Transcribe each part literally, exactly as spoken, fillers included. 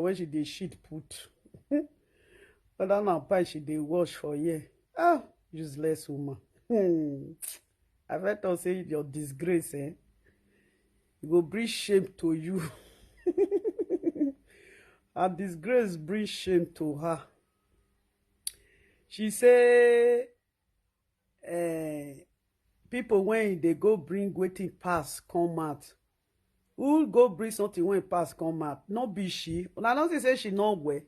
When she dey shit put. Whether na pie she dey wash for here. Ah, useless woman. Hmm. I fit talk say your disgrace, eh? E go bring shame to you. Her disgrace bring shame to her. She say, eh, people when they go bring wetin pass come out. Who go bring something when pass come out? No be she. Una no see say she no well.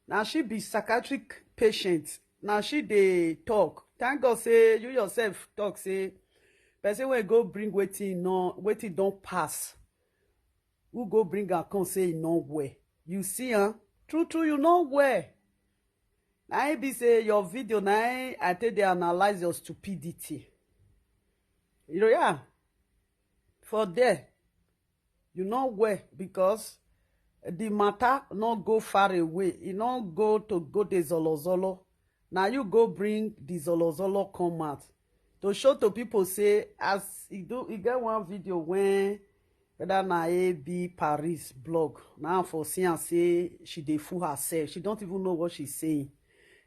Now she be psychiatric patient. Now she dey talk. Thank God say you yourself talk say person wey go bring wetin no, wetin don pass. Who go bring am come say e no well? You see, huh? True, true, you no well. Na im be say your video na im I take dey analyze your stupidity. You know, yeah. For there, you no well because the matter no go far away. E no go to go the zolo zolo. Now you go bring the zolo zolo come out to show to people say as e do, e get one video when whether na A B Paris blog. Now for see and say she dey fool herself. She don't even know what she's saying.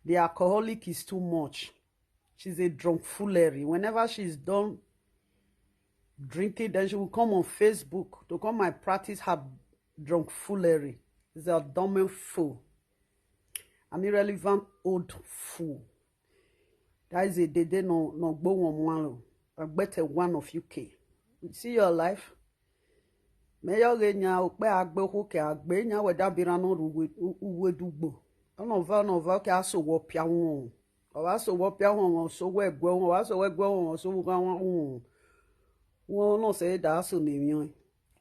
The alcoholic is too much. She's a drunk foolery. Whenever she's done drinking, then she will come on Facebook to come and practice her drunk foolery. It's a dumb fool. An irrelevant old fool. That is a dede no no go one one. I bet a one of U K. See your life. Mayor Renya Okpe Agbe Hoke Agbe Nya Weda Birano Uwe Dugbo. Ono va no va ke aso wo pia won. Owa so wo pia won so we gwe won, owa so we gwe won so wo ga won. Won no say that so ni mi.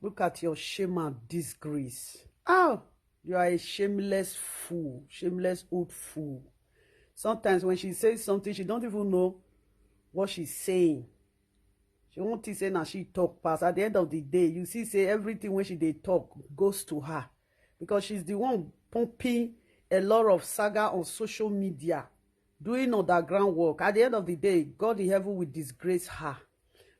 Look at your shame and disgrace. Oh, you are a shameless fool, shameless old fool. Sometimes when she says something, she don't even know what she's saying. She won't say now she talk pass. At the end of the day, you see say everything when she dey talk goes to her because she's the one pumping a lot of saga on social media, doing underground work. At the end of the day, God in heaven will disgrace her.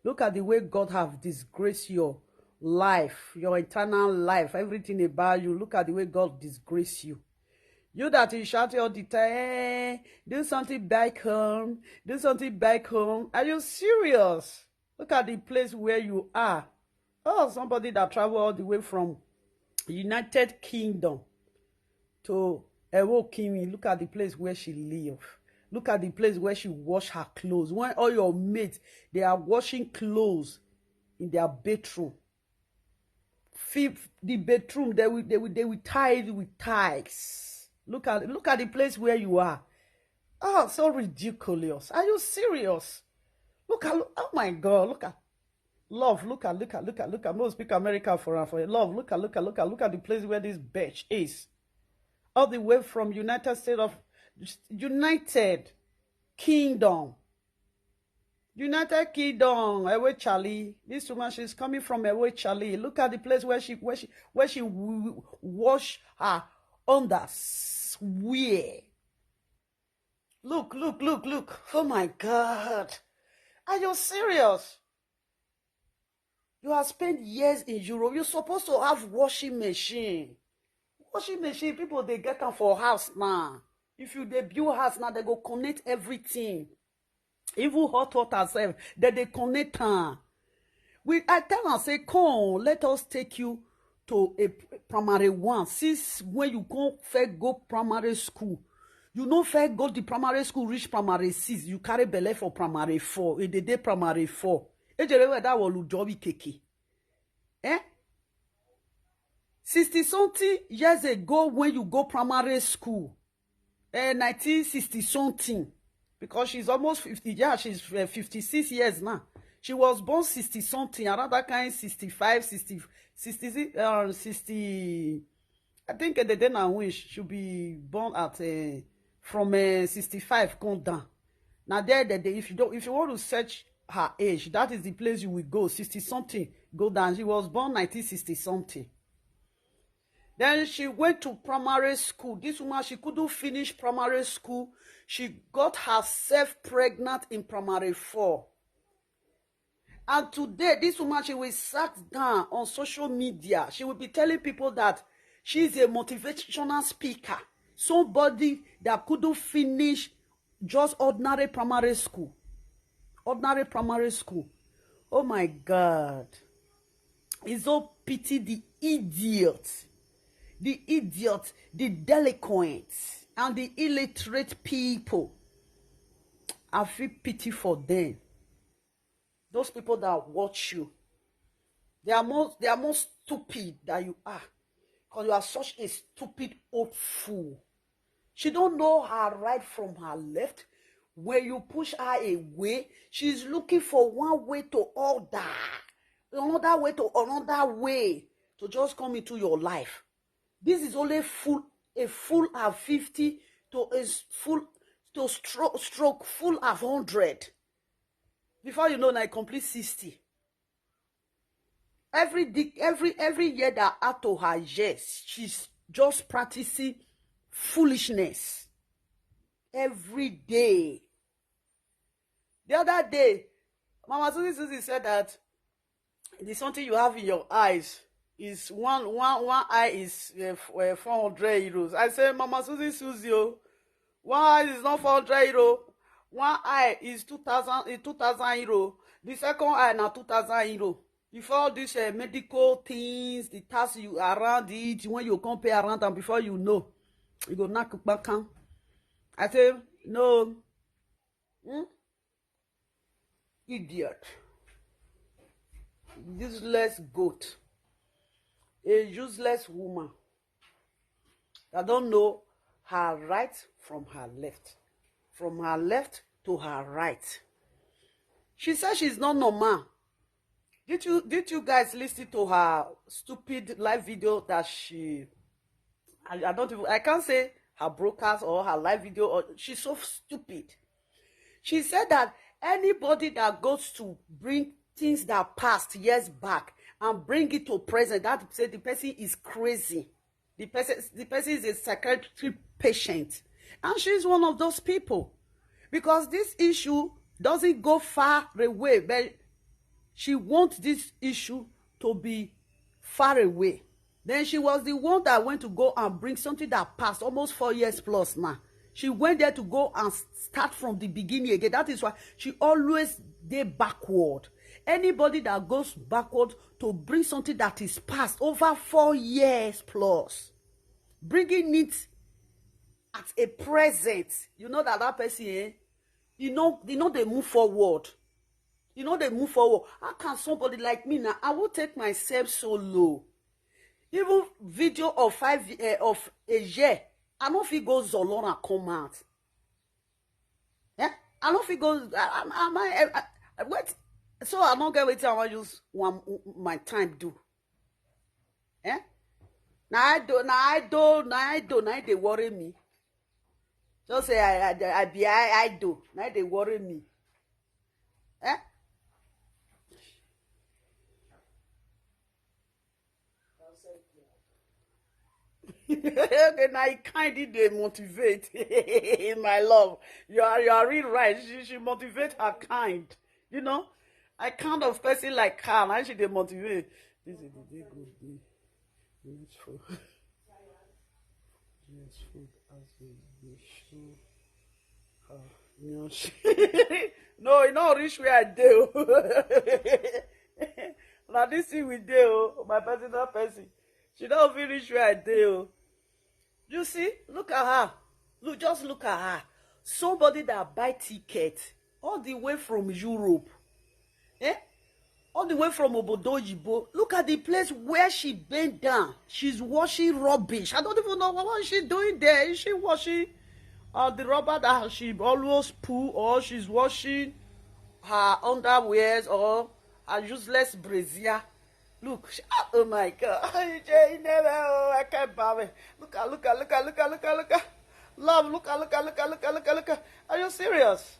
Look at the way God have disgraced your life, your eternal life, everything about you. Look at the way God disgrace you. You that is shouting all the time, "Eh, do something back home, do something back home." Are you serious? Look at the place where you are. Oh, somebody that travel all the way from United Kingdom to Ewo Kimi. Look at the place where she live. Look at the place where she wash her clothes. When all your mates, they are washing clothes in their bedroom. Fif- the bedroom, they will, they will, they will tie it with ties. Look at, look at the place where you are. Oh, so ridiculous. Are you serious? Look at, oh my God, look at, love, look at, look at, look at, look at, most speak America for her, for love, look at, look at, look at, look at the place where this bitch is. All the way from United States of, United Kingdom. United Kingdom, Ewe Charlie. This woman, she's coming from Ewe Charlie. Look at the place where she, where she, where she w- w- wash her underwear. Look, look, look, look. Oh my God. Are you serious? You have spent years in Europe. You're supposed to have washing machine. Washing machine, people, they get them for house now. If you dey build house now, they go connect everything. Even hot water sef, they dey connect am. We, I tell am say, "Come, let us take you to a p- primary one." Since when you come first go primary school, you no first go the primary school, reach primary six, you carry belle for primary four. E dey dey primary four. Ejere we that wolu jobi keke. Eh? Sixty something years ago when you go primary school, eh, nineteen sixty something, because she's almost fifty. Yeah, she's uh, fifty-six years now. She was born sixty something, around that kind, sixty-five, sixty, sixty, um, sixty. I think uh, the day now when she should be born at uh, from uh, sixty-five come down. Now there, the day, if you don't, if you want to search her age, that is the place you will go. Sixty something, go down. She was born nineteen sixty something. Then she went to primary school. This woman, she couldn't finish primary school. She got herself pregnant in primary four. And today, this woman, she will sat down on social media. She will be telling people that She's a motivational speaker. Somebody that couldn't finish just ordinary primary school. Ordinary primary school. Oh my God. It's so pity the idiot, the idiot, the delinquents, and the illiterate people. I feel pity for them. Those people that watch you, they are more they are more stupid than you are, because you are such a stupid old fool. She don't know her right from her left. When you push her away, she's looking for one way to order, another way to another way to just come into your life. This is only full a full and fifty to a s- full to stroke stroke full of hundred. Before you know, now I complete sixty. Every di- every every year that add to her years, she's just practicing foolishness every day. The other day, Mama Susie Susie said that the something you have in your eyes is one one one eye is uh, f- uh, four hundred euros. I say, Mama Susie Susie, oh, one eye is not four hundred euro. One eye is two thousand, is two thousand euro. The second eye na two thousand euro. Before all these uh, medical things, the tax you around it, when you come pay around, and before you know, you go knock back am. I say, no. Hmm? Idiot. Useless goat. A useless woman. I don't know her right from her left. From her left to her right. She says she's not normal. Did you did you guys listen to her stupid live video that she I, I don't even I can't say her broadcast or her live video, or she's so stupid. She said that anybody that goes to bring things that passed years back and bring it to present, that say the person is crazy. The person, the person is a psychiatric patient, and she's one of those people, because this issue doesn't go far away, but she wants this issue to be far away. Then she was the one that went to go and bring something that passed almost four years plus now. She went there to go and start from the beginning again. That is why she always dey backward. Anybody that goes backward to bring something that is past over four years plus, bringing it at a present, you know that that person, eh, you know, you know they move forward. You know they move forward. How can somebody like me now? I will take myself so low. Even video of five uh, of a year, I no fit go Zolora come out. Yeah, I no fit go. I, I, I, I, I, wait, so I no get wetin I wan use one my time do. Eh? Na I do, na I do, na I do, na I dey worry me. Just say I, I, I be I, I do, na I dey worry me. Eh? Okay, now you kind of dey motivate. My love, you are you are real right. She she motivate her kind. You know, I kind of person like her. Now she dey motivate. This is the day good day. Let's go. Yes, food as we dey show her. No, e no reach where I dey o. Na this thing we dey o, my personal person. She don fit reach where I dey o. You see, look at her. Look, just look at her. Somebody that buy ticket all the way from Europe. Eh? All the way from Obodo Oyibo. Look at the place where she bent down. She's washing rubbish. I don't even know what, what is she doing there. Is she washing uh, the rubber that she always pull, or she's washing her underwears or her useless brazier? Look, she, ah, oh my God. Ije Inebe, oh, I can't bother. Look at, look at, look at, look at, look at, look at. Love, look at, look at, look at, look at, look at, look at. Are you serious?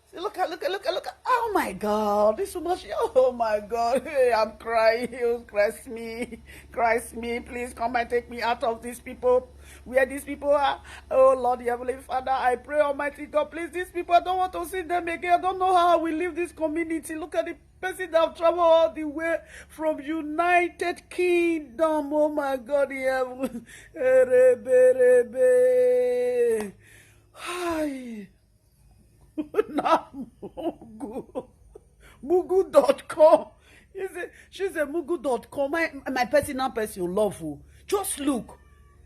See, look at, look at, look at, look at. Oh my God, this woman. She, oh my God, hey, I'm crying. Oh, Christ me, Christ me. Please come and take me out of these people. Where these people are. Oh Lord, Heavenly Father, I pray, Almighty God, please, these people, I don't want to see them again. I don't know how I will leave this community. Look at the person that have traveled all the way from United Kingdom. Oh my God, in heaven. Erebe, erebe. Hi. Na Mugu. Mugu dot com. He say, she say Mugu dot com. My, my personal person love you. Just look.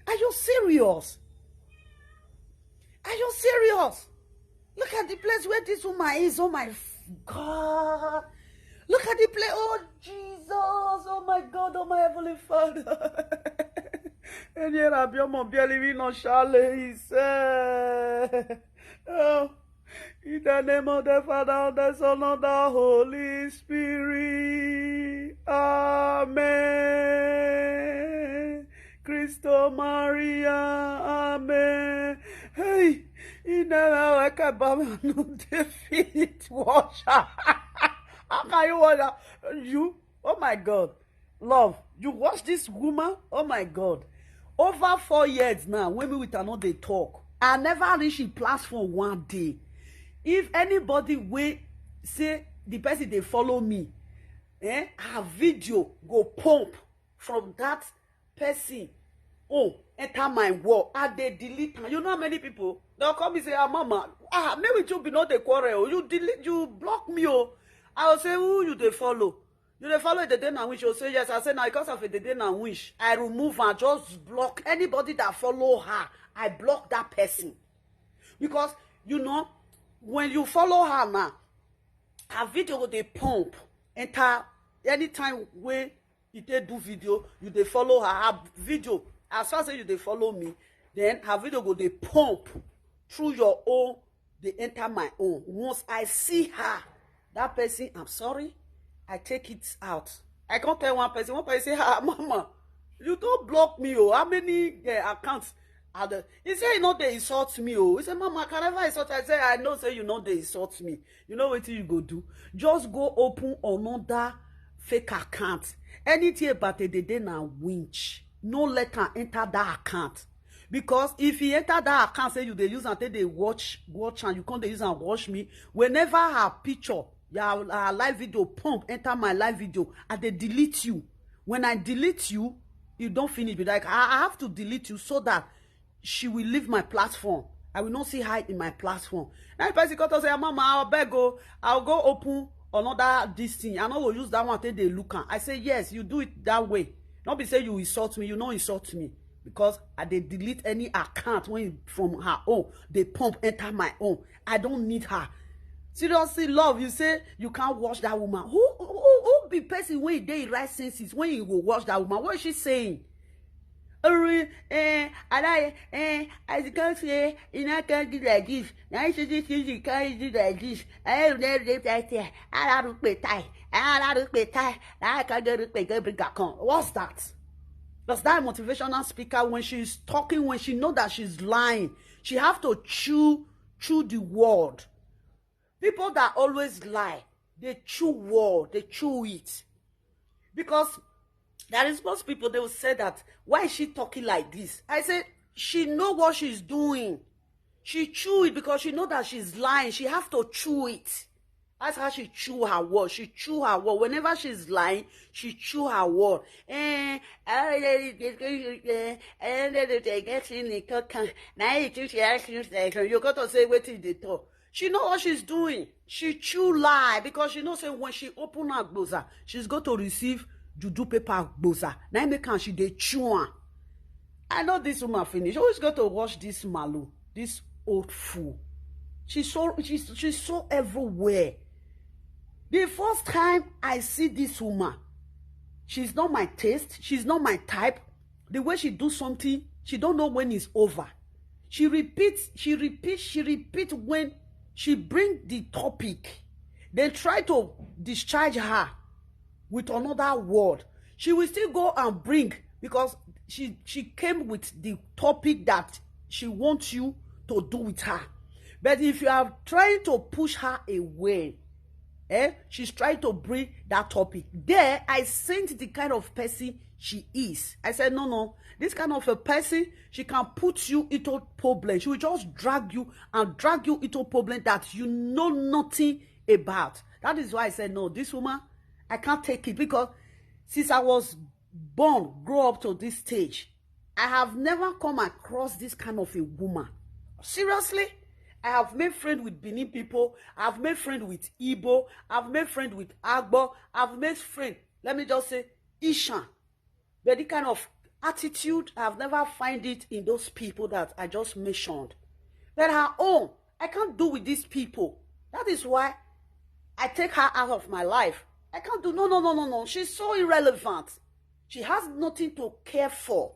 Are you serious? Are you serious? Look at the place where this woman is. Oh my God. Look at the place. Oh Jesus. Oh my God. Oh my Heavenly Father. And here I be on my belly. We not shall he said. Oh, in the name of the Father, the Son, and the Holy Spirit. Amen. Christo Maria. Amen. Hey, you never wake up, no defeat. Wash. How can you wash? You? Oh my God. Love, you watch this woman. Oh my God. Over four years now, when we with her no dey talk, I never reach a platform one day. If anybody wey say the person dey follow me, eh, her video go pump from that person. Oh, enter my wall. I dey delete am. You know how many people? They'll call me say, "Ah, mama, ah, maybe you be not the quarrel. You delete, you block me. Oh." I will say, "Who you dey follow? You dey follow the day na wish?" You say, "Yes." I say, "Now because of the day na wish, I remove and just block anybody that follow her. I block that person." Because, you know, when you follow her now, her video go dey pump. Enter anytime when you take do video, you dey follow her. Her video, as far as say you dey follow me, then her video go dey pump through your own, dey enter my own. Once I see her, that person, I'm sorry, I take it out. I can't tell one person. One person say, "Ah, mama, you don't block me. Oh, how many uh, accounts are there?" He said, "You know they insult me. Oh." He said, "Mama, can I ever insult?" I said, "I know say you know they insult me. You know what you go do? Just go open another fake account. Anything about it, they dey na winch. No let her enter that account." Because if he enter that account, say you dey use and take dey watch, watch and you come dey use and watch me. Whenever her picture, your her live video pump enter my live video, I dey delete you. When I delete you, you don't finish. Be like, I, I have to delete you so that she will leave my platform. I will not see her in my platform. Now the person come to say, "Mama, I'll beg go. I'll go open another this thing. I no go use that one take dey look am." I say, "Yes, you do it that way. Not be say you insult me. You no insult me." Because I dey delete any account when from her own, they pump enter my own. I don't need her. Seriously, love, you say you can't watch that woman. Who who, who be person when they right senses when you go watch that woman? What is she saying? Ori, eh, I like, eh, I can't say, you know, can't do like this. Now you say this thing, you can't do like this. I don't know if I say, I don't pay tie. I don't pay tie. I can't do it, pay go bring her come. What's that? Does that motivational speaker, when she's talking, when she know that she's lying, she have to chew, chew the word. People that always lie, they chew word, they chew it. Because there is most people, they will say that, "Why is she talking like this?" I say, "She know what she's doing. She chew it because she know that she's lying. She have to chew it." That's how she chew her word. She chew her word. Whenever she's lying, she chew her word. Eh, eh, eh, eh, eh, eh, eh, eh, eh, eh, eh, eh, now you think she ask you, like, you got to say wetin dey talk. She know what she's doing. She chew lie because she know say when she open her gboza, she's going to receive juju paper gboza. Now make am she dey chew am. I know this woman finish. Always got to watch this Malu, this old fool. She's so she's she's so everywhere. The first time I see this woman, she's not my taste. She's not my type. The way she do something, she don't know when it's over. She repeats, she repeats, she repeats when she bring the topic. They try to discharge her with another word. She will still go and bring because she she came with the topic that she wants you to do with her. But if you are trying to push her away, eh, she's trying to bring that topic. There, I sent the kind of person she is. I said, no, no, this kind of a person, she can put you into problem. She will just drag you and drag you into problem that you know nothing about. That is why I said, no, this woman, I can't take it, because since I was born, grow up to this stage, I have never come across this kind of a woman. Seriously, I have made friend with Benin people. I've made friend with Igbo. I've made friend with Agbo. I've made friend, let me just say, Ishan. But the kind of attitude, I've never find it in those people that I just mentioned. But her own, I can't do with these people. That is why I take her out of my life. I can't do, no, no, no, no, no. She's so irrelevant. She has nothing to care for.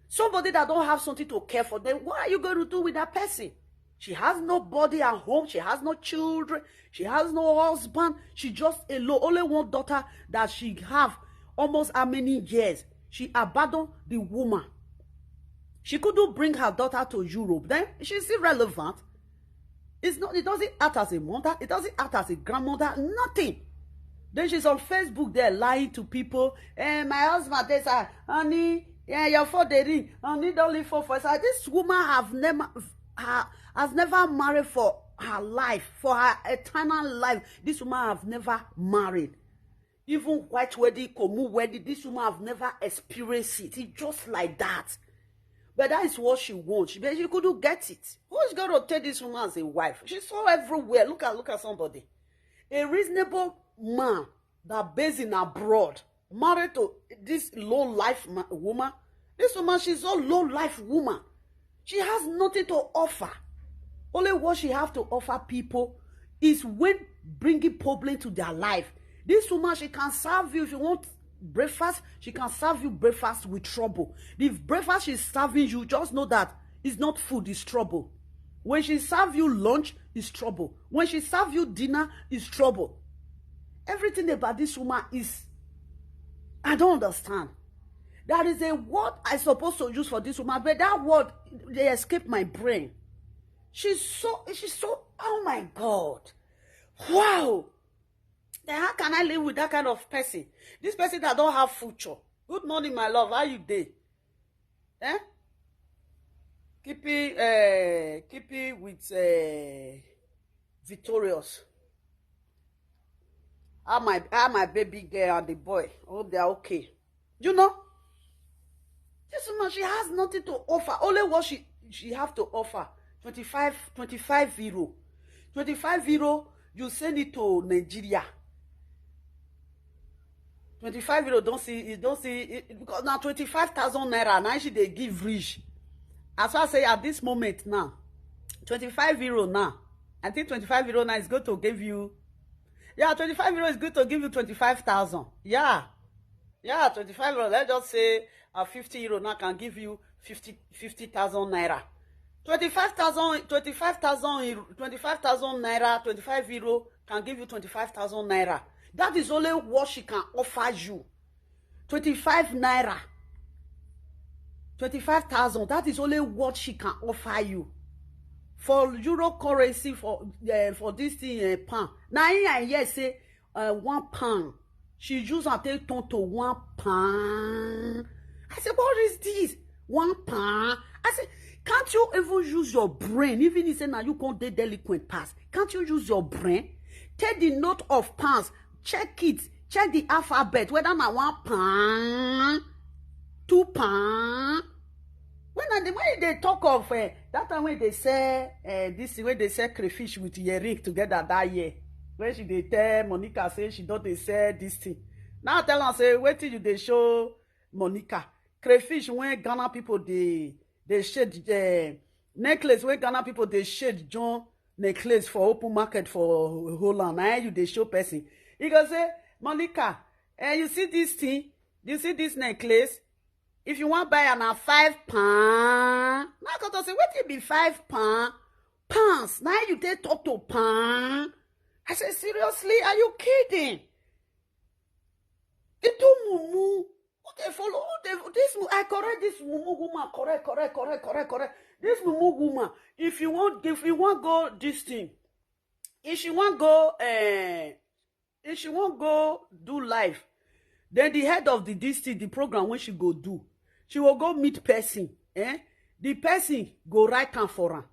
Somebody that don't have something to care for, then what are you going to do with that person? She has nobody at home. She has no children. She has no husband. She just alone. Only one daughter that she have almost how many years. She abandoned the woman. She couldn't bring her daughter to Europe. Then she's irrelevant. It's not, it doesn't act as a mother. It doesn't act as a grandmother. Nothing. Then she's on Facebook there lying to people. Eh, my husband, they say, honey, yeah, your phone they ring. Honey, don't leave phone for us. This woman have never, ha-, has never married for her life, for her eternal life. This woman have never married. Even white wedding, Komu wedding, this woman have never experienced it. It's just like that. But that is what she wants. But she couldn't get it. Who is going to take this woman as a wife? She's so everywhere. Look at, look at somebody. A reasonable man that based in abroad, married to this low life ma-, woman. This woman, she's a low life woman. She has nothing to offer. Only what she have to offer people is when bringing problem to their life. This woman, she can serve you if you want breakfast. She can serve you breakfast with trouble. If breakfast she's serving you, just know that it's not food, it's trouble. When she serve you lunch, it's trouble. When she serve you dinner, it's trouble. Everything about this woman is, I don't understand. There is a word I supposed to use for this woman, but that word, they escape my brain. She's so, she's so, oh my God. Wow. Then how can I live with that kind of person? This person that don't have future. Good morning, my love. How you dey? Eh? Keep it, uh, keep it with, uh, Victorious. How my, how my baby girl and the boy? Hope they are okay. You know, this woman, she has nothing to offer. Only what she, she have to offer, twenty-five, twenty-five euro. Twenty-five euro, you send it to Nigeria. Twenty-five euro, don't see, you don't see it, because now twenty-five thousand naira, now she they give rich. As I say, at this moment now, twenty-five euro now, I think twenty-five euro now is going to give you, yeah, twenty-five euro is going to give you twenty-five thousand. Yeah. Yeah, twenty-five euro. Let's just say a fifty euro now can give you fifty, fifty thousand naira. Twenty-five thousand, twenty-five thousand euro, twenty-five thousand naira, twenty-five euro can give you twenty-five thousand naira. That is only what she can offer you. Twenty-five naira. Twenty-five thousand. That is only what she can offer you. For euro currency, for, uh, for this thing, uh, pound. Now, I hear say, uh, one pound. She use and take turn to one pound. I say, what is this? One pound? I say, can't you even use your brain? Even if say now you can't dey delinquent pass. Can't you use your brain? Take the note of pounds, check it, check the alphabet, whether na one pound, two pound. When I dey, when they talk of, uh, that time when they sell, uh, this thing, when they sell crayfish with earring together that year, when she dey tell Monica say she don't dey sell this thing. Now tell her say, wait till you dey show Monica crayfish when Ghana people dey, they shade, uh, necklace when Ghana people they shade John necklace for open market for Holland. Now you dey show person. He go say, Monica, eh, you see this thing? You see this necklace? If you want buy am na five pound. Now I go to say, what it be five pound? Pounds. Now you take talk to pound. I say, seriously, are you kidding? It too mumu. Who dey follow? Who dey, this mu-, I correct this mumu woman, correct, correct, correct, correct, correct. This mumu woman, if you want, if you want go this thing, if she want go, eh, if she want go do live, then the head of the this thing, the program when she go do, she will go meet person, eh? The person go write am for am.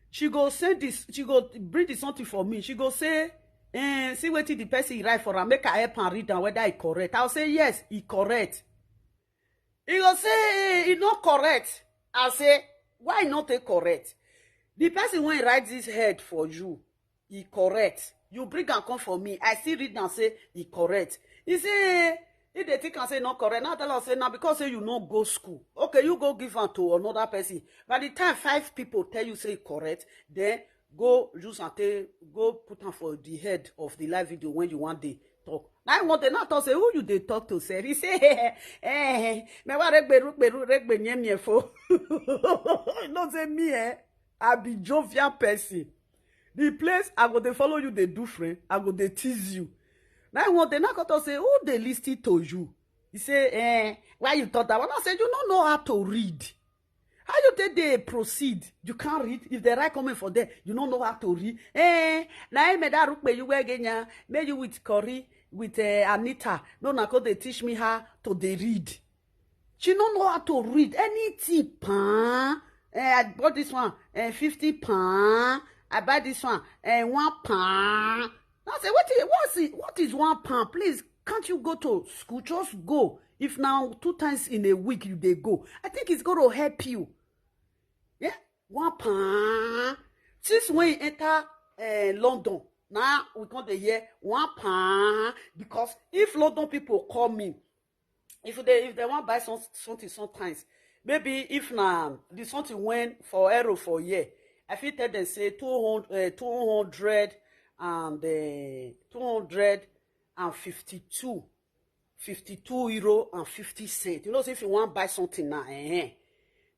She go send this, she go bring the something for me. She go say, eh, see wetin the person write for am, make I help am read am whether e correct. I'll say, "Yes, e correct." He go say, "Eh, e no correct." I say, "Why e no take correct?" The person wey write this head for you, e correct. You bring am come for me, I still read am say e correct. He say, eh, he dey think am say e no correct. Now tell am say na because say you no go school. Okay, you go give am to another person. By the time five people tell you say e correct, then go use am take go put am for the head of the live video when you wan dey talk. Na him one day now talk say, "Who you dey talk to sef?" He say, "Eh, me wa regbe rukbe ru regbe nye me fo." You know say me, eh, I be jovial person. The place I go dey follow you dey do friend, I go dey tease you. Na him one day now come talk say, "Who dey listen to you?" He say, "Eh, why you talk that one?" I say, "You no know how to read. How you take dey proceed? You can't read. If they write comment for there, you no know how to read." Eh, na him me that rukpe you wear genya, me you with Corey, with, eh, Anita. No, na go dey teach me how to dey read. She no know how to read anything, pan. Eh, I bought this one, eh, fifty pan. I buy this one, eh, one pan. Now say, what is, what's it, what is one pound? Please, can't you go to school? Just go. If now two times in a week you dey go, I think it's going to help you. Yeah, one pound. Since when you enter, eh, London, now we come dey hear one pound. Because if London people call me, if they, if they want buy some, something sometimes, maybe if na the something went for euro for year, I fit tell them say two hundred, eh, two hundred and, eh, two hundred and fifty-two, fifty-two euro and fifty cent. You know, say if you want buy something now, eh, eh,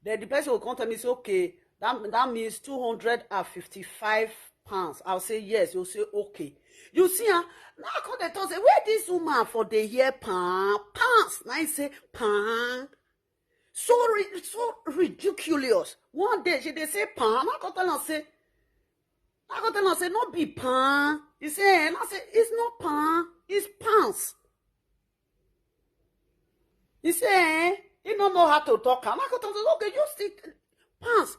then the person will come tell me say, "Okay, that, that means two hundred and fifty-five pounds." I'll say, "Yes." You'll say, "Okay." You see, ah, now I come dey talk say, "Where this woman for dey hear pound, pounds?" Now he say, "Pound." So ri-, so ridiculous. One day she dey say, "Pound." I come tell am say, I come tell am say, "No be pound." He say, eh, and I say, "It's not pound, it's pounds." He say, eh, he no know how to talk am. I come tell am say, "Okay, you still pounds."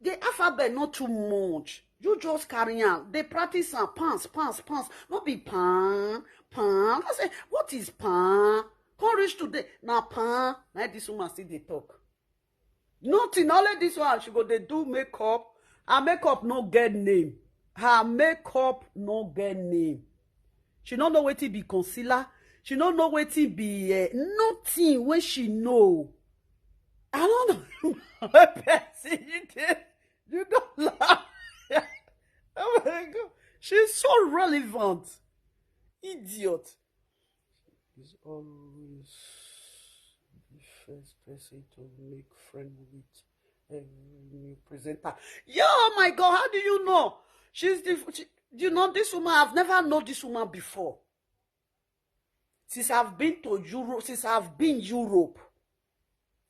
The alphabet not too much. You just carry am. They practice am. Pounds, pounds, pounds. No be pan, pan. I say, "What is pan?" Come reach today. Na pan. Na this woman still dey talk. Nothing. Only this one, she go dey do makeup. Her makeup no get name. Her makeup no get name. She no know wetin be concealer. She no know wetin be, eh, nothing wey she know. I don't know. Person, you dey, you don't laugh. Oh my God. She's so relevant. Idiot. Is always the first person to make friend with every new presenter. Yeah, oh my God, how do you know? She's the, she, you know, this woman, I've never known this woman before. Since I've been to Europe, since I've been Europe,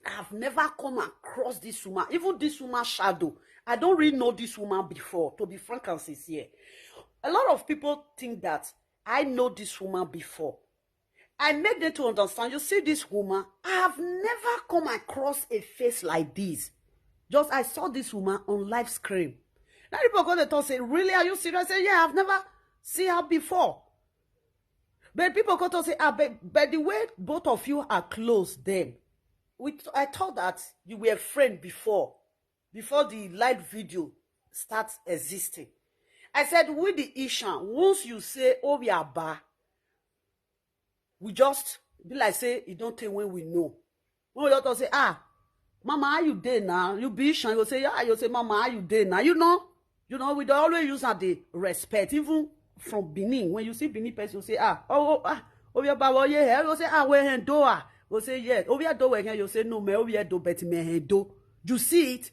I've never come across this woman. Even this woman's shadow, I don't really know this woman before, to be frank and sincere. A lot of people think that I know this woman before. I make them to understand, you see this woman, I have never come across a face like this. Just I saw this woman on live screen. Now people go dey talk say, "Really, are you serious?" I say, "Yeah, I've never seen her before." But people go talk say, "Ah, but, but the way both of you are close then, we th-, I thought that you were friend before, before the live video starts existing." I said, "With the Ishan, once you say Obiaba, we just be like say you don't take when we know." When we just say, "Ah, Mama, how you dey now?" You be Ishan, you say, "Yeah," you say, "Mama, how you dey now?" You know, you know, we dey always use am dey respect, even from Benin. When you see Benin person, you say, "Ah, oh, oh, ah, Obiaba, oh, yeah," you say, "Ah, we hen do ah." You say, "Yes." Obi do we hen, you say, "No, me Obi do, but me hen do." You see it?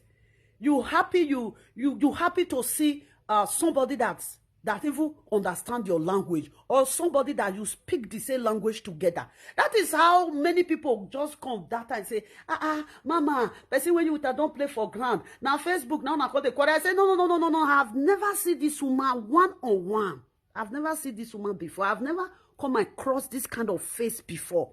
You happy, you, you, you happy to see, uh, somebody that that even understand your language, or somebody that you speak the same language together. That is how many people just come that time say, "Ah, ah, mama, person wey you with her don play for ground. Na Facebook, now na call the quarter." I say, "No, no, no, no, no, no. I've never seen this woman one on one. I've never seen this woman before. I've never come across this kind of face before."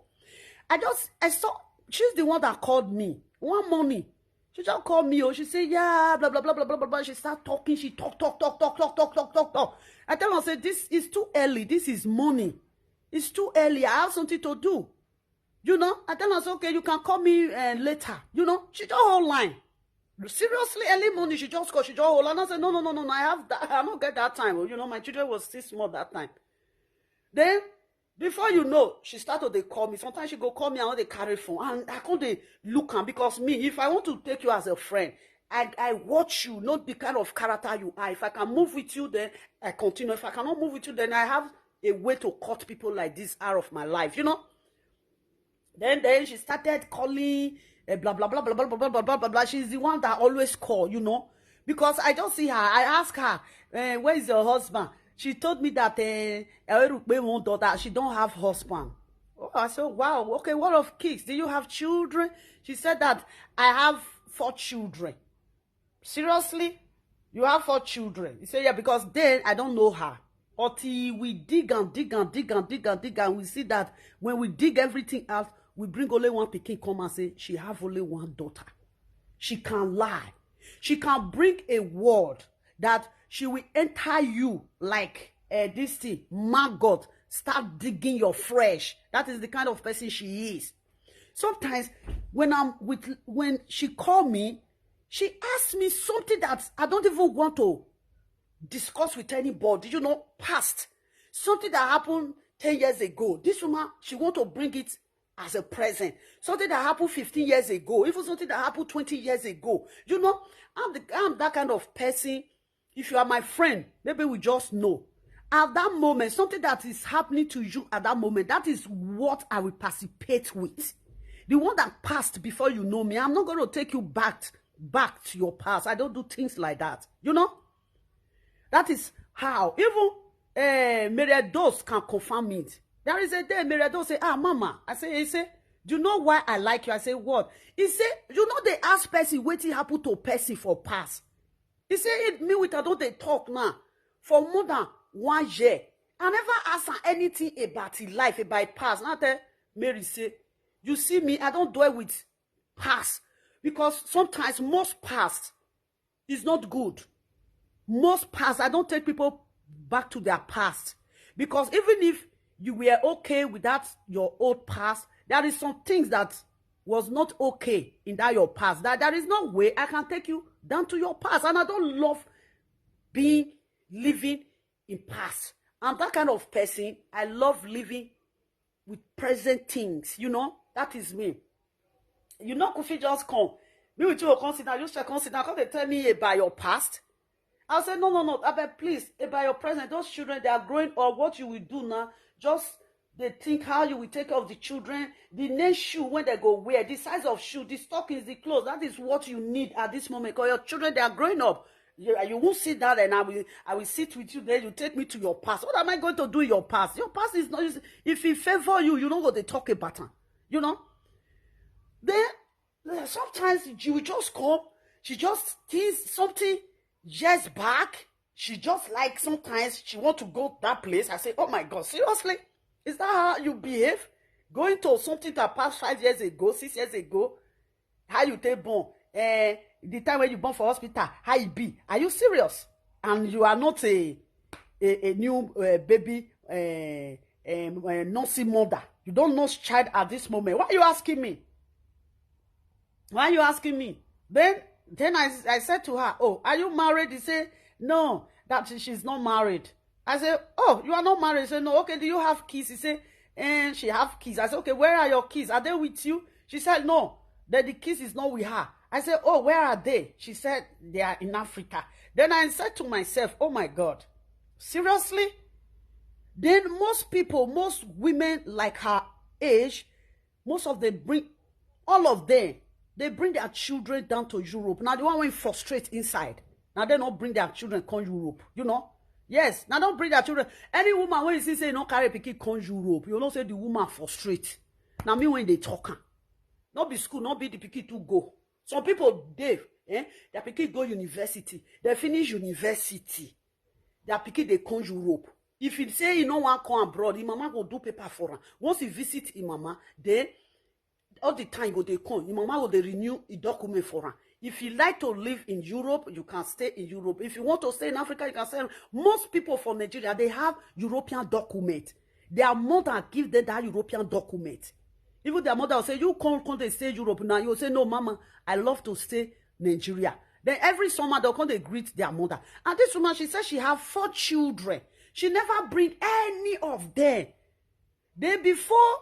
I just, I saw, she's the one that called me one morning. She just called me, oh, she said, "Yeah, blah, blah, blah, blah, blah, blah, blah." She start talking. She talk, talk, talk, talk, talk, talk, talk, talk, talk. I tell her, say, "This is too early. This is morning. It's too early. I have something to do." You know, I tell her, say, "Okay, you can call me uh, later." You know, she just hold line. Seriously, early morning, she just call, she just hold. And I said, "No, no, no, no, no, I have that, I don't get that time. Oh, you know, my children was still small that time." Then, before you know, she started to call me. Sometimes she go call me, I want to carry phone. And I can't dey look am because me, if I want to take you as a friend, I, I watch you, not the kind of character you are. If I can move with you, then I continue. If I cannot move with you, then I have a way to cut people like this out of my life, you know? Then then she started calling, eh, blah blah blah blah blah blah blah blah blah blah. She's the one that always call, you know, because I just see her. I ask her, eh, "Where is your husband?" She told me that uh, one daughter, she don't have husband. Oh, I said, "Wow, okay, what of kids? Do you have children?" She said that, "I have four children." "Seriously? You have four children?" He said, "Yeah, because then I don't know her." Until we dig and dig and dig and dig and dig, and we see that when we dig everything out, we bring only one pikin come and say she have only one daughter. She can lie. She can bring a word that she will enter you like uh, this thing, maggot, start digging your flesh. That is the kind of person she is. Sometimes when I'm with, when she call me, she asks me something that I don't even want to discuss with anybody, you know, past. Something that happened ten years ago. This woman, she want to bring it as a present. Something that happened fifteen years ago, even something that happened twenty years ago. You know, I'm, the, I'm that kind of person. If you are my friend, maybe we just know. At that moment, something that is happening to you at that moment, that is what I will participate with. The one that passed before you know me, I'm not going to take you back, back to your past. I don't do things like that. You know? That is how. Even uh, Mary Dose can confirm it. There is a day Mary Dose say, "Ah, mama." I say, he say, "Do you know why I like you?" I say, "What?" He say, "You know, they ask person wetin happen to person for past." He say, "It me with I don't they talk now for more than one year. I never ask her anything about his life, about his past." Now I tell Mary say, "You see me, I don't dwell with past, because sometimes most past is not good. Most past, I don't take people back to their past, because even if you were okay with that your old past, there is some things that was not okay in that your past. That there is no way I can take you down to your past." And I don't love being living in past. I'm that kind of person. I love living with present things, you know. That is me. You know, Kofi just come. Me with you will come sit down. You shall come sit down. Come they tell me about your past. I'll say, "No, no, no. I beg, please, about your present. Those children, they are growing up. What you will do now, just they think how you will take care of the children, the next shoe when they go wear, the size of shoe, the stockings, the clothes. That is what you need at this moment, because your children, they are growing up. You, you won't sit down and I will, I will sit with you there. You take me to your past. What am I going to do in your past? Your past is not, if it favor you, you know what they talk about. Huh? You know? Then sometimes she will just come. She just thinks something years back. She just like sometimes she want to go that place. I say, "Oh my God, seriously? Is that how you behave? Going to something that passed five years ago, six years ago? How you take born? Eh, the time when you born for hospital, how it be? Are you serious? And you are not a a, a new uh, baby uh, um, uh, nursing mother. You don't know child at this moment. Why are you asking me? Why are you asking me?" Then then I, I said to her, "Oh, are you married?" He said, "No, that she's not married." I said, "Oh, you are not married?" He said, "No." "Okay, do you have kids?" He said, "And she have kids." I said, "Okay, where are your kids? Are they with you?" She said, "No, that the kids is not with her." I said, "Oh, where are they?" She said, "They are in Africa." Then I said to myself, "Oh my God, seriously?" Then most people, most women like her age, most of them bring, all of them, they bring their children down to Europe. Now the one wey frustrate inside, now they not bring their children come Europe. You know, Yes, now don't bring their children. Any woman when you see say you no carry pikin come Europe, you know say the woman frustrate. Now me when they talk am. No be school, no be the pikin to go. Some people dey, eh, their pikin go university. They finish university. Their pikin dey come Europe. If you say you no wan come abroad, your mama go do paper for am. Once you visit your mama, then all the time go dey come. Your mama go dey renew a document for am. If you like to live in Europe, you can stay in Europe. If you want to stay in Africa, you can stay. Most people from Nigeria, they have European document. Their mother give them that European document. Even their mother will say, "You come, come dey stay Europe now." You say, "No, mama, I love to stay Nigeria." Then every summer they'll come, they greet their mother. And this woman, she said she have four children. She never bring any of them. Then before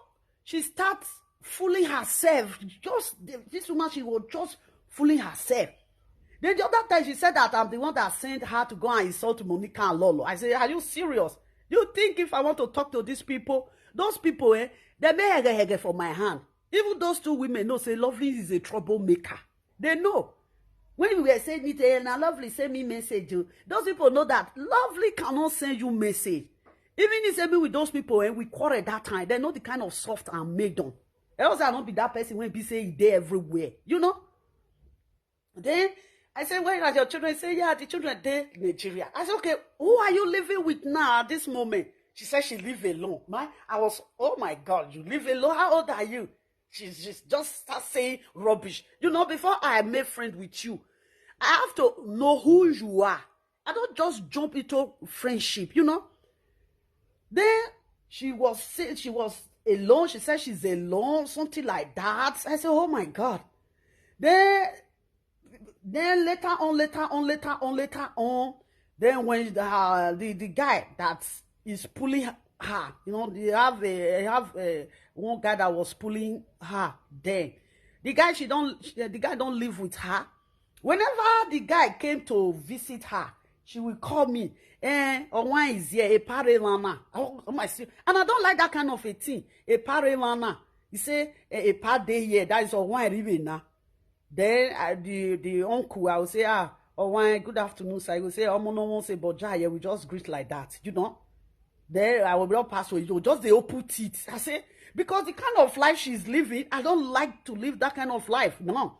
she starts fooling herself, just this woman, she was just fooling herself. Then the other time she said that I'm the one that sent her to go and insult Monica and Lolo. I say, "Are you serious? You think if I want to talk to these people, those people, eh, they may hege hege for my hand." Even those two women know say Lovely is a troublemaker. They know. When we were saying it, eh, now Lovely send me message. Oh. Those people know that Lovely cannot send you message. Even if send me with those people, eh, we quarrel that time. They know the kind of soft and maiden. Else I don't be that person when be say e dey everywhere. You know? Then I say, "Where are your children?" Say, "Yeah, the children dey Nigeria." I say, "Okay, who are you living with now at this moment?" She said she live alone. My, I was, "Oh my God, you live alone? How old are you?" She just start saying rubbish. You know, before I make friend with you, I have to know who you are. I don't just jump into friendship, you know. Then she was saying she was alone. She said she's alone, something like that. I said, "Oh my God." Then, then later on, later on, later on, later on, then when the, uh, the, the guy that is pulling her, you know, they have a have a, one guy that was pulling her. Then the guy she don't she, the guy don't live with her. Whenever the guy came to visit her, she will call me. "Eh, Owan is here, a pare lana." Oh, oh my, see, and I don't like that kind of a thing. A pare lana. He say, "Eh, a pare here. That is Owan Ribe now." Then I, the the uncle, I will say, "Ah, Owan, good afternoon, sir." He will say, "Omo no one say, but Jaya, we just greet like that, you know." Then I will not pass with you. Just the open teeth. I say, because the kind of life she's living, I don't like to live that kind of life. No.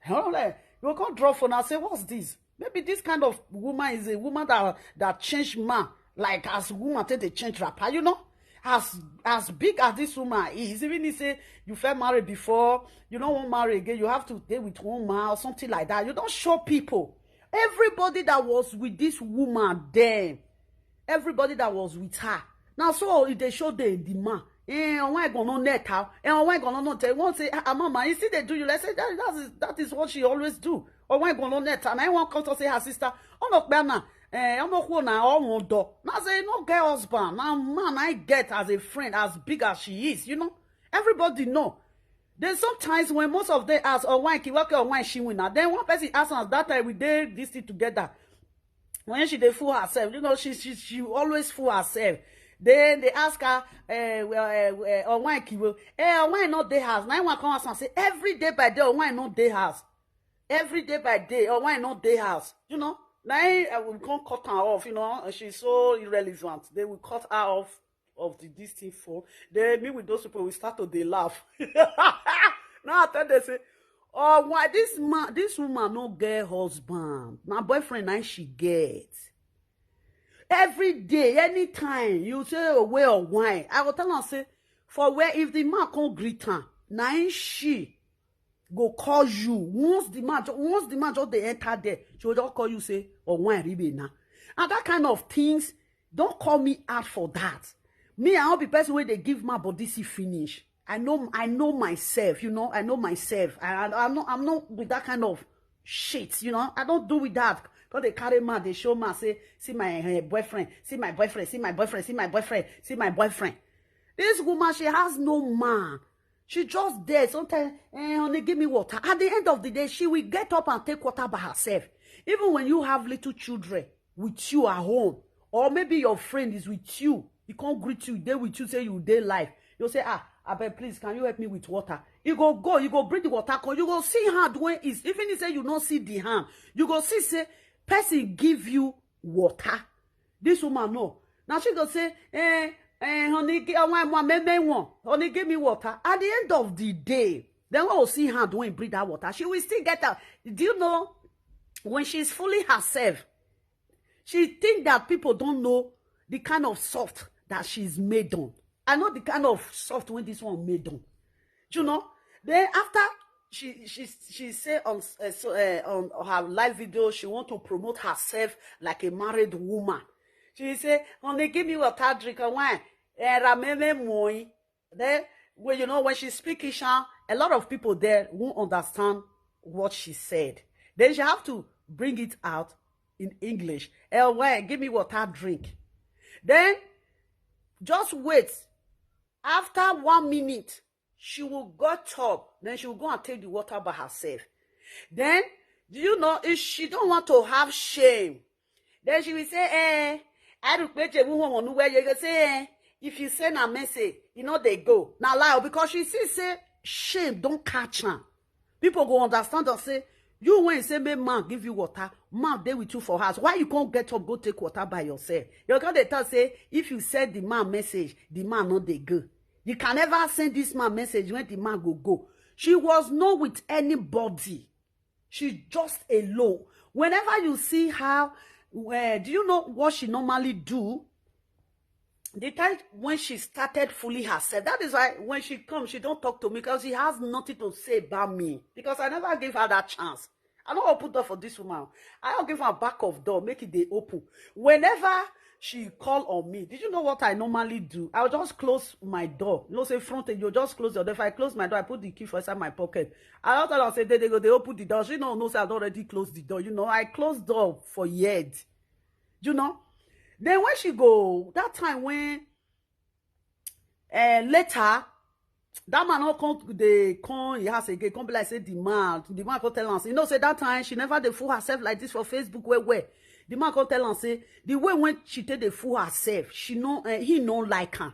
I don't like, you can't draw for now. Say, "What's this?" Maybe this kind of woman is a woman that that changed man. Like as woman take the change rapper, you know. As as big as this woman is, even if say you felt married before, you don't want marry again, you have to stay with one man or something like that. You don't show people. Everybody that was with this woman then, everybody that was with her. Now, so if they show the, the man, eh, on why gonna net her, eh, on why gonna not tell one say, "Ah, ah, mama, you see they do you." Let's say that, that is that is what she always do. Or why gonna net her? And I want come to say her sister, "Oh no, Bana, eh, I'm not one now, all one door." Now say, "No get husband, now man I get as a friend, as big as she is, you know." Everybody know. Then sometimes when most of them ask, "Oh, why Kiwake or why she win?" Now then one person asks us that time we did this thing together. When she dey fool herself, you know, she she she always fool herself. Then they ask her, eh, well, eh, eh, "Oh, why Kiwo? Eh, oh, why not dey house?" Now one come ask and say, "Every day by day, oh, why not dey house?" Every day by day, "Oh, why not dey house?" You know, now I will come cut her off, you know, and she's so irrelevant. They will cut her off of the this thing for. Then me with those people, we start to dey laugh. Now I tell them say, "Oh, why this man, this woman no get husband? My boyfriend now she get." Every day, anytime you say, "Oh, where or why?" I go tell her say, "For where?" If the man come greet her, now she go call you. Once the man, ju- once the man just dey enter there, she will just call you say, "Oh, why Ribe now?" And that kind of things, don't call me out for that. Me, I won't be person where they give my body see finish. I know, I know myself. You know, I know myself. I, I, I'm not, I'm not with that kind of shit. You know, I don't do with that. Because they carry man, they show man, say, "See my eh, boyfriend, see my boyfriend, see my boyfriend, see my boyfriend, see my boyfriend." This woman, she has no man. She just there. Sometimes, eh, "Honey, give me water." At the end of the day, she will get up and take water by herself. Even when you have little children with you at home, or maybe your friend is with you, he can't greet you, they with you, say you dey life. You say, "Ah, I beg, please, can you help me with water?" You go, go, you go bring the water, come, you go see hand when is, even if say you don't see the hand, you go see say person give you water. This woman, no. Now she go say, eh, eh, honey, gi- I want one, me, me one. Honey, give me water. At the end of the day, then we will see her doing bring that water. She will still get her. Do you know, when she's fooling herself, she think that people don't know the kind of soft that she's made on. I know the kind of soft when this one made on. You know? Then after she she she say on uh, so uh, on her live video, she want to promote herself like a married woman. She say, "Honey, give me water, drink and wine." Eh, rameme moi. Then, well, you know, when she speak Ishan, a lot of people there won't understand what she said. Then she have to bring it out in English. Eh, wine, give me water, drink. Then just wait. After one minute, she will got up. Then she will go and take the water by herself. Then, do you know, if she don't want to have shame, then she will say, eh, I look page who want to wear you say, eh, if you send a message, you know they go. Now lie, because she see say shame don't catch her. People go understand and say, you when say make man give you water, man dey with you for house. Why you can't get up, go take water by yourself? You can't dey tell say if you send the man message, the man not dey go. You can never send this man message when the man go go. She was not with anybody. She's just alone. Whenever you see her, uh, do you know what she normally do? The time when she started fooling herself, that is why when she comes, she don't talk to me because she has nothing to say about me because I never gave her that chance. I don't open door for this woman. I don't give her back of door, make it dey open. Whenever she call on me, did you know what I normally do? I'll just close my door. You know, say front, you just close your door. If I close my door, I put the key for inside my pocket. I don't tell her say they, they go, they open the door. She no know say I don't already close the door. You know, I close door for years. You know. Then when she go, that time when uh, later, that man not come, they come, he has again, come be like say the man, the man come tell us. You know, say that time she never dey fool herself like this for Facebook where where. The man come tell us say the way when she take dey fool herself, she no, uh, he no like her.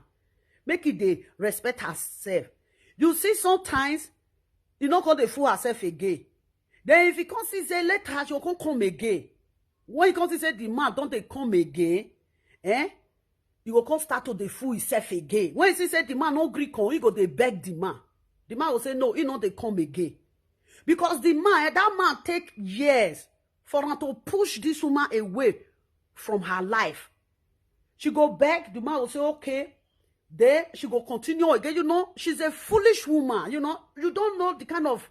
Make it dey respect herself. You see, sometimes you no come dey fool herself again. Then if you come see say later she go come come again. When you come see say the man don't they come again, eh? You go come start to dey fool himself again. When you see say the man no gree come, he go dey beg the man. The man will say no, he no dey come again. Because the man, eh, that man take years for her to push this woman away from her life. She go beg, the man will say okay. Then she go continue again. You know, she's a foolish woman. You know, you don't know the kind of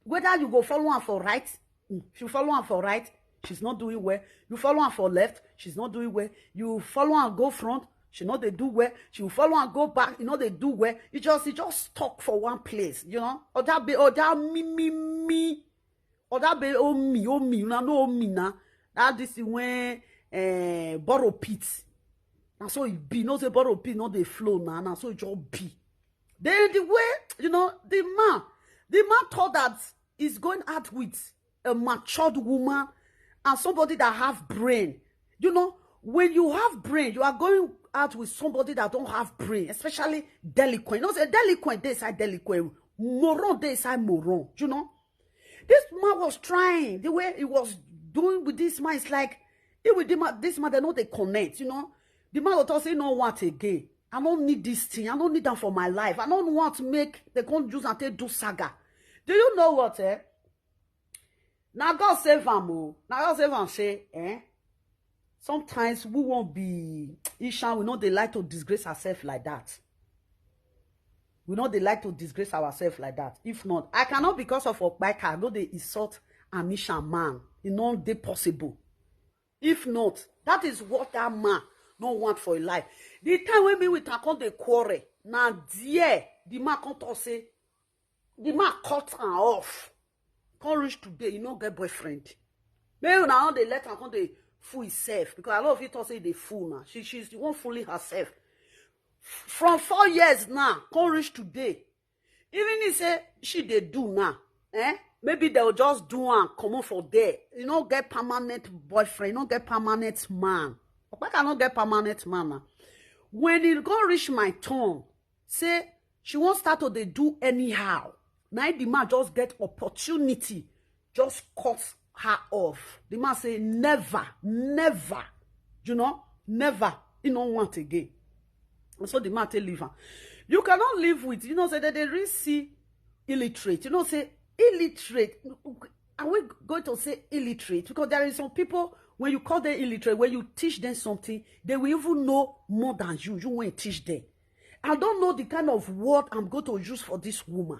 whether you go follow her for right. Mm, if you follow her for right, she's not doing well. You follow her for left, she's not doing well. You follow her go front, she not they do well. She will follow her go back, you know they do well. You just you just stuck for one place. You know, or that be or that me me me. Or that be oh me, oh me, una know oh me na. That this thing when eh borrow pit. Na so it be. No say borrow pit, no dey flow na. Na so it just be. Then the way, you know, the man, the man thought that he's going out with a matured woman and somebody that have brain. You know, when you have brain, you are going out with somebody that don't have brain, especially delinquent. You know, say delinquent, they say delinquent. Moron, they say moron. You know, this man was trying the way he was doing with this man. It's like he with the man, this man, they know they connect. You know, the man will talk say no want again. I don't need this thing. I don't need that for my life. I don't want to make the come use and take do saga. Do you know what? Eh? Now God save am. Oh, now God save am. Say, eh? Sometimes we won't be Ishan. We know they like to disgrace ourselves like that. We know they like to disgrace ourselves like that. If not, I cannot because of Okpaika, I know they insult an Ishan man. It not they possible. If not, that is what that man no want for his life. The time when me with Takon they quarrel, now there the man come talk say the man cut her off. Come reach today, you no get boyfriend. Maybe now they let her come they fool himself because a lot of you talk say they fool now. She she's the one fooling herself. From four years now, come reach today. Even if say she they do now, eh? Maybe they'll just do and come on for there. You know, get permanent boyfriend, you know, get permanent man. But I cannot get permanent man now. When it go reach my turn, say she won't start to they do anyhow. Now the man just get opportunity, just cut her off. The man say never, never. You know, Never. He no want again. So the man take leave am. You cannot live with, you know, say that they really see illiterate. You know, say illiterate. Are we going to say illiterate? Because there is some people, when you call them illiterate, when you teach them something, they will even know more than you. You won't teach them. I don't know the kind of word I'm going to use for this woman.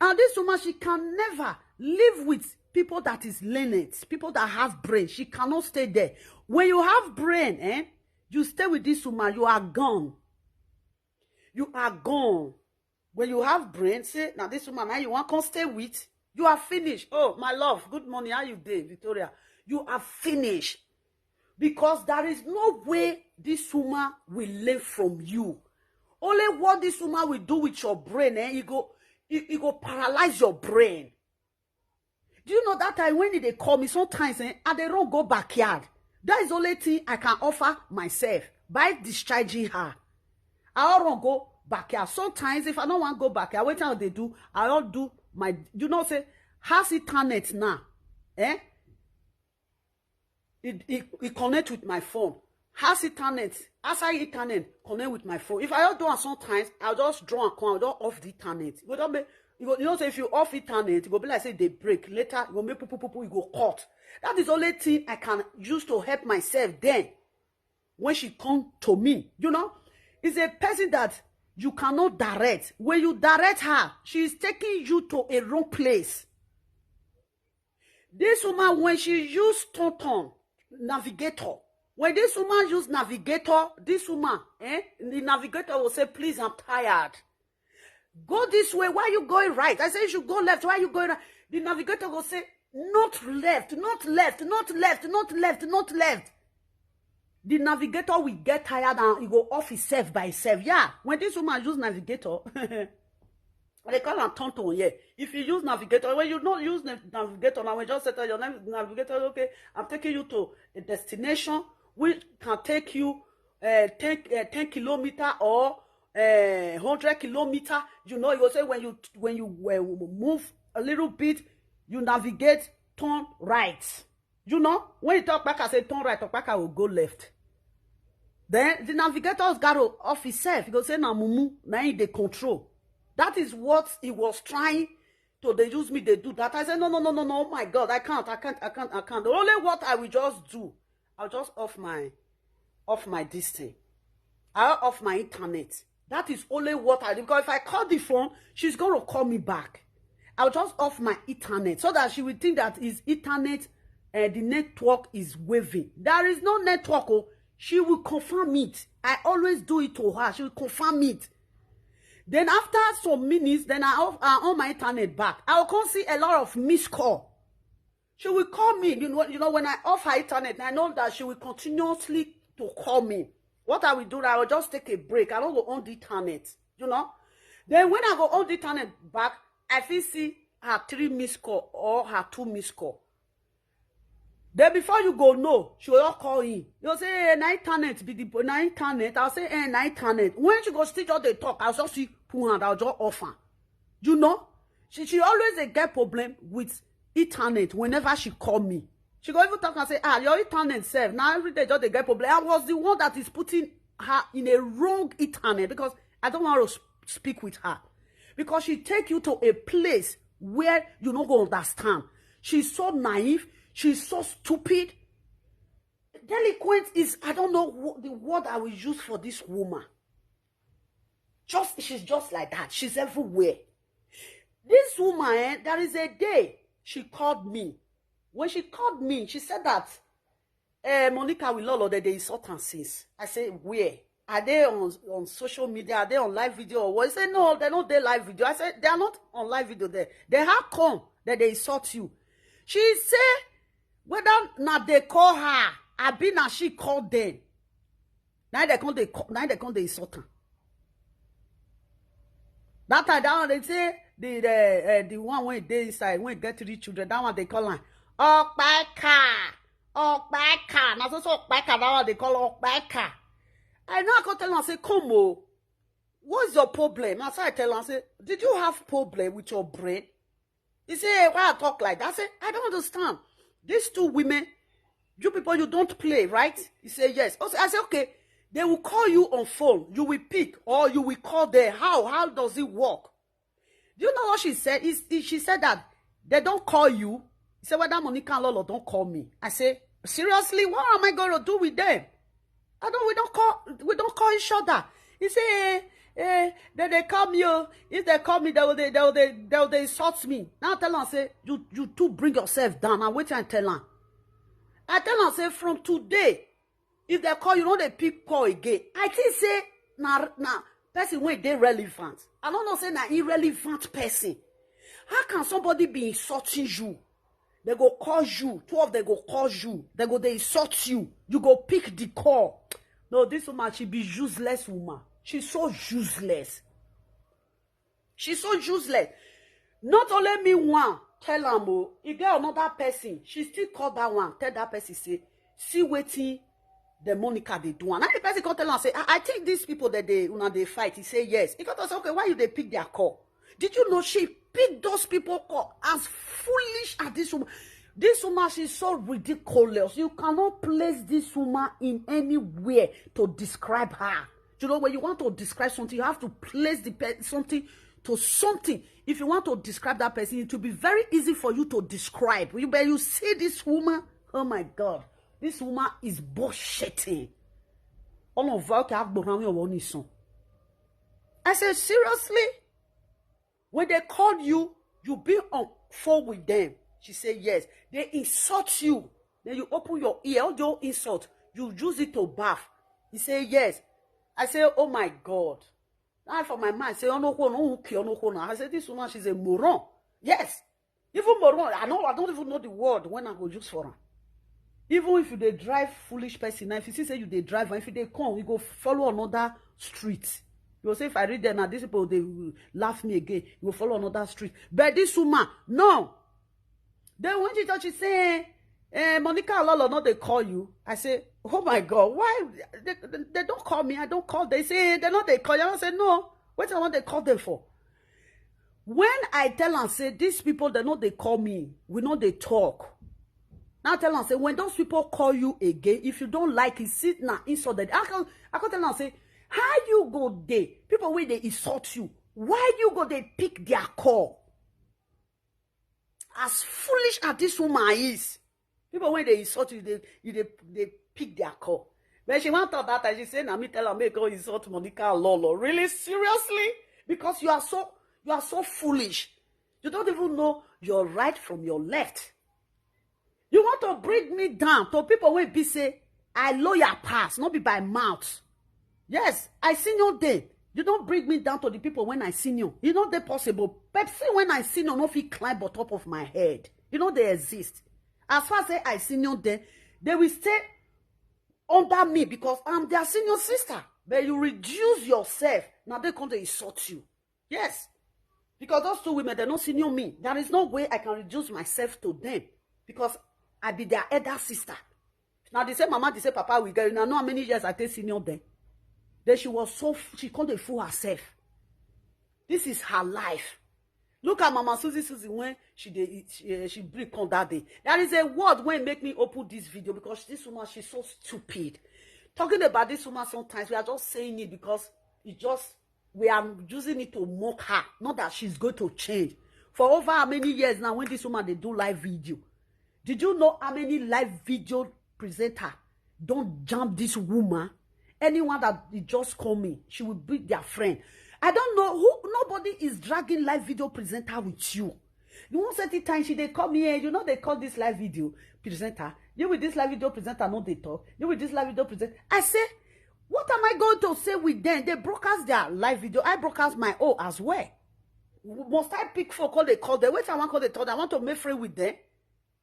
And this woman, she can never live with people that is learned, people that have brain. She cannot stay there. When you have brain, eh, you stay with this woman, you are gone. You are gone. When you have brain, say, now this woman, now you want to stay with, you are finished. Oh, my love, good morning. How you doing, Victoria? You are finished. Because there is no way this woman will learn from you. Only what this woman will do with your brain, eh, it go, it, it go paralyze your brain. Do you know that time when they call me sometimes, eh, I dey run go backyard. That is the only thing I can offer myself by discharging her. I all run go backyard. Sometimes if I don't want go backyard, what time they do? I all do my, you know, say, house internet now. Eh? It, it, it connect with my phone. House internet, outside internet, connect with my phone. If I don't do it sometimes, I'll just draw and come, I'll just off the internet. You go, don't make, you, go, you know, say if you off internet, it go be like say they break. Later, you go make poo, poo, poo, poo, you go cut. That is the only thing I can use to help myself then. When she come to me, you know, it's a person that you cannot direct. When you direct her, she is taking you to a wrong place. This woman, when she use Tonton navigator, when this woman use navigator, this woman, eh, the navigator will say, please, I'm tired. Go this way. Why are you going right? I say you should go left. Why are you going right? The navigator will say, not left, not left, not left, not left, not left. The navigator will get tired and he go off himself by himself. Yeah, when this woman use navigator, they call am Tonton, yeah. If you use navigator, when you not use nav- navigator, now we just set up your nav- navigator, okay, I'm taking you to a destination which can take you uh, ten, uh, ten kilometer or uh, hundred kilometer. You know, you say when you when you uh, move a little bit, you navigate, turn right. You know, when you talk back, I say turn right, talk back, I will go left. Then the navigator's got to off himself. He go say, na mumu, na him dey control. That is what he was trying to, they use me, they do that. I said, no, no, no, no, no, oh my God, I can't, I can't, I can't, I can't. The only what I will just do, I'll just off my, off my this thing. I'll off my internet. That is only what I do. Because if I call the phone, she's going to call me back. I'll just off my internet so that she will think that is internet, uh, the network is waving. There is no network. Oh, she will confirm it. I always do it to her. She will confirm it. Then after some minutes, then I off, I on my internet back. I will come see a lot of missed call. She will call me. You know, you know, when I off her internet, I know that she will continuously to call me. What I will do, I will just take a break. I don't go on the internet, you know. Then when I go on the internet back, I fit see her three missed call or her two missed call. Then before you go know, she will all call in. You say, hey, na internet be the na internet. I'll say, hey, na internet. When she go still just dey talk, I'll just see pull hand, I'll just off her. You know? She she always dey get problem with internet whenever she call me. She go even talk and say, ah, your internet sef. Now every day just dey get problem. I was the one that is putting her in a wrong internet because I don't want to sp- speak with her. Because she take you to a place where you no go understand. She's so naive. She's so stupid. Delinquent is, I don't know what the word I will use for this woman. Just, she's just like that. She's everywhere. This woman, eh, there is a day she called me. When she called me, she said that, eh, Monica will all of the day insult and since. I say, where? Are they on, on social media? Are they on live video or what? He said, no, they're not there live video. I said, they are not on live video there. They have come that they insult you. She say, whether na they call her, I be na she call them. Now they come, they call, now they come, they insult her. That time, that one, they say, the, the, uh, the one when they inside, when get three children, that one they call her, Okpeka, Okpeka. Now so, so Okpeka, that one they call Okpeka. I know I go tell her, say, come on, what's your problem? As I tell her, say, did you have problem with your brain? He say, hey, why I talk like that? I say, I don't understand. These two women, "You people, you don't play, right?" He said, "Yes." Also, I said, "Okay, they will call you on phone. You will pick or you will call there. How? How does it work?" Do you know what she said? He, he- she said that they don't call you. He said, "Whether Monica and Lolo don't call me." I say, "Seriously, what am I going to do with them? I don't, we don't call, we don't call each other." He say, "Eh, eh, then they call me. Oh. If they call me, they will, they, they will, they, they will, they insult me." Now I tell her, say, "You, you two bring yourself down." Now wait till I tell her. I tell her, say, "From today, if they call you, no dey pick call again." I think say na, na person wey dey relevant. I no know say na irrelevant person. How can somebody be insulting you? They go call you. Two of them go call you. They go dey insult you. You go pick the call. No, this woman, she be useless woman. She's so useless. She's so useless. Not only me one tell am o, e get another person. She still call that one, tell that person, say, "See wetin the Monica dey do." And the person come tell am, say, "I, I think these people that they, una dey fight." He say, "Yes." He come talk say, "Okay, why you dey pick their call?" Did you know she picked those people call? As foolish as this woman. This woman, she's so ridiculous. You cannot place this woman in anywhere to describe her. You know, when you want to describe something, you have to place the pe- something to something. If you want to describe that person, it will be very easy for you to describe. You, but you see this woman, oh my God, this woman is bullshitting. All of, okay, I've been around your one son. I said, "Seriously? When they call you, you be on phone with them?" She said, "Yes." They insult you. Then you open your ear, all the old insult. You use it to baff. He said, "Yes." I said, "Oh my God." Now for my mind, say, "Oh no, no, okay, oh no, no." I said, "This woman, she's a moron." Yes. Even moron, I know, I don't even know the word when I go use for her. Even if you dey drive foolish person, now if you see say you dey drive, and if you dey come, you go follow another street. You go say, "If I read there now, these people, they will laugh me again." You go follow another street. But this woman, no. Then when she talk, she say, "Eh, Monica and Lolo, no dey call you?" I say, "Oh my God, why? They, they, they don't call me, I don't call." They say, "They no dey call you." I say, "No, what I want they call them for?" When I tell am say, "These people, they no dey call me, we no dey talk." Now I tell am say, "When those people call you again, if you don't like it, sit na insult them." I can, I can tell am say, "How you go dey? People wey dey insult you, why you go dey pick their call?" As foolish as this woman is, people wey dey insult you, they, you dey, they pick their call. But she want talk that time, she say, "Na me tell am make go insult Monica and Lolo." Really, seriously? Because you are so, you are so foolish. You don't even know your right from your left. You want to bring me down to people wey be say I loyal pass, not be by mouth. Yes, I senior them. You don't bring me down to the people when I senior. You know they possible. Pepsi when I senior, no fit climb on top of my head. You know they exist. As far as say I senior them, they will stay under me because I'm their senior sister. But you reduce yourself. Now they come to insult you. Yes. Because those two women, they no senior me. There is no way I can reduce myself to them because I be their elder sister. Now they say, "Mama," they say, "Papa, we get." You know how many years I take senior them. Then she was so f- she come dey fool herself. This is her life. Look at Mama Susie Susie when she dey she, eh, she bring come that day. There is a word when make me open this video because this woman, she's so stupid. Talking about this woman, sometimes we are just saying it because it just, we are using it to mock her, not that she's going to change. For over how many years now when this woman dey do live video? Did you know how many live video presenter don't jump this woman? Anyone that is just coming, she will be their friend. I don't know who, nobody is dragging live video presenter with you. You won't set the time she dey come here. You know they call this live video presenter. You with this live video presenter, no they talk. You with this live video presenter. I say, what am I going to say with them? They broadcast their live video. I broadcast my own as well. Must I pick for call they call them? Wait, I want call they talk. I want to make friend with them.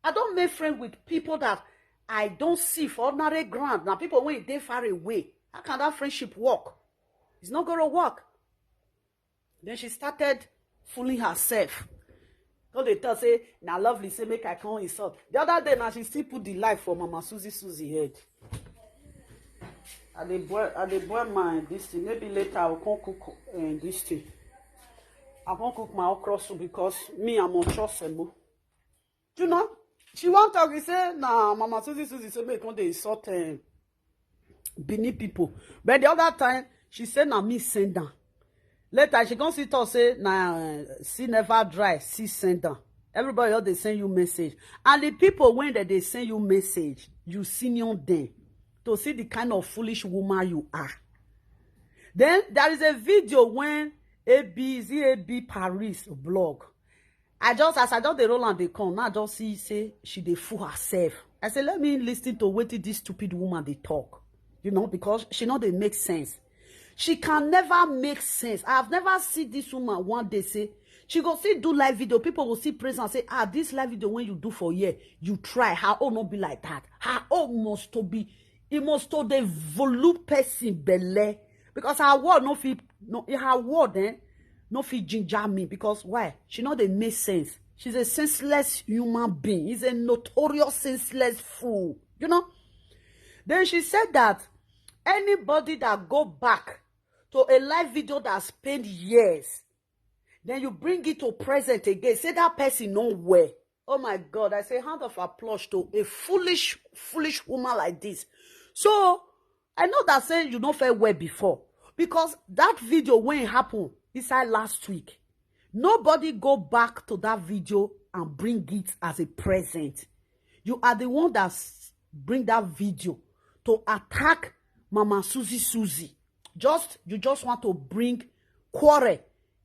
I don't make friend with people that I don't see for ordinary ground. Now people when they far away, how can that friendship work? It's not gonna work. Then she started fooling herself. Come dey tell say na Lovely say make I come insult. The other day now she still put the life for Mama Susie Susie head. I dey boil, I dey boil my this thing. Maybe later I will come cook uh, this thing. I come cook my okra soup because me I'm on trust semo. You know? She wan talk, he say na Mama Susie Susie say make come dey insult um, Benin people. But the other time, she say na me send am. Later, she come see talk say na uh, see never dry, see send am. Everybody just dey send you message. And the people when they dey send you message, you senior them to see the kind of foolish woman you are. Then there is a video when A B, is it A B Paris blog? I just, as I just dey roll and dey come, now I just see say she dey fool herself. I say, let me listen to wetin this stupid woman dey talk. You know, because she no dey make sense. She can never make sense. I have never seen this woman one day say, she go still do live video. People go still praise and say, ah, this live video when you do for here, you try. Her own no be like that. Her own must to be, it must to develop person belle. Because her word no fit, no, her word, eh, no fit ginger me. Because why? She no dey make sense. She's a senseless human being. He's a notorious senseless fool. You know? Then she said that anybody that go back to a live video that spent years, then you bring it to present again, say that person no well. Oh my God, I say hand of applause to a foolish, foolish woman like this. So I know that say you no feel well before, because that video when it happened inside last week, nobody go back to that video and bring it as a present. You are the one that s- bring that video to attack Mama Susie Susie. Just, you just want to bring quarrel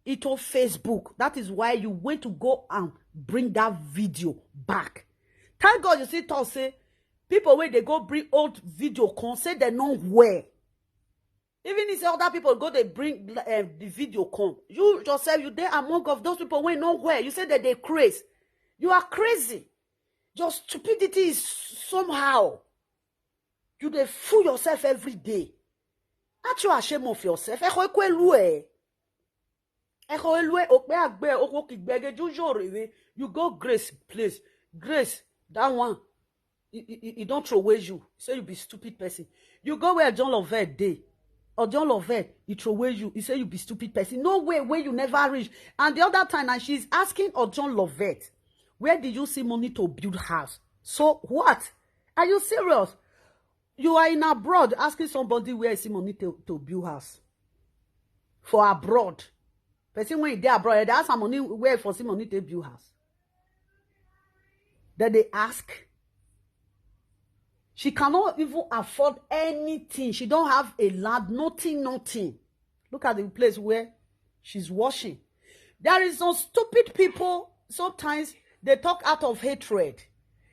into Facebook. That is why you went to go and bring that video back. Thank God you see talk say people when they go bring old video come say they no well. Even if other people go they bring uh, the video come, you yourself, you there among of those people when no well. You say that they crazy. You are crazy. Your stupidity is somehow. You dey fool yourself every day. Aren't you ashamed of yourself? Ẹ kò kú elu ẹ. Ẹ kò elu ẹ, òpè àgbẹ̀, oko kìgbẹ́gẹ́, jújù òrèrè. You go Grace place. Grace, that one, he, he, he don't throw away you. Say you be stupid person. You go where John Lovett dey. Or John Lovett, he throw away you. He say you be stupid person. No way, where you never reach. And the other time, and she's asking Ojon Lovett, where did you see money to build house? So what? Are you serious? You are in abroad asking somebody where is money to, to build house for abroad. Person when they abroad, they ask her money where for see money to build house. Then they ask. She cannot even afford anything. She don't have a land, nothing, nothing. Look at the place where she's washing. There is some stupid people. Sometimes they talk out of hatred.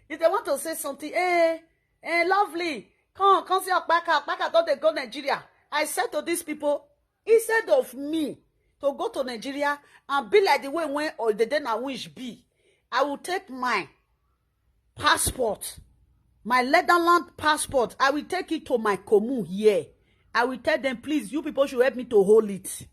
If they want to say something, eh, eh, lovely, come, come see Okpaka. Okpaka don't they go Nigeria? I said to these people, instead of me to go to Nigeria and be like the way when or the day I wish be, I will take my passport, my Netherlands passport. I will take it to my commune here. I will tell them, please, you people should help me to hold it.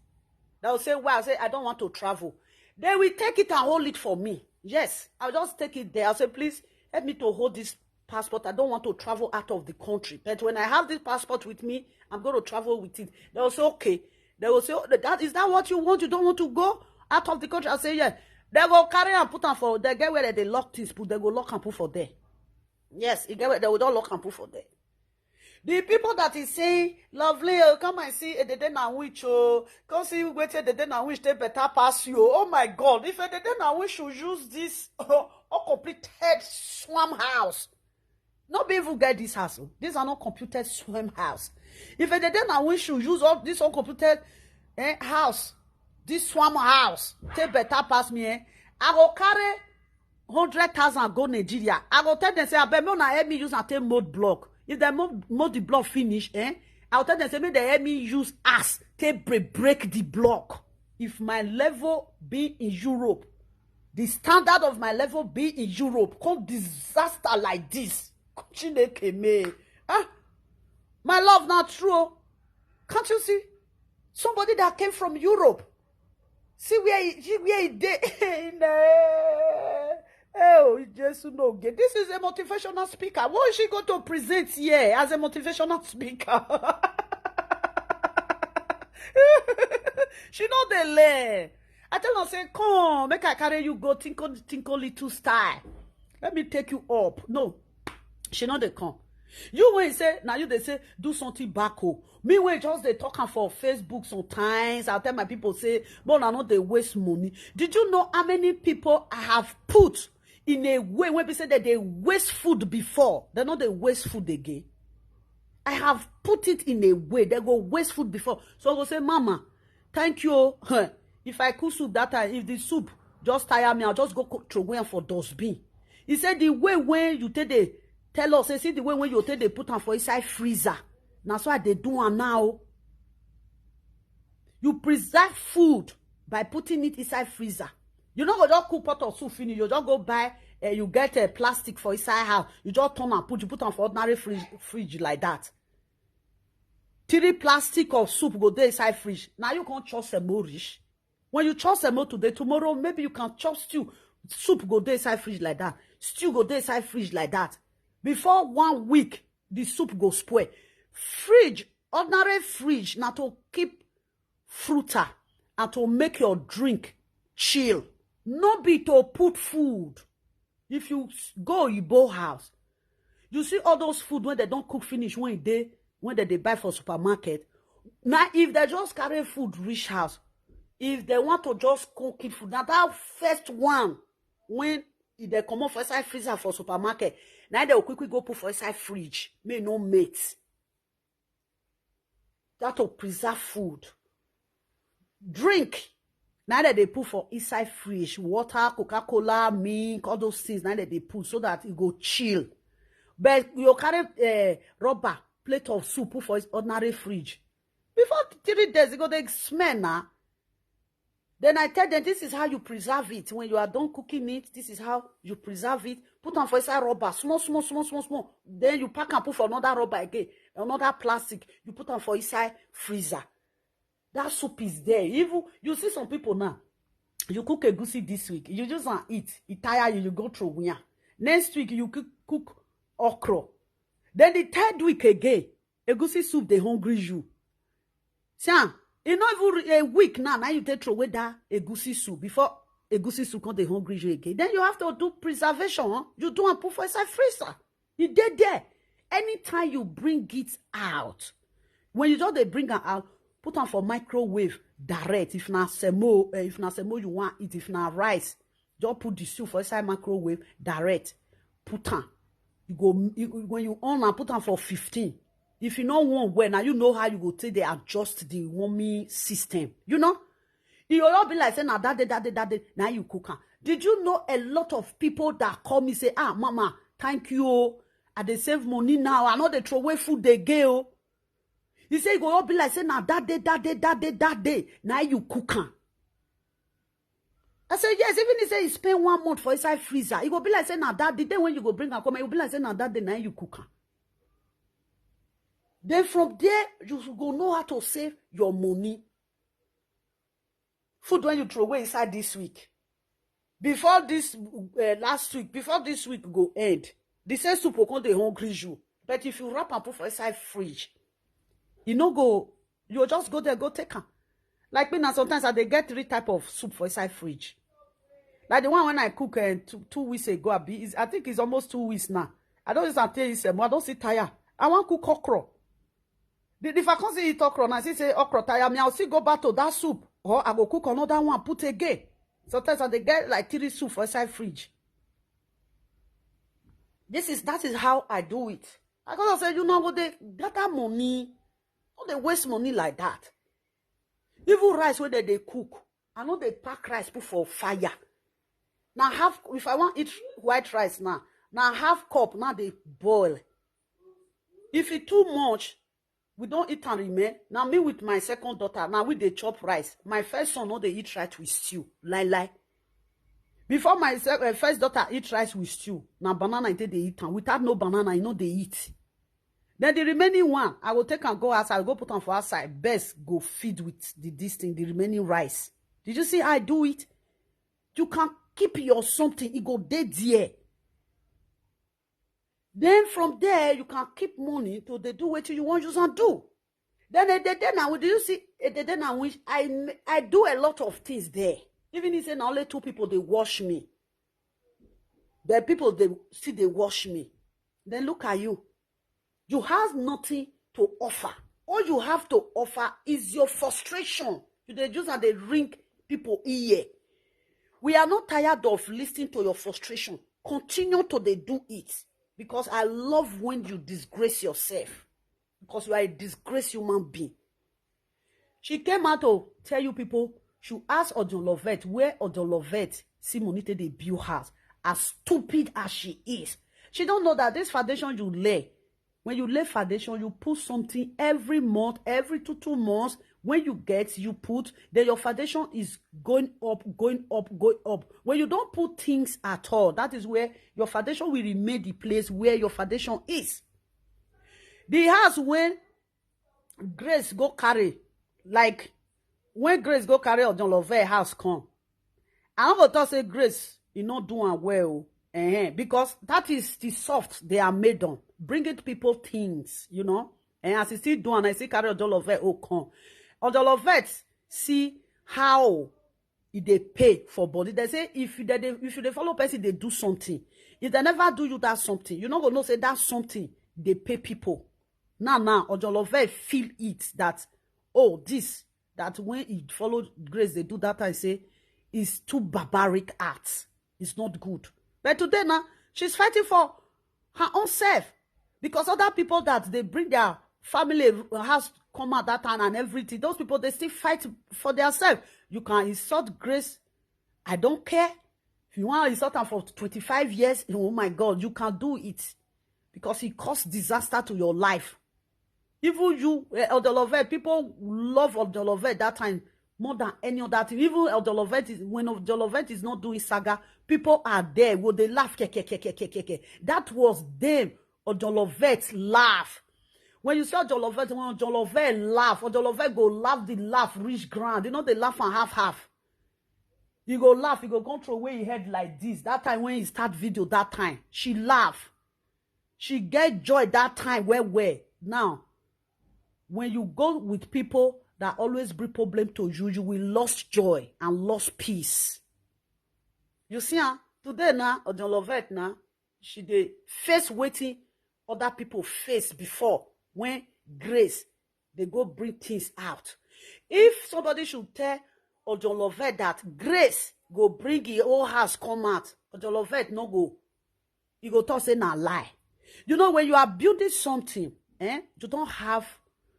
They will say, why? I say, I don't want to travel. They will take it and hold it for me. Yes, I'll just take it there. I'll say, please, help me to hold this passport. I don't want to travel out of the country. But when I have this passport with me, I'm going to travel with it. They will say, okay. They will say, oh, that is that what you want? You don't want to go out of the country? I say, yeah. They go carry and put am for, they get where they lock things, put, they go lock and put for there. Yes, you get where they will don't lock and put for there. The people that is saying, lovely, oh, come and see Edede na witch, oh, come see wetin Edede na witch take better pass you. Oh my God, if Edede na witch should use this uncompleted swamp house, no be even get this house. Oh. These are not computed swamp house. If Edede na witch should use all this uncompleted eh, house, this swamp house, take better pass me, eh, I go carry hundred thousand go Nigeria. I go tell them say, abeg, make una help me use and take mold block. If they mold, mold the block finish, eh, I go tell them say, make they help me use ass take break, break the block. If my level be in Europe, the standard of my level be in Europe, come disaster like this. Chineke me. Ah, my love, not true. Can't you see? Somebody that came from Europe. See where he, see where he dey. Oh, Jesus, no get. This is a motivational speaker. What is she going to present here as a motivational speaker? She know the learn. I tell her, say, come, make I carry you go tinkle, tinkle little style. Let me take you up. No, she no dey come. You wey say, now you dey say, "Do something back o." Me wey just dey talk am for Facebook sometimes, I tell my people say, "But I no dey waste money." Did you know how many people I have put in a way when people say that they waste food before? They no dey waste food again. I have put it in a way they go waste food before. So I go say, "Mama, thank you o." If I cook soup that time, if the soup just tire me, I'll just go co- throw away am for dustbin. He said, "The way when you take dey tell us, say, see the way when you take dey put am for inside freezer. Na so I dey do am now." You preserve food by putting it inside freezer. You no go just cook pot of soup finish, you just go buy, eh, you get a plastic for inside house, you just turn am put, you put am for ordinary fridge, fridge like that. Three plastic of soup go dey inside fridge. Now you can't chop semo reach. When you chop semo today, tomorrow maybe you can chop stew. Soup go dey inside fridge like that. Stew go dey inside fridge like that. Before one week, the soup go spoil. Fridge, ordinary fridge, na to keep fruta and to make your drink chill. No be to put food. If you s- go Igbo house, you see all those food when they don't cook finish when they when they, they buy for supermarket. Now, if they just carry food reach house, if they want to just cook it food, now that first one when if they come off for inside freezer for supermarket, now they will quickly go put for inside fridge. May no mate. That to preserve food. Drink. Now that they put for inside fridge, water, Coca-Cola, milk, all those things. Now that they put so that it go chill. But you carry uh, rubber plate of soup put for its ordinary fridge. Before three days, it go dey smell now. Then I tell them, "This is how you preserve it. When you are done cooking it, this is how you preserve it. Put am for inside rubber, small, small, small, small, small. Then you pack and put for another rubber again, another plastic. You put am for inside freezer." That soup is there. Even you see some people now, you cook egusi this week, you just and eat, it tire you, you go throw where. Next week, you cook, cook okra. Then the third week again, egusi soup, they hungry you. See, ah, e no even re- a week now. Now you take throw away that egusi soup before egusi soup come dey hungry you again. Then you have to do preservation. Huh? You do and put for inside freezer. E dey there. Anytime you bring it out, when you just dey bring am out, put am for microwave direct. If na semo, eh, if na semo you want eat, if na rice, just put the soup for inside microwave direct. Put am. You go you, when you on and put am for fifteen. If you no want well, now you know how you go take dey adjust the warming system. You know, e go just be like say na that day, that day, that day, now you cook am. Did you know a lot of people that call me say, "Ah, mama, thank you o. I dey save money now. I no dey throw away food again o." He say e go just be like say na that day, that day, that day, that day, now you cook am. I say, "Yes." Even he say he spend one month for inside freezer. E go be like say na that the day when you go bring am come, e go be like say na that day now you cook am. Then from there, you go know how to save your money. Food when you throw away inside this week. Before this uh, last week, before this week go end, the same soup will come dey hungry you. But if you wrap and put for inside fridge, you no go, you just go there, go take am. Like me now, sometimes I dey get three type of soup for inside fridge. Like the one when I cook uh, two, two weeks ago, I, be, I think it's almost two weeks now. I don't use and tell you, I don't see tire. I want cook okra. The, if I can't see it okra, and I see say okra tire me, I'll still go back to that soup. Or I go cook another one, put again. Sometimes I dey get like three soup for inside fridge. This is that is how I do it. I gotta say, you know what they gather money, not they waste money like that. Even rice where they, they cook, I know they pack rice put for fire. Now half if I want eat white rice now, now half cup now they boil. If it too much, we don't eat and remain. Now me with my second daughter, now we dey chop rice. My first son no dey eat rice with stew. Lie lie. Before my se- uh, first daughter eat rice with stew, now banana I take dey eat am. Without no banana, I no dey eat. Then the remaining one, I will take and go outside, I go put am for outside. Best go feed with the this thing, the remaining rice. Did you see how I do it? You can keep your something, it go dey there. Then from there, you can keep money to dey do what you want use and do. Then a day then now, do you see a day then now which I ma- I do a lot of things there. Even if say na only two people they watch me. Then people, they still they watch me. Then look at you. You have nothing to offer. All you have to offer is your frustration. You dey use and they ring people ear. We are not tired of listening to your frustration. Continue to dey do it, because I love when you disgrace yourself, because you are a disgrace human being. She came out to tell you people, she asked Odon Lovett where Odon Lovett see money take dey build house. As stupid as she is, she don't know that this foundation you lay, when you lay foundation, you put something every month, every two two months. When you get, you put, then your foundation is going up, going up, going up. When you don't put things at all, that is where your foundation will remain the place where your foundation is. The house when Grace go carry, like, when Grace go carry Odon Lovett house come, I no go talk say Grace, you no do am well. Eh, because that is the soft they are made on. Bringing people things, you know. And as he still do am, I still carry Odon Lovett oh come. Odon Lovett see how e dey pay for body. They say if you dey, if you dey follow person, they do something. If they never do you that something, you no go know say that something they pay people. Now, now, Odon Lovett feel it that, oh, this, that when he followed Grace, they do that time, say, it's too barbaric act. It's not good. But today now, she's fighting for her own self, because other people that they bring their family house come out that time and everything, those people, they still fight for their self. You can insult Grace. I don't care. If you want to insult her for twenty-five years, oh my God, you can do it, because he caused disaster to your life. Even you, eh, Odon Lovett, people love Odon Lovett that time more than any other thing. Even Odon Lovett is, when Odon Lovett is not doing saga, people are there. Will they laugh? Ke, ke, ke, ke, ke, ke, ke. That was them. Odon Lovett laugh. When you see Odon Lovett, when Odon Lovett laugh, Odon Lovett go laugh, the laugh reach ground. You know, they laugh and half half. You go laugh, you go come throw away your head like this. That time when he start video, that time, she laugh. She get joy that time, well, well. Now, when you go with people that always bring problem to you, you will lost joy and lost peace. You see, huh? Today now, Odon Lovett now, she dey face wetin other people face before, when Grace they go bring things out. If somebody should tell Odon Lovett that Grace go bring his whole house come out, Odon Lovett no go. He go talk say na lie. You know, when you are building something, eh, you don't have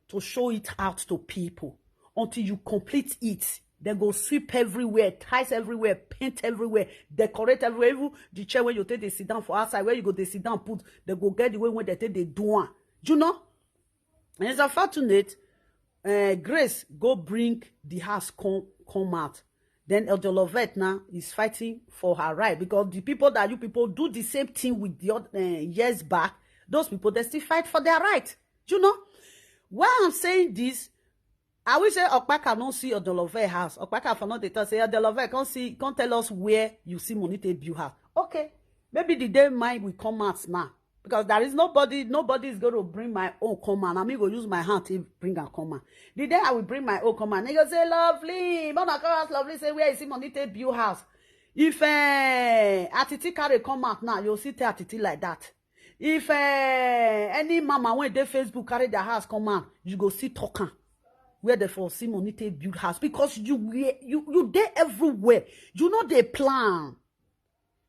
to show it out to people until you complete it. They go sweep everywhere, tiles everywhere, paint everywhere, decorate everywhere. Even the chair where you take they sit down for outside, where you go they sit down, put, they go get the way when they take they do one. You know? And it's unfortunate, uh, Grace go bring the house come, come out. Then Odon Lovett now is fighting for her right, because the people that you people do the same thing with the other, uh, years back, those people, they still fight for their right. You know? Why I'm saying this, I wish say Okpaka no see Odon Lovett house. Okpaka for not dey talk say Odon Lovett come see, come tell us where you see money take build house. Okay, maybe the day mine will come out now, because there is nobody, nobody is going to bring my own come out. I mean, go use my hand to bring and come out. The day I will bring my own come out, they go say, "Lovely, Mona Karas, Lovely, say where you see money take build house." If, eh, Atiti carry come out now, you'll see tell Atiti like that. If, eh, any mama when they Facebook carry their house come out, you go see talk am. Where they for see money take build house, because you, you, you there everywhere. You know they plan.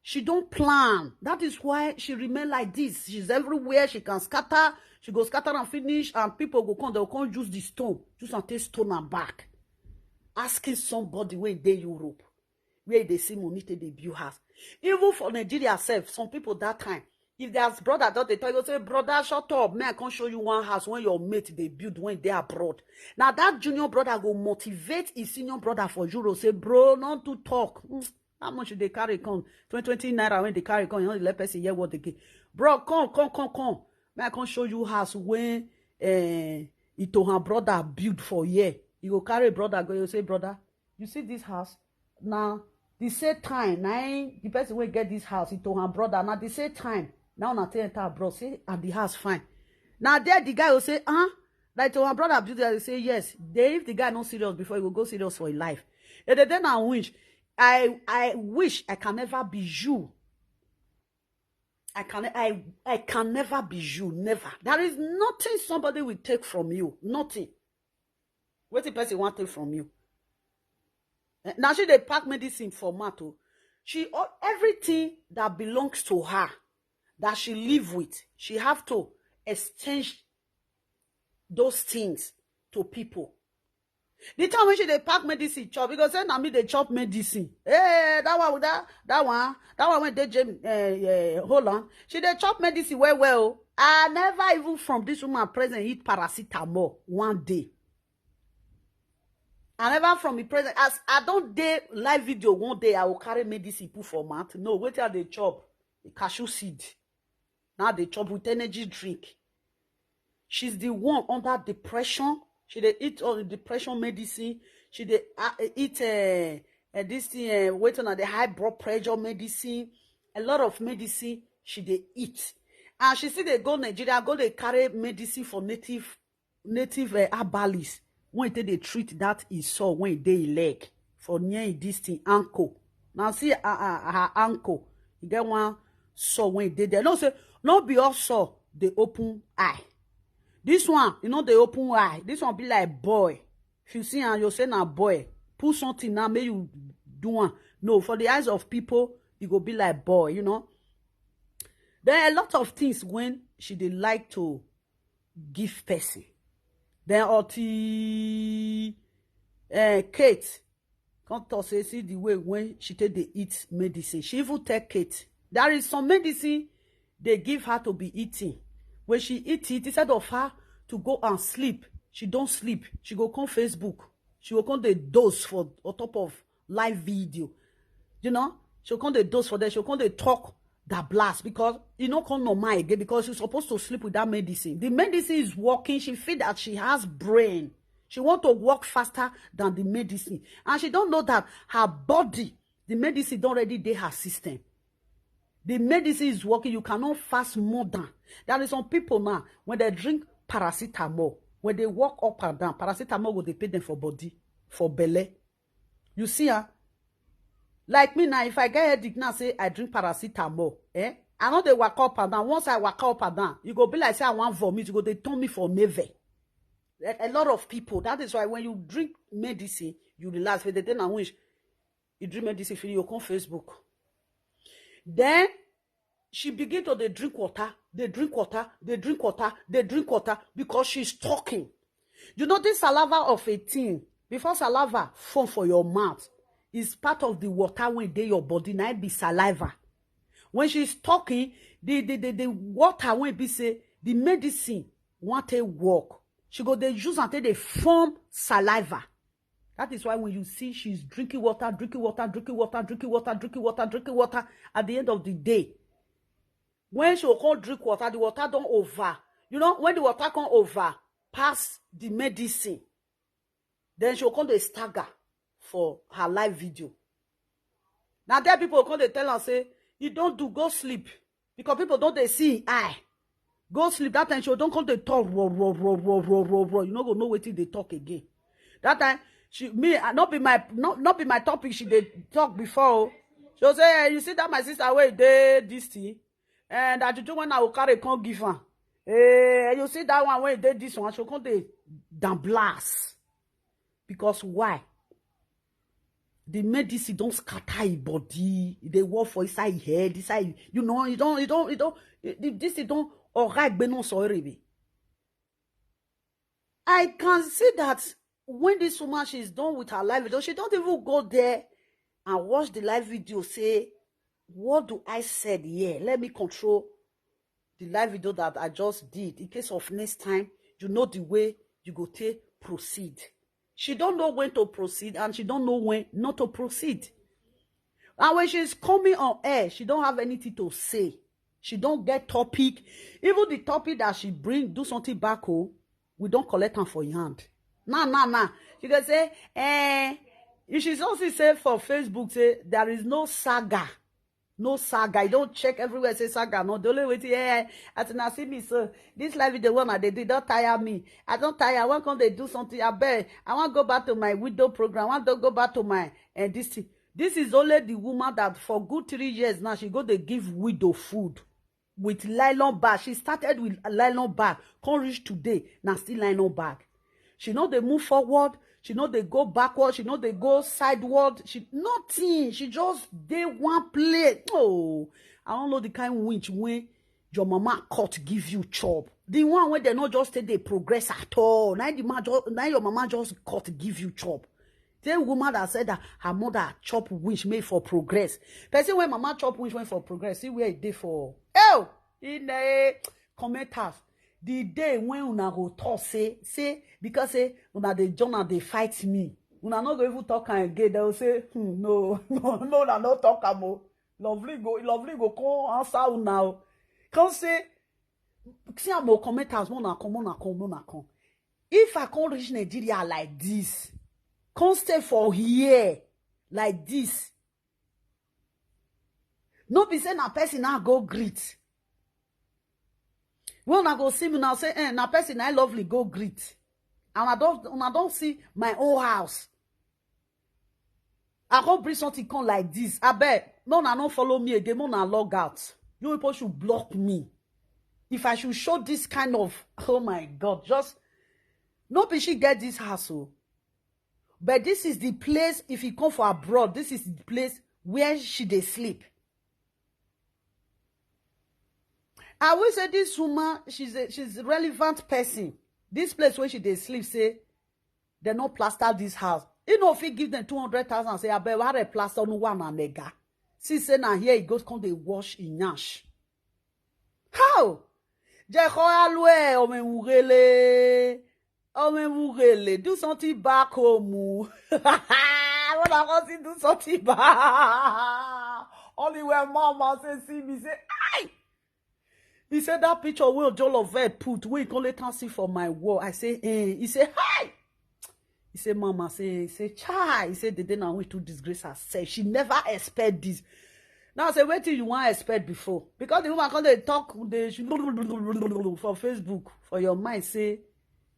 She don't plan. That is why she remain like this. She's everywhere. She can scatter. She go scatter and finish, and people go come. They will come use the stone, use and take stone and back. Asking somebody when they Europe, where they see money take they build house. Even for Nigeria self, some people that time, if their brother don't they tell you, say, "Brother, shut up, man, I can't show you one house when your mate they build when they abroad." Now that junior brother go motivate his senior brother for Euro, say, "Bro, not to talk." Hmm, how much they carry come? Twenty, twenty naira when they carry come, you know, the person hear what they get. "Bro, come, come, come, come. Man, I can't show you house when, eh, Itohan brother build for here." You go carry brother, go, you say, "Brother, you see this house? Now, the same time, now the person will get this house, Itohan brother. Now, the same time, now na take enter abroad, say, and the house fine." Now there, the guy will say, "Huh?" Like Itohan brother build there, say, "Yes." They, if the guy not serious before, he will go serious for his life. And then I wish, I, I wish I can never be you. I can I I can never be you, never. There is nothing somebody will take from you, nothing. What the person want take from you? Eh, now she dey pack medicine for mouth o. She all everything that belongs to her, that she live with, she have to exchange those things to people. The time when she dey pack medicine chop, you go say na me dey chop medicine. Hey, that one, that that one, that one when dey James uh, uh, Holland, she dey chop medicine well well. I never even from this woman present eat paracetamol one day. I never from the present as I don't dey live video one day I will carry medicine put for mouth. No, wait till they chop the cashew seed. Now they chop with energy drink. She's the one under depression. She dey eat all the depression medicine. She dey uh, eat uh, uh, this thing uh, waiting on the high blood pressure medicine. A lot of medicine she dey eat. And she still dey go Nigeria, go dey carry medicine for native native uh, herbalist. When they dey treat that is sore when they leg for near this thing ankle. Now see uh, uh, her ankle. You get one sore when they there. No say no be all sore dey open eye. This one, you know, they open eye. This one be like boy. If you see and you say na boy, put something now, may you do one. No, for the eyes of people, it go be like boy, you know. There are a lot of things when she dey like to give person. Then Oti uh, Kate come talk say see the way when she take dey eat medicine. She even tell Kate there is some medicine they give her to be eating. When she eat it, instead of her to go and sleep, she don't sleep. She go come Facebook. She go come dey dose for on top of live video. You know, she go come dey dose for there. She go come dey talk that blast because you no come normal again because you're supposed to sleep with that medicine. The medicine is working. She feel that she has brain. She want to work faster than the medicine. And she don't know that her body, the medicine don't already dey her system. The medicine is working. You cannot fast more than. There is some people now, when they drink paracetamol, when they walk up and down, paracetamol go dey pay them for body, for belly. You see, huh? Like me now, if I get headache now, say I drink paracetamol, eh? I know they walk up and down. Once I walk up and down, you go be like say I want vomit. You go they turn me for neve. A, a lot of people. That is why when you drink medicine, you relax. But they then I wish you drink medicine, feel you come Facebook. Then she begin to dey drink water, dey drink water, dey drink water, dey drink water because she's talking. You know this saliva of a thing, before saliva form for your mouth, is part of the water wey dey your body, na im be saliva. When she's talking, the the the, the water wey be say the medicine wan take work, she go dey use am take dey form saliva. That is why when you see she's drinking water, drinking water, drinking water, drinking water, drinking water, drinking water, at the end of the day, when she will come drink water, the water don't over. You know, when the water come over, pass the medicine, then she will come dey stagger for her live video. Now there people come dey tell her say, you don't do, go sleep. Because people don't they see eye. Go sleep. That time she don't come dey talk raw, raw, raw, raw, raw, raw, raw. You no go know wetin dey talk again. That time she me I not be my not, not be my topic she dey talk before. Oh. She'll say, eh, you see that my sister wey dey this thing, and that you do when I will carry come give her. Eh, you see that one wey dey this one, she'll come dey damn blast. Because why? The medicine don't scatter his body. They work for inside his head, inside you know, you don't, you don't, you don't. This thing don't alright be no sorry be. I can see that when this woman she's done with her life, though she don't even go there and watch the live video. Say, what do I said here? Let me control the live video that I just did. In case of next time, you know the way you go take proceed. She don't know when to proceed and she don't know when not to proceed. And when she's coming on air, she don't have anything to say. She don't get topic. Even the topic that she bring, do something back home, we don't collect them for your hand. Nah, nah, nah. She can say, eh, you should also say for Facebook, say there is no saga. No saga. You don't check everywhere, say saga. No, the only way to yeah, as I see me, so this live video one I they did not tire me. I don't tire. I want come they do something. I beg. I want go back to my widow program. I want to go back to my and this thing. This is only the woman that for good three years now she go they give widow food. with nylon bag. She started with nylon bag, come reach today, na still nylon bag. She no dey move forward, she no dey go backward, she no dey go sideward, she nothing. She just dey one place. Oh, I don't know the kind winch when your mama cut give you chop. The one wey dem no just take dey progress at all. Na the man just, na your mama just cut give you chop. The woman that said that her mother chop winch made for progress. Person when mama chop winch went for progress. See where e dey for. Oh, in the commenters. The day when una go talk say, say, because say una dey join and dey fight me. Una no go even talk am again. They will say, hmm, no, no, no, una no talk am o. Lovely go, lovely go come answer una o. Come say, see am o, commenters, una come, una come, una come. If I come reach Nigeria like this, come stay for here like this, no be say na person I go greet. When una go see me now, say, eh, na person I lovely go greet. And I don't, una don't see my own house. I go bring something come like this. I bet, no, una no follow me again, no, una log out. You people should block me. If I should show this kind of, oh my God, just, no be she get this house o. But this is the place, if you come for abroad, this is the place where she dey sleep. I will say this woman, she's a, she's a relevant person. This place where she dey sleep, say, they no plaster this house. You know, if you give them two hundred thousand, say, I bet what a plaster no one and mega. See, say now here it goes, come they wash in yash. How? Jeko alwe, omen wugele. Omen wugele. Do something back home o. What I want to do something back. Only when mama say, see me, say, "Aye." He said, that picture wey Ojolove put, wey he come later see for my wall. I say, eh. He say, "Hi." He say, "Mama," say, he say, "Chai." He say, "Dede na we too disgrace herself. She never expect this." Now I say, "Wetin you wan expect before?" Because the woman come dey talk, dey for Facebook, for your mind, say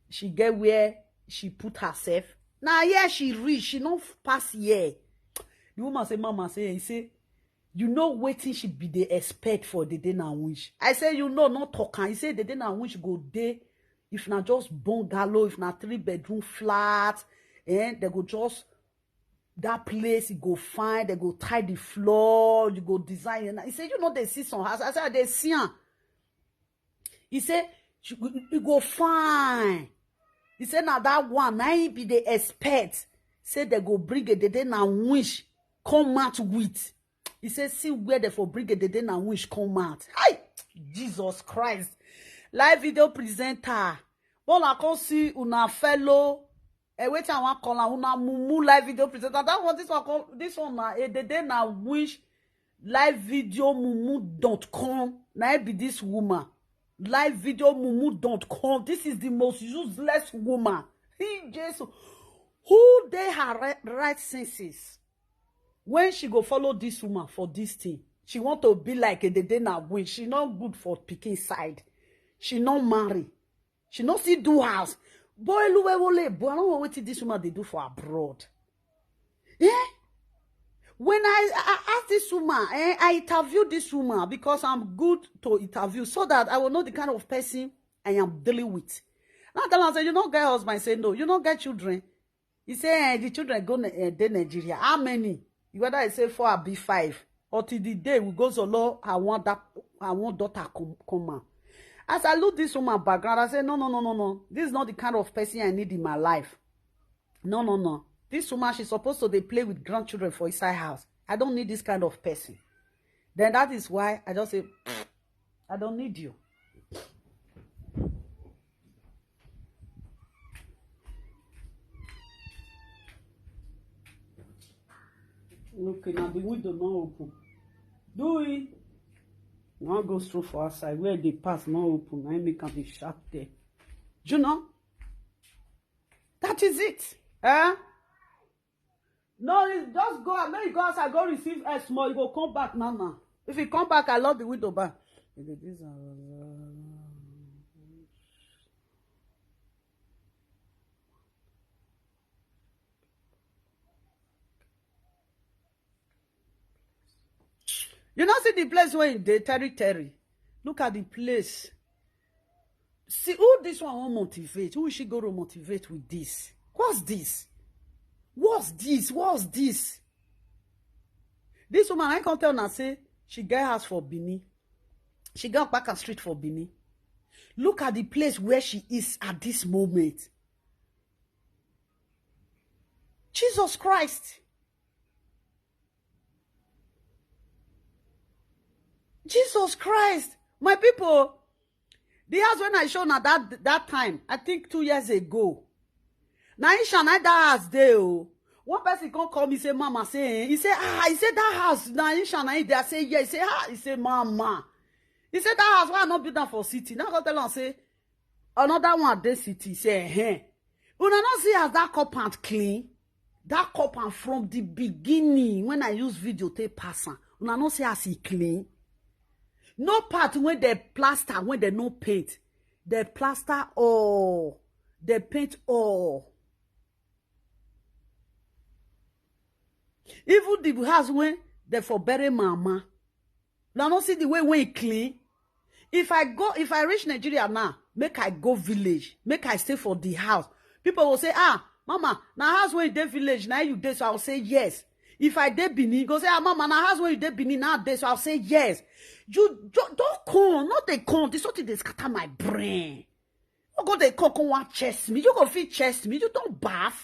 she get where she put herself. Now here she reach, she no pass here. The woman say, "Mama," say, he say, "You know wetin she be dey expect for Dede na winch?" I say, "You know, no talk am." He say, "Dede na winch go dey, if na just bungalow, if na three bedroom flat, eh, they go just, that place, e go fine, they go tie the floor, you go design." He say, "You know, they see some house." I say, "I dey see am." He say, "You go, e go fine." He say, "Na that one, na him be dey expect. Say they go bring a Dede na winch come out with." He say, "See where they for bring a Dede na winch come out." Hi! Jesus Christ. Live video presenter. But I come see una fellow. Eh, wait, I want call una mumu live video presenter. That one, this one, come, this one na a Dede na winch live video mumu dot com. Na it be this woman. Live video mumu dot com. This is the most useless woman. He Jesus. Who dey her right, right senses? When she go follow this woman for this thing, she want to be like a Dede na winch. She not good for picking side. She not marry. She no still do house. Boy, Luwewole, boy, I don't know what this woman they do for abroad. Yeah? When I, I ask this woman, eh, I interview this woman because I'm good to interview so that I will know the kind of person I am dealing with. Now tell her, say, "You no get husband." Say, "No." "You no get children?" He say, eh, "The children go, eh, dey Nigeria." "How many?" Whether I say four or be five, until the day we go solo, I want that, I want daughter come, come out. As I look this woman background, I say, "No, no, no, no, no. This is not the kind of person I need in my life. No, no, no. This woman, she's supposed to dey play with grandchildren for inside house. I don't need this kind of person." Then that is why I just say, "I don't need you." Okay, now the window not open. Do we? Now go straight for outside. Where they pass not open. I make am be sharp there. Do you know? That is it. Eh? No, it's just go and make you go outside, go receive air small. You go come back now, now. If you come back, I love the window back. You know, see the place where in the territory. Look at the place. See who this one wan motivate. Who is she go to motivate with this? What's this? What's this? What's this? This woman, I can't tell now say she get house for Benin. She get Okpaka Street for Benin. Look at the place where she is at this moment. Jesus Christ. Jesus Christ. My people, the house when I show now that that time, I think two years ago. Now Isha na that house dey o. One person come call me say mama say eh. He say ah, he say that house na Isha na dey. I say yes. He say ah, he say mama. He say that house why I not build am for city. Now go tell am say another one dey city. He say eh. Una no see as that compound clean? That compound from the beginning when I use video take pass am. Una no see as e clean? No part when they plaster, when they no paint. They plaster all. They paint all. Even the house when they for bury mama. Una no see the way when e clean? If I go, if I reach Nigeria now, make I go village, make I stay for the house. People will say, ah, mama, na house wey you dey village, na you dey. So I'll say yes. If I dey Benin, go say, ah, mama, na house wey you dey Benin, na dey. So I'll say yes. You don't, don't come, not they come. This something dey scatter my brain. You go dey come, come wan chest me. You go fit chest me. You don't baff.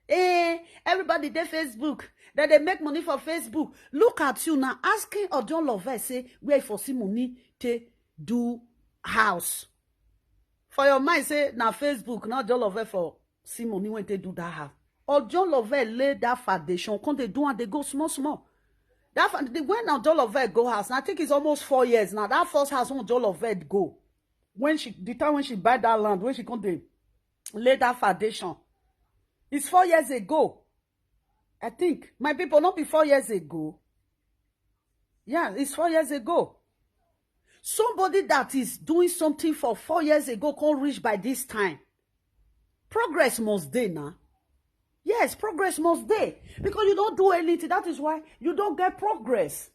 Eh, everybody dey Facebook. Then they make money for Facebook. Look at you now, asking Ojon Love say where for see money to do house. For your mind say na Facebook, na Ojon Love for see money when they do that house. Ojon Love lay that foundation. Come they do and they go small small. That fa- the, when Ojon Love go house, I think it's almost four years now. That first house when Ojon Love go, when she the time when she buy that land, when she come dey lay that foundation, it's four years ago. I think my people, not be four years ago. Yeah, it's four years ago. Somebody that is doing something for four years ago can't reach by this time. Progress must dey now. Yes, progress must dey because you don't do anything. That is why you don't get progress.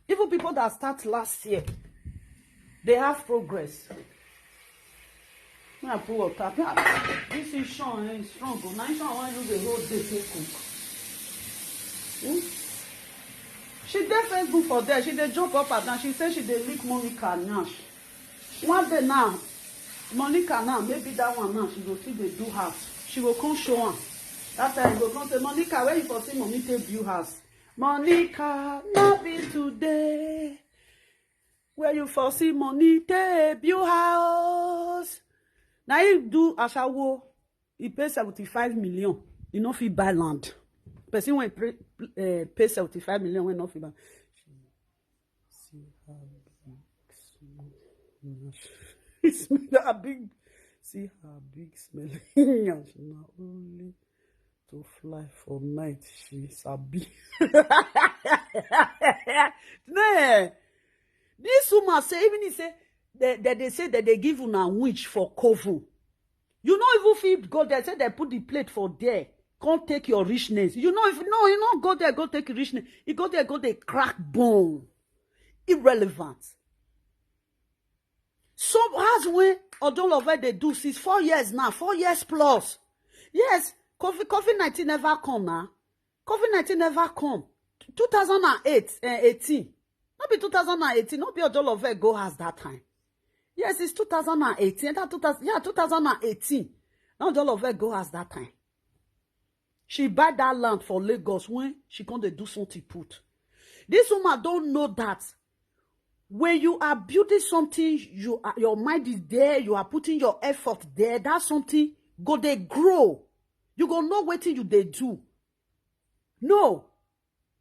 Even people that start last year, they have progress. When I put water, ah, this is Sean, eh, strong. Oh. Now Sean want use the whole day to cook. Hmm? She dey Facebook for there. She dey jump up and down. She say she dey lick Monica now. One day now, Monica now, maybe that one now, she go still dey do house. She go come show am. That time you go come say, Monica, where you for see money take build house? Monica, not be today. Where you for see money take build house? Now you do ashawo. He pay seventy-five million. You know if he buy land. Person when pay, uh, pay seventy-five million when not fit buy. See her big smell. It's a big. See her big smelling yansh. Na only to fly for night she sabi. Nah, this woman say even he say that they, they say that they give una winch for coven. You know if you fit go there, say they put the plate for there. Can't take your richness. You know if no, you not go there, go take your richness. You go there, go they crack bone. Irrelevant. So as we Ojon Love they do since four years now, four years plus. Yes, COVID COVID nineteen never come now. COVID nineteen never come. Two thousand and eight, eh, eighteen. Not be two thousand and eighteen, not be Ojon Love go house that time. Yes, it's two thousand and eighteen. That two thousand, yeah, two thousand and eighteen. Now Ojon Love go house that time. She buy that land for Lagos when she come dey do something put. This woman don't know that when you are building something, you are, your mind is there, you are putting your effort there, that something go they grow. You go know wetin you dey do. No.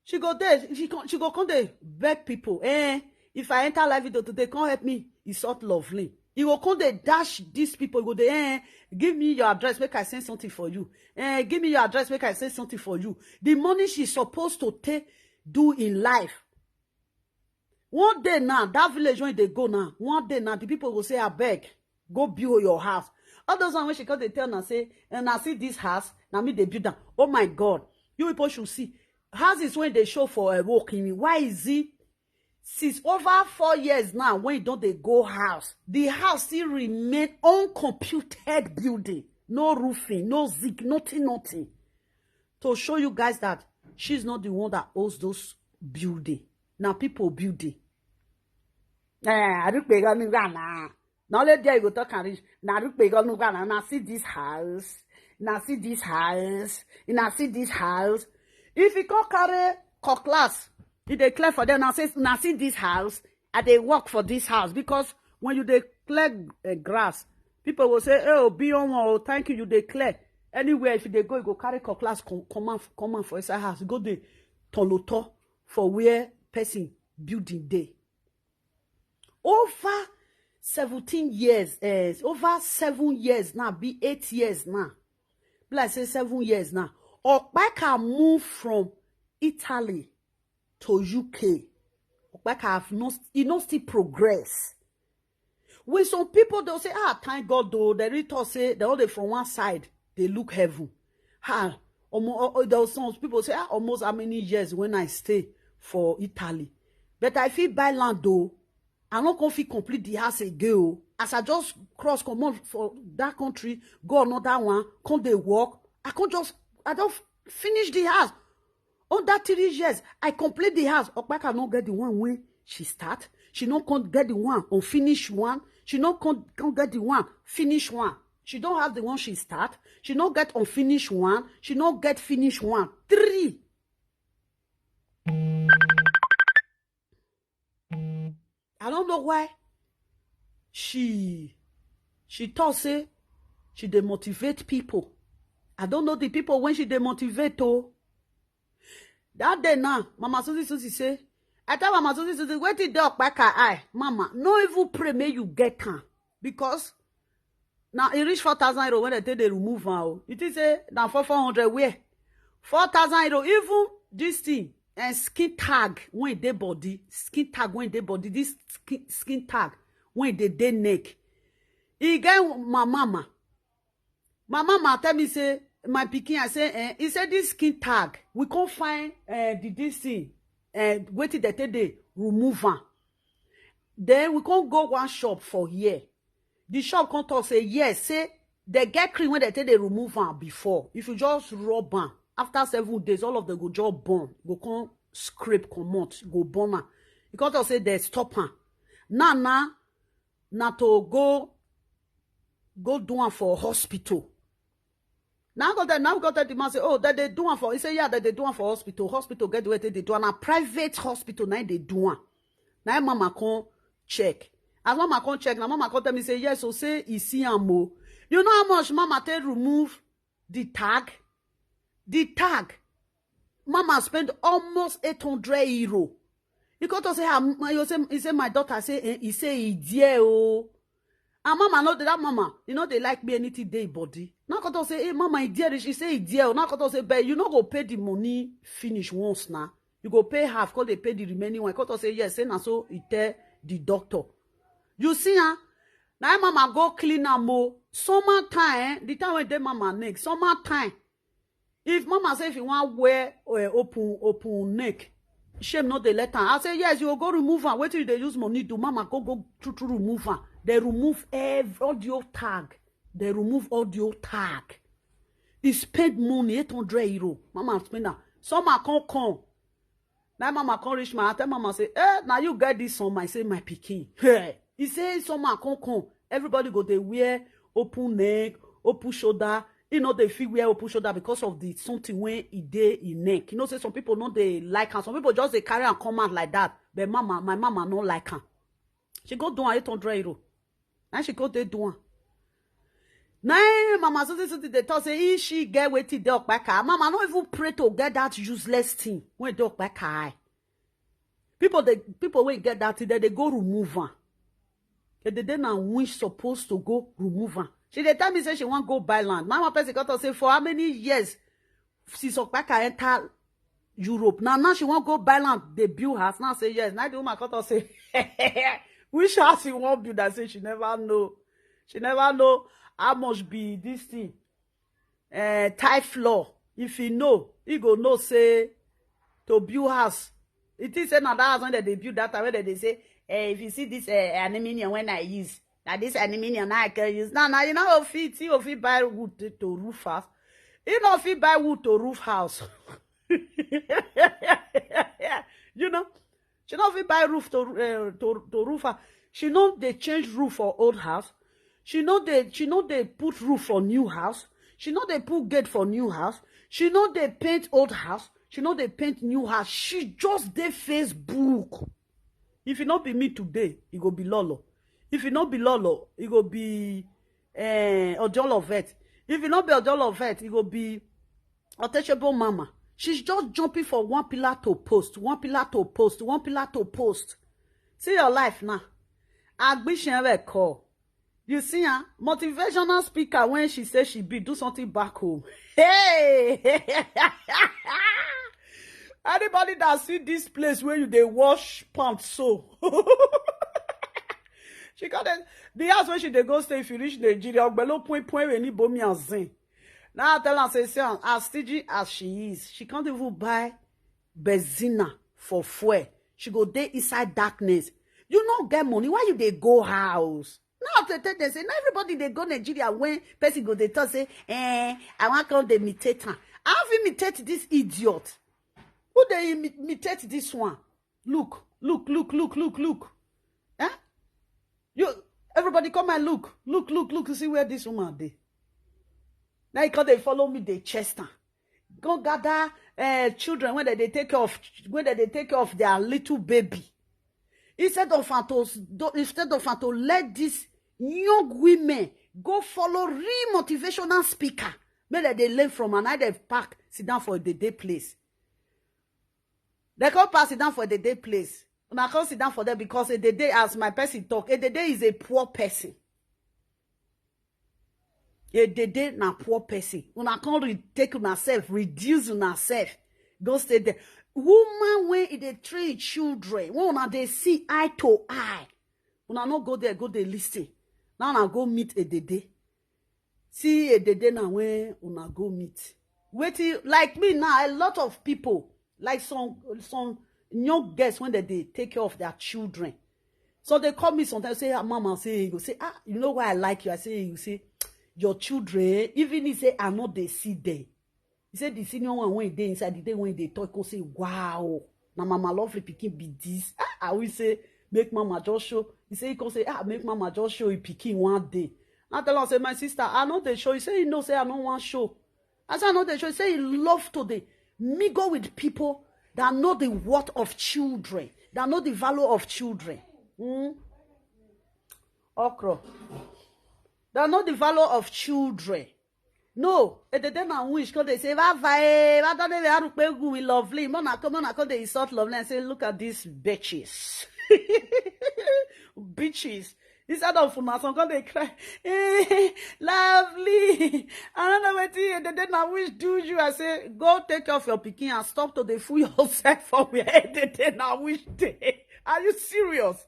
She go there, she come, she go come dey beg people. Eh, if I enter live video today, come help me. It's not lovely. He go come dey dash these people, go dey, eh, give me your address, make I send something for you. Eh, give me your address, make I send something for you. The money she's supposed to take do in life. One day now, that village when they go now, one day now, the people will say, I beg, go build your house. All those ones when she come, they tell now, say, and I see this house, now me they build them. Oh my God, you people should see. Houses when they show for a walk in, why is it Since over four years now, when you don dey go house, the house still remain uncomputed building. No roofing, no zinc, nothing, nothing. To show you guys that she's not the one that owns those building. Now people building. Eh, I don't pay any rana. Now let there you go talk and reach. Now look pay no rana. Now see this house. Now see this house. Now see this house. If you come carry cutlass, e dey clear for them. Now say, now see this house. I dey work for this house because when you dey clear uh, grass, people will say, "Oh, be on one. Oh, thank you. You dey clear." Anywhere if you dey go, you go carry cutlass come come out come out for inside house. You go dey toloto for where person building dey. Over seventeen years, eh, over seven years now, be eight years now. Be like say seven years now. Okpaka move from Italy to U K. Okpaka have no, e no still progress. With some people, they'll say, "Ah, thank God though." They really thought say they all dey from one side, they look heaven. Ha, almost, there was some people say, "Ah, almost how many years when I stay for Italy?" But I feel buy land though. I no come fit complete the house again. Oh. As I just cross come on for that country, go another one, come dey work. I can't just, I don't finish the house. On that three years, I complete the house. Okpaka no get the one when she start. She no come get the one unfinished one. She no come, come get the one finish one. She don't have the one she start. She no get unfinished one. She no get finish one. Three. I don't know why she she talk say she dey motivate people. I don't know the people when she dey motivate oh. That day now, Mama Susie Susie say, I tell Mama Susie Susie, "Wetin dey Okpaka eye, Mama, no even pray make you get am because now e reach four thousand euro when they take dey remove am oh." You think say na four four hundred where? Four thousand euro, even this thing and skin tag when e dey body, skin tag when e dey body, this skin, skin tag when e dey dey neck. E get my mama. My mama tell me say, "My pikin," I say, "Eh?" He said, "This skin tag, we can't find uh, the this thing, uh, wetin they take dey remove am." Then we can't go one shop for here. The shop come talk say, "Yes, say they get cream when they take dey remove am before. If you just rub am, after seven days, all of them go just burn, go come scrape comot, go burn am." He come talk say they stop am. Now, now, na to go go do am for hospital. Now go there, now go tell the man say, "Oh, that they do am for." He say, "Yeah, that they do am for hospital. Hospital get the way they do am. Na private hospital now they do am." Now mama come check. As mama come check, now mama come tell me say, "Yes, so say he see am o." You know how much mama take remove the tag? The tag. Mama spend almost eight hundred euro. He come to say, "Ah, m-," he say, he say, "My daughter," say, eh, he say, "He there oh." And mama no dey, that mama, you know, they like me anything dey body. Now come to say, "Hey, mama, he there." She say, "He there oh." Now come to say, "But you no go pay the money finish once now. You go pay half, come dey pay the remaining one." Come to say, "Yes," say na so he tell the doctor. You see, huh? Now mama go clean am o. Summer time, eh, the time when dey mama neck, summer time. If mama say if you want wear uh, open open neck, shame not dey let am. I say, "Yes, you go remove am. Wetin you dey use money do?" Mama go go true true remove am. They remove every all the old tag. They remove all the old tag. He spend money, eight hundred euro. Mama spend am. Summer come come. Now mama come reach my, I tell mama say, "Eh, now you get this summer." I say, "My pikin." Hey. He say, "Summer come come. Everybody go dey wear open neck, open shoulder." He no dey fit wear open shoulder because of the something when he dey in neck. You know say some people no dey like am. Some people just dey carry am come out like that. But mama, my mama no like am. She go do am eight hundred euro. Now she go dey do am. Now mama Susie Susie dey talk say if she get wetin dey Okpaka. Mama no even pray to get that useless thing when dey Okpaka eye. People dey, people wey get that thing, they dey go remove am. They dey dey na which supposed to go remove am. She dey tell me say she wan go buy land. My mama person come talk say for how many years since Okpaka enter Europe. Now now she wan go buy land, dey build house. Now say yes. Now the woman come talk say which house you wan build? I say she never know. She never know how much be this thing. Uh, tile floor. If he know, he go know say to build house You think say na that house wey dem dey build that time wey dem dey say, eh, if you see this, eh, aluminium wey I use, na this aluminium na I can use. Now, now you no go fit, you go fit buy wood to, to roof house. You no fit buy wood to roof house. You know, she no fit buy roof to, eh, to, to roof house. She no dey change roof for old house. She no dey, she no dey put roof for new house. She no dey put gate for new house. She no dey paint old house. She no dey paint new house. She just dey Facebook. If e no be me today, e go be Lolo. If e no be Lolo, e go be, eh, Ojolo Vet. If e no be Ojolo Vet, e go be Untouchable Mama. She's just jumping from one pillar to post, one pillar to post, one pillar to post. See your life now. Agbishin Record. You see her? Motivational speaker, when she say she be, do something back home. Hey! Anybody that see this place where you dey wash pants so. She got the, the house where she dey go stay, if you reach Nigeria, Ogbelo point point, any bomi and zin. Now I tell her, say, see, as stingy as she is, she can't even buy benzina for fuel. She go dey inside darkness. You no get money, why you dey go house? Now they tell them say, not everybody dey go Nigeria when person go dey talk say, eh, I wan come dey imitate am. I have imitate this idiot. Who dey imi-, imitate this one? Look, look, look, look, look, look. Eh? You, everybody come and look. Look, look, look, see where this woman dey. Now you come dey follow me, dey chest am. Go gather, eh, children when they, they take care of, when they, they take care of their little baby. Instead of am to, instead of am to let these young women go follow real motivational speaker, make dem dey learn from am, na dem pack sit down for Edede place. Dem come pack sit down for Edede place. Una come sit down for there because Edede, as my person talk, Edede is a poor person. Edede na poor person. Una come re-, take una self, reduce una self. Go stay there. Woman wey e dey train children, when una dey see eye to eye, una no go there, go dey listen. Now una go meet Edede. See Edede na when una go meet. Wetin, like me now, a lot of people, like some, some young girls, when they, they take care of their children. So they call me sometimes, say, "Ah, mama," say, you go say, "Ah, you know why I like you?" I say, you say, "Your children, even if say I no dey see them." He said the senior one when they inside, the day when they talk, go say, "Wow, na Mama Lovely pikin be this." Ah, I will say, "Make mama just show." He say, he go say, "Ah, make mama just show him pikin one day." I tell her, say, "My sister, I no dey show." He say, he know, say, "I no wan show." I say, "I no dey show." He say, he love to dey mingle with people that know the worth of children, that know the value of children. Hmm? Okro. That know the value of children. No, Edede na wish, come dey say, "Bye bye, bye bye, we Lovely." Mona come, mona come dey insult Lovely and say, "Look at these bitches." Bitches. Instead of una, some come dey cry, "Eh, Lovely, I don't know wetin Edede na wish do you." I say, "Go take care of your pikin and stop to dey fool yourself for where Edede na wish dey." Are you serious?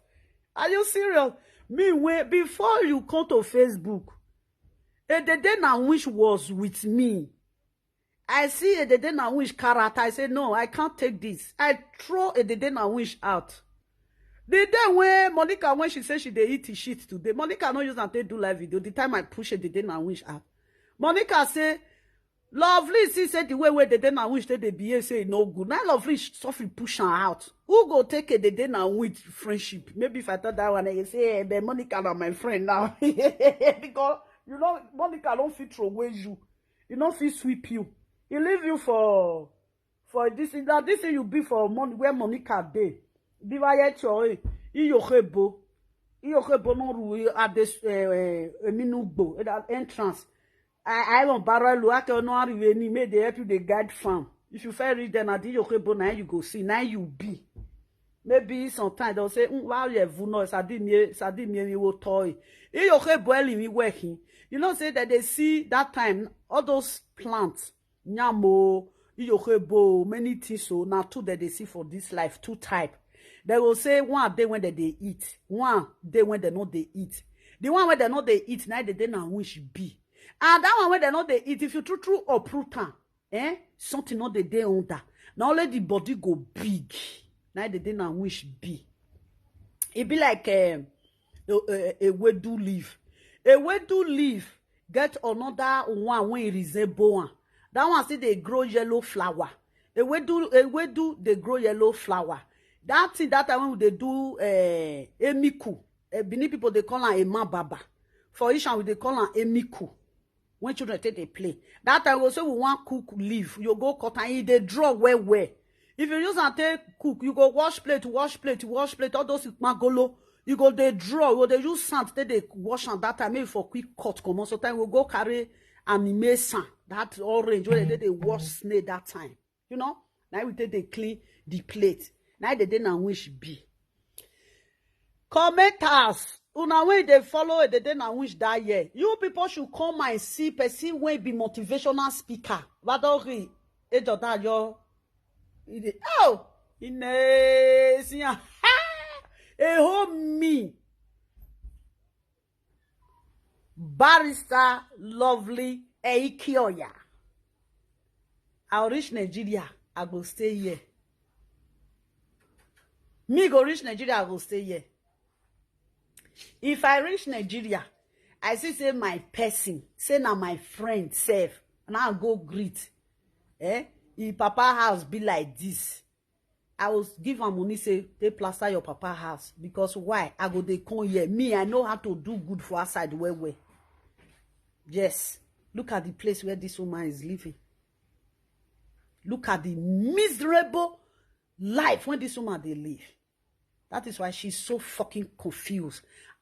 Are you serious? Me, when, before you come to Facebook, Edede na wish was with me. I see Edede na wish character. I say, "No, I can't take this." I throw Edede na wish out. The day when Monica, when she say she dey eat the shit today, Monica no use am take do live video. The time I push Edede na wish out, Monica say, Lovely see say the way wey Edede na wish take dey behave, say e no good. Now Lovely soften push am out. Who go take Edede na wish friendship? Maybe if I talk that one, I say, "Eh, but Monica na my friend now." Because, you know, Monica don't fit throw away you. You no fit sweep you. He leave you for, for this thing. Now this thing you be for money where Monica dey. Be why you try. Iyohebo. Iyohebo no rule at this, eh, eh, Eminugbo, eh, that entrance. I, I won't barrel you. I can no reveni. May they help you. They guide farm. If you fair read, then at Iyohebo, now you go see. Now you be. Maybe sometimes they'll say, "Mm, wow, yeah, vuno, sadimie, sadimie, mi wo toy." Iyohebo, eli mi working. You know, say that they see that time, all those plants, nyamo, iyohebo, many things. So now two that they see for this life, two type. They will say one day when they, they eat, one day when they know they eat. The one where they know they eat, now they, they now wish be. And that one where they know they eat, if you true, true uproot am, eh, something not the day under. Now only the body go big. Na e dey dey na wish be. E be like um, a, a, a wedu leaf. A wedu leaf get another one wey e resemble am. That one still dey grow yellow flower. A wedu, a wedu dey grow yellow flower. That thing, that time when we dey do uh, emiku, uh, Benin people dey call am ema baba. For Ishan, we dey call am emiku. When children take dey play, that time we go say we wan cook leaf, you go cut am, e dey draw well well. If you use am take cook, you go wash plate, wash plate, wash plate, all those ikpangolo, you go dey draw, you go dey use sand take dey wash am. That time, make you for quick cut comot. So time we go carry anime sand, that orange wey dem take dey wash snail that time. You know, na we take dey clean the plate. Na e dey dey na wish be. Commenters, una wey dey follow e dey dey na wish that year, you people should come and see person wey be motivational speaker. Badori, ejota yo. E dey, oh, ine, see am. E hold me. Barrister Lovely Eikioya. I reach Nigeria, I go stay here. Me go reach Nigeria, I go stay here. If I reach Nigeria, I see say my person, say na my friend sef, na I go greet. Eh? If papa house be like this, I will give am money, say, "Take plaster your papa house." Because why? I go dey come here. Me, I know how to do good for outside well well. Yes. Look at the place where this woman is living. Look at the miserable life when this woman dey live. That is why she's so fucking confused.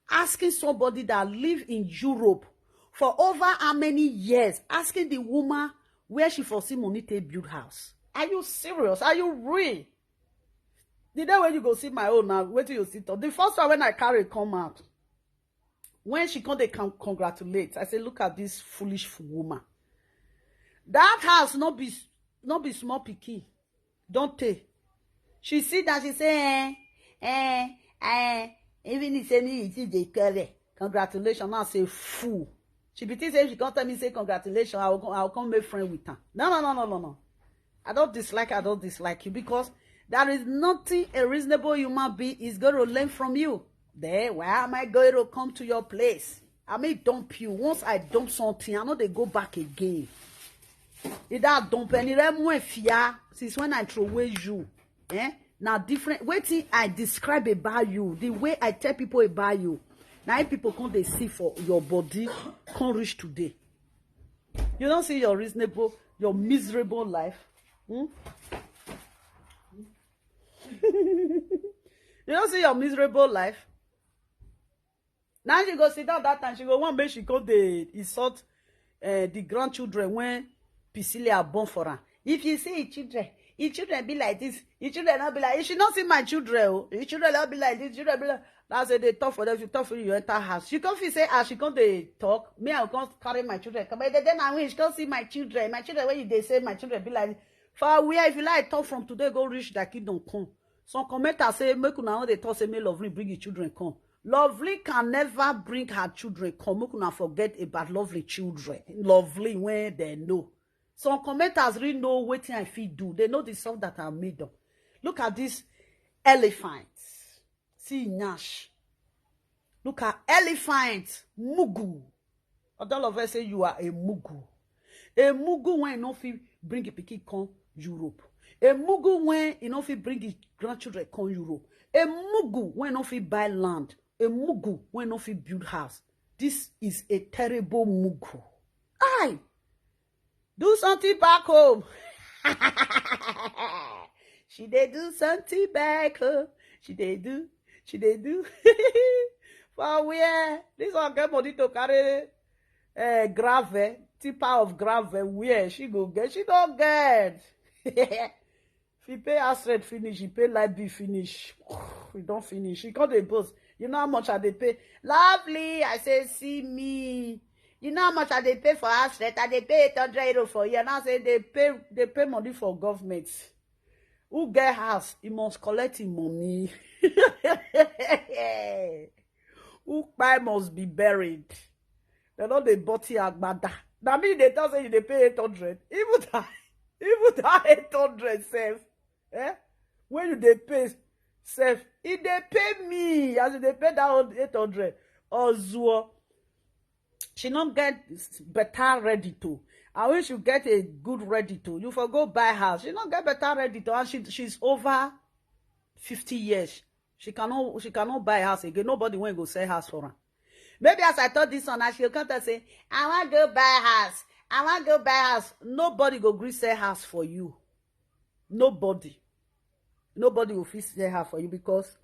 Asking somebody that live in Europe for over how many years, asking the woman where she for see money take build house. Are you serious? Are you real? The day when you go see my own now, wetin you see talk? The first one when I carry come out, when she come dey con-, congratulate, I say, "Look at this foolish woman. That house no be, no be small pikin. Don tey." She sit down, she say, "Eh, eh, eh, even if say me, it is dey carry. Congratulations." Now say, "Fool." She be think say she come tell me say, "Congratulations, I will come, I will come make friend with her." No, no, no, no, no, no. I don't dislike, I don't dislike you, because there is nothing a reasonable human being is going to learn from you. Then why am I going to come to your place? I may dump you. Once I dump something, I know they go back again. Either I dump any more fear since when I throw away you. Eh? Now different. Wetin I describe about you, the way I tell people about you. Now if people come, they see for your body, come reach today. You don't see your reasonable, your miserable life. Hmm? You don't see your miserable life. Now she go sit down that time. She go one make she go dey insult uh, the grandchildren when Priscilla born for her. If you see your children, your children be like this. Your children not be like. You should not see my children. Oh. Your children not be like this. Children be like. That's why they talk for them. If you talk for you, you enter house. She come feel say as she come dey talk, me I come carry my children. Come then I wish come see my children. My children when you dey say my children be like for where if you like talk from today go reach that kingdom come. Some commenter say make una no dey talk say make Lovely bring his children come. Lovely can never bring her children come. Make una forget about Lovely children. Lovely when they know. Some commenters really know wetin I fit do. They know the stuff that I made up. Look at this elephant. See Nash. Look at elephant. Mugu. All of us say you are a mugu. A mugu when you no fit bring a pikin come Europe. A mugu when you no fit bring his grandchildren come Europe. A mugu when no fit buy land. A mugu when no fit build house. This is a terrible mugu. I do something back home. She dey do something back home. She dey do. She dey do. For where? This one get money to carry uh, gravel, tipper of gravel. Where she go get? She don't get. If you pay house rent finish, you pay light bill finish. You don't finish. You can't dey boast. You know how much I dey pay? Lovely, I say, see me. You know how much I dey pay for house rent? I dey pay eight hundred euro for year. Now say they pay they pay money for government. Who get house? He must collect him money. Who buy must be buried. They don't dey body agbada. Now me they tell say you dey pay eight hundred. Even that, even that eight hundred self. Eh? When you dey pay sef, e dey pay me as e dey pay that old eight hundred. Ozuo, she no get better ready to. I wish you get a good ready to. You for go buy house. She no get better ready to, and she she's over fifty years. She cannot she cannot buy house again. Nobody wey go sell house for her. Maybe as I talk this one, as she come to say, "I want go buy house. I want go buy house." Nobody go gree sell house for you. Nobody. Nobody will fit sell house for you because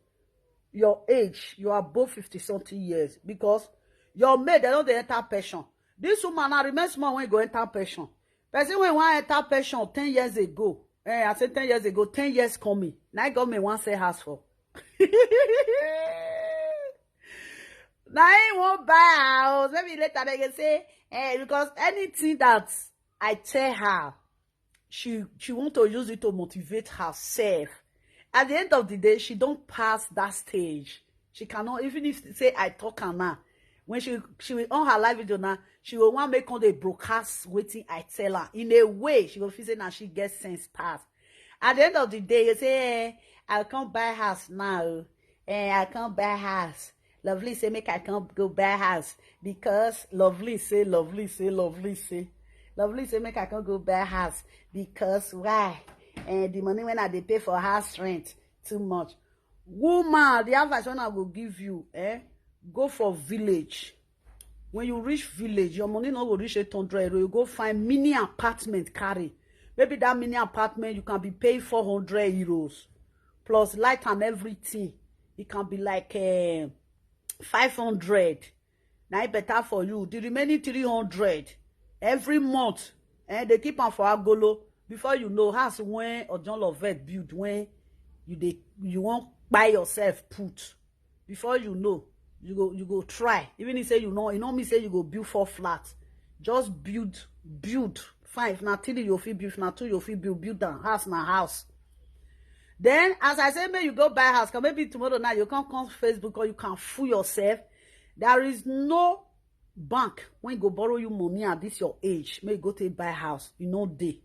your age, you are above fifty something years. Because your mate, they don't dey enter pension. This woman, I remember small when go enter pension. Person when want enter pension ten years ago. Eh, I said ten years ago, ten years coming. Now government want sell house for. Now he won't buy a house. Maybe later they can say, eh, because anything that I tell her, she she want to use it to motivate herself. At the end of the day, she don't pass that stage. She cannot, even if say I talk her now, when she she will on her live video now, she will want make on the broadcast waiting I tell her. In a way, she will feel say now she gets sense pass. At the end of the day, you say, eh, "I can't buy house now. Eh, I can't buy house." Lovely say make I can't go buy house because Lovely say, Lovely say, Lovely say. Lovely say make I can't go buy house because why? And the money when I dey pay for house rent too much. Woman, the advice when I go give you, eh, go for village. When you reach village, your money no go reach eight hundred euro. You go find mini apartment carry. Maybe that mini apartment you can be paying four hundred euros plus light and everything. It can be like uh, five hundred. Now it better for you. The remaining three hundred every month, and they keep on for agolo. Before you know, house when Ojon Lovett build when you dey you won't buy yourself put. Before you know, you go you go try. Even if say you know, you know me say you go build four flat. Just build, build. Fine, if not three you feel build, if not two you feel build, build down. House na house. Then, as I say, may you go buy house. Cause maybe tomorrow night you can't come Facebook or you can fool yourself. There is no bank when go borrow you money at this your age. May you go to buy house. You know they.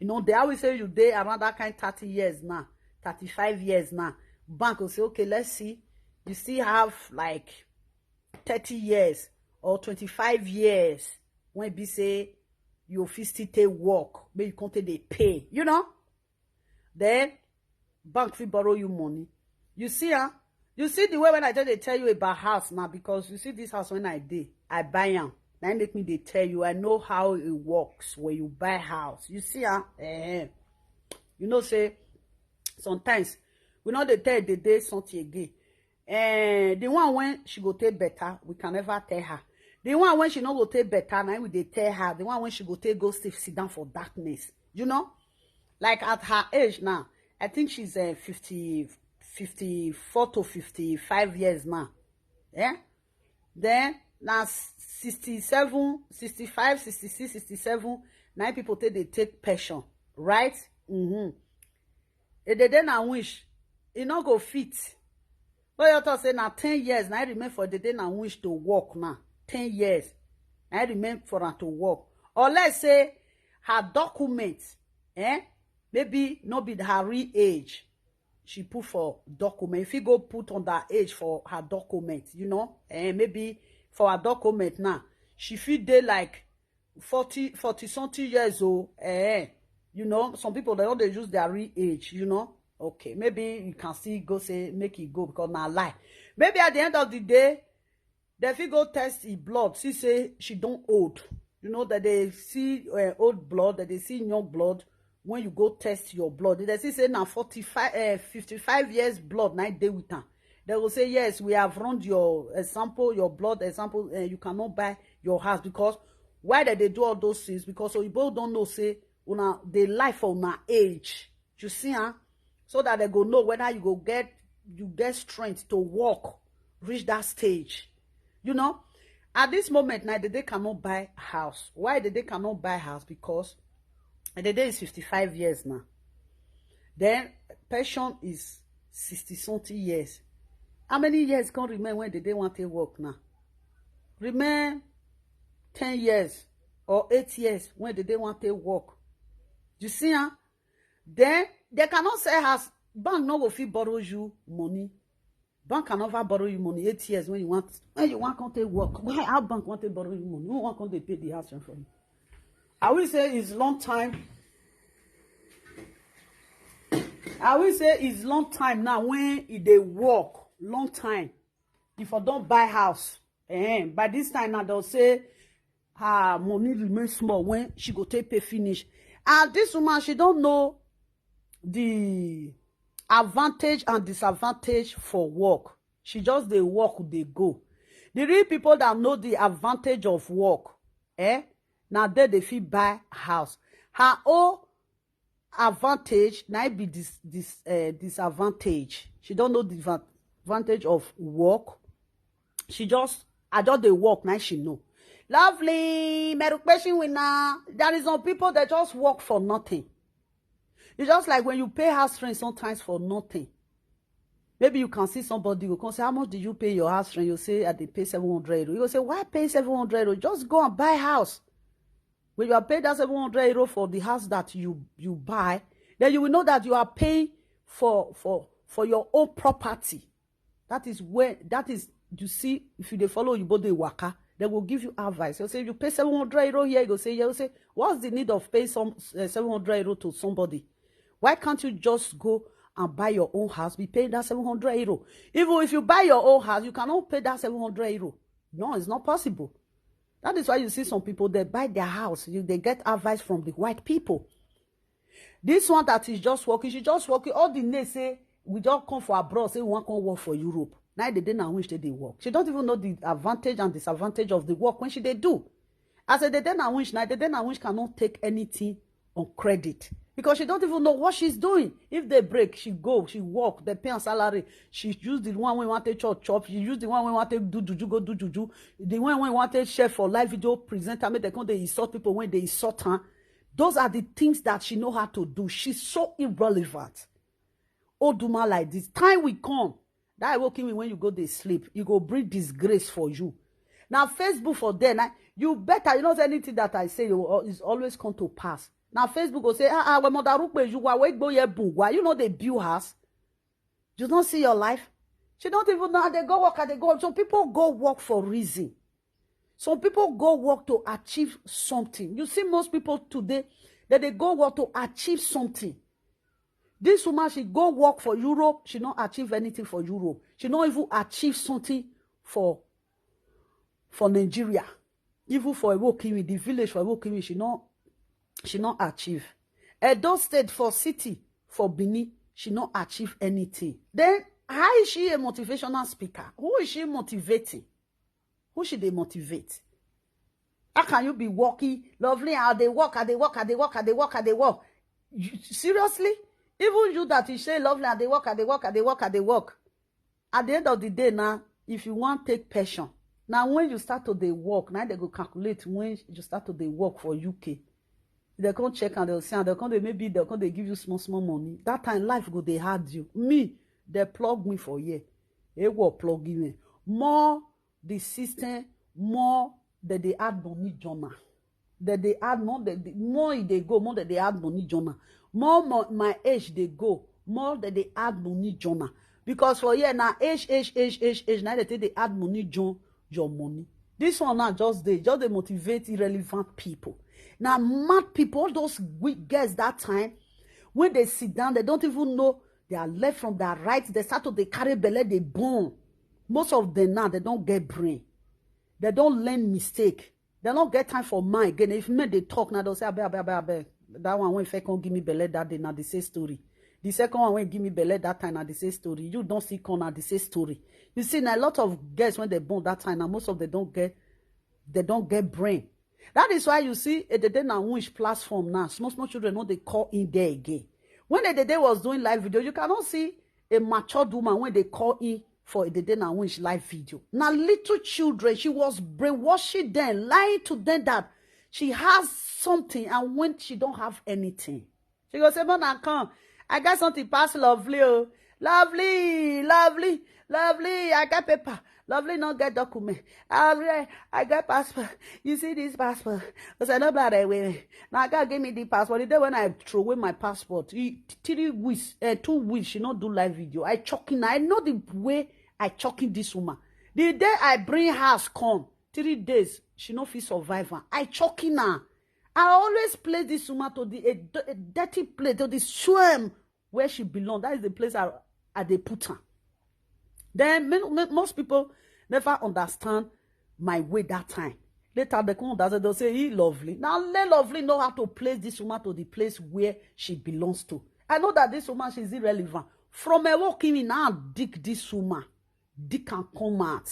You know they always say you dey around that kind thirty years now, thirty-five years now. Bank will say, okay, let's see. You still have like thirty years or twenty-five years when be say you fit still take work, may you come take dey pay, you know? Then bank fit borrow you money. You see, huh? You see the way when I just dey tell you about house now, because you see this house when I dey, I buy am. Now it make me dey tell you, I know how it works when you buy house. You see, huh? Eh, you know say sometimes we no dey tell the day something again. Eh, the one when she go take better, we can never tell her. The one when she no go take better, now we dey tell her. The one when she go take go stay sit down for darkness, you know? Like at her age now, I think she's uh, fifty, fifty-four to fifty-five years now. Yeah? Then now sixty-seven, sixty-five, sixty-six, sixty-seven, now people take they take pension, right? Mm-hmm. If they dey na wish, e no go fit. But you talk say na ten years, now I remain for the day na wish to work now. Ten years, now I remain for her to work. Or let's say her document, eh? Maybe not be her real age. She put for document. If you go put on that age for her document, you know, eh? Maybe for her document now, she fit dey like forty, forty something years old. Eh? You know, some people they don't they use their real age, you know. Okay, maybe you can see go say make it go because na lie. Maybe at the end of the day, they fit go test e blood, see say she don't old. You know that they see uh, old blood, that they see young blood. When you go test your blood, they see say now forty-five, uh, fifty-five years blood, night day with her. They will say, yes, we have run your uh, sample, your blood example, and you cannot buy your house. Because why did they do all those things? Because you both don't know, say, una they life for una age. You see, huh? So that they go know whether you go get you get strength to walk, reach that stage. You know, at this moment now, they cannot buy house. Why they cannot buy house? Because the day is fifty-five years now. Then pension is sixty something years. How many years can remain when they dey want to work now? Remain ten years or eight years when they dey want to work. You see, huh? Then they cannot sell house Bank no go fit borrow you money. Bank can never borrow you money eight years when you want, when you want come take work. Why, how bank want to borrow you money? Who want come dey pay the house rent for you? I will say it's long time. I will say it's long time now when e dey work, long time. If I don't buy house, eh, by this time now they'll say her money remain small when she go take pay finish. And this woman, she don't know the advantage and disadvantage for work. She just dey work, dey go. The real people that know the advantage of work, eh, now they dey fit buy house. Her own advantage, now it be this, this, uh, disadvantage. She don't know the va-, advantage of work. She just, I just dey work, now she know. Lovely, merupeshi winner. There is some people that just work for nothing. It's just like when you pay house rent sometimes for nothing. Maybe you can see somebody who can say, "How much do you pay your house rent?" You say, "I dey pay seven hundred euro." You go say, "Why pay seven hundred euro? Just go and buy house." When you are paying that seven hundred euro for the house that you, you buy, then you will know that you are paying for, for, for your own property. That is where, that is, you see, if you dey follow you, but they waka, they will give you advice. They'll say, "You pay seven hundred euro here," you go say, "Yeah." You say, "What's the need of paying some, uh, seven hundred euro to somebody? Why can't you just go and buy your own house, be paying that seven hundred euro?" Even if you buy your own house, you cannot pay that seven hundred euro. No, it's not possible. That is why you see some people, they buy their house, you, they get advice from the white people. This one that is just working, she just working. All the names say, "We just come for abroad, say we want come work for Europe." Now they dey now which they dey work. She don't even know the advantage and disadvantage of the work when she dey do. As a dey dey now which, now dey dey now which cannot take anything on credit because she don't even know what she's doing. If they break, she go, she work, they pay her salary. She use the one we want to chop, chop. She use the one we want to do juju, go do juju. The one we want to share for live video presenter, make they come they insult people when they insult her. Those are the things that she know how to do. She's so irrelevant. Old woman like this, time will come. That will kill me when you go dey sleep. You go bring disgrace for you. Now Facebook for there, now you better, you know, say anything that I say, you will, is always come to pass. Now Facebook will say, "Ah, ah, we mother rukpe you, why we go here boom? Why you know they build house? You don't see your life." She don't even know how they go work, how they go. Some people go work for reason. Some people go work to achieve something. You see, most people today, that they go work to achieve something. This woman, she go work for Europe. She not achieve anything for Europe. She not even achieve something for, for Nigeria. Even for Ewo Kiwi, the village for Ewo Kiwi, she not, she not achieve. Edo State for city, for Benin, she not achieve anything. Then how is she a motivational speaker? Who is she motivating? Who should they motivate? How can you be working, "Lovely, I dey work, I dey work, I dey work, I dey work, I dey work"? You, seriously? Even you that you say, "Lovely, I dey work, I dey work, I dey work, I dey work." At the end of the day now, if you want take pension, now when you start to dey work, now they go calculate when you start to dey work for U K. They come check and they'll say, and they'll come, they maybe they'll come, they give you small, small money. That time life go dey hard you. Me, they plug me for here. They will plug me. More the system, more that they add money journal. That they add more, that the more they go, more that they add money journal. More, more my age they go, more that they add money journal. Because for here now, age, age, age, age, age, now they take they add money join your money. This one now just they, just they motivate irrelevant people. Now mad people, all those weak girls that time, when they sit down, they don't even know they are left from their right. They start to they carry belly, they born. Most of them now, they don't get brain. They don't learn mistake. They don't get time for mind again. If men they talk now, they'll say, "Abeg, abeg, abeg, abeg. That one when first come give me belly that day, now the same story. The second one when give me belly that time, now the same story. You don't see corner, the same story." You see, now a lot of girls when they born that time, now most of them don't get, they don't get brain. That is why you see, a day now which platform now, small, small children, no they call in there again. When a day was doing live video, you cannot see a matured woman when they call in for a day now which live video. Now little children, she was brainwashing them, lying to them that she has something, and when she don't have anything, she go say, "Mona, come. I got something pass Lovely, oh. Lovely, Lovely, Lovely. I got paper. Lovely no get document. I, I get passport. You see this passport? I said, "No bother with me." Now God gave me the passport. The day when I throw away my passport, he, three weeks, uh, two weeks, she not do live video. I choking. I know the way I choking this woman. The day I bring her come, three days, she no fit survive am. I choking her. I always play this woman to the a, a dirty place, to the swim where she belong. That is the place I, I dey put her. Then many, many, most people never understand my way that time. Later they come understand, they'll say, "He Lovely." Now let Lovely know how to place this woman to the place where she belongs to. I know that this woman, she's irrelevant. From a walk in, now dig this woman, dig and come out.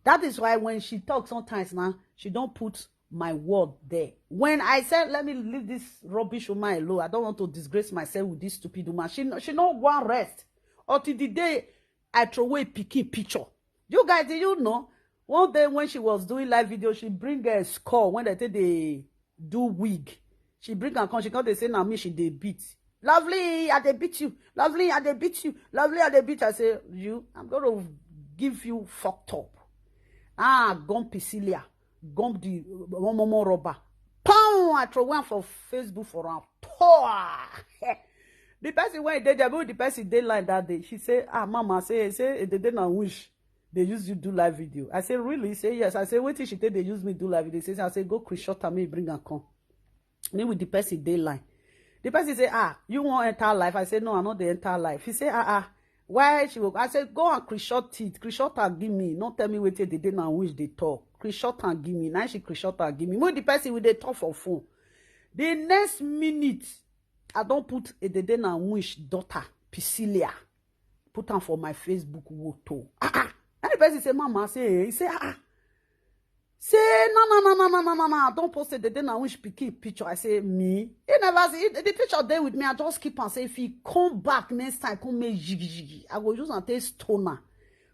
That is why when she talks sometimes now, she don't put my word there. When I said, "Let me leave this rubbish woman alone, I don't want to disgrace myself with this stupid woman," she no- she no want rest until the day I throw away pikin picture. You guys, do you know? One day when she was doing live video, she bring a score when they take they do wig. She bring and come, she come, they say, "Now me she dey beat." "Lovely, I dey beat you. Lovely, I dey beat you. Lovely, I dey beat you." I say, "You, I'm gonna give you fucked up." Ah, gum Pisilia, gum the one more rubber. Pound, I throw one for Facebook for am. Poor. The person when they there, the person dey line that day. She say, "Ah, mama, say, say, they dey na wish they use you do live video." I say, "Really?" Say, "Yes." I say, "Wait till she take they use me do live video." Say, I say, "Go screenshot and me bring and come." Me with the person dey line. The person say, "Ah, you won't enter live?" I say, "No, I not the enter live." He say, "Ah, ah, why she will?" I say, "Go and screenshot it. Screenshot and give me. Not tell me wait till they dey na wish they talk. Screenshot and give me." Now she screenshot and give me. Me with the person with the talk for phone. The next minute, I don't put a dede na wish daughter, Pisilia. Put am for my Facebook woto. Ah, ah. And the person say, "Mama," say, he say, "Ah, ah." Say, "No, no, no, no, no, no, no, no. I don't post a dede na wish pikin picture." I say, "Me?" He never see it. The picture there with me. I just keep and say, "If he come back next time, come make jiggy jiggy, I go use and take stoner."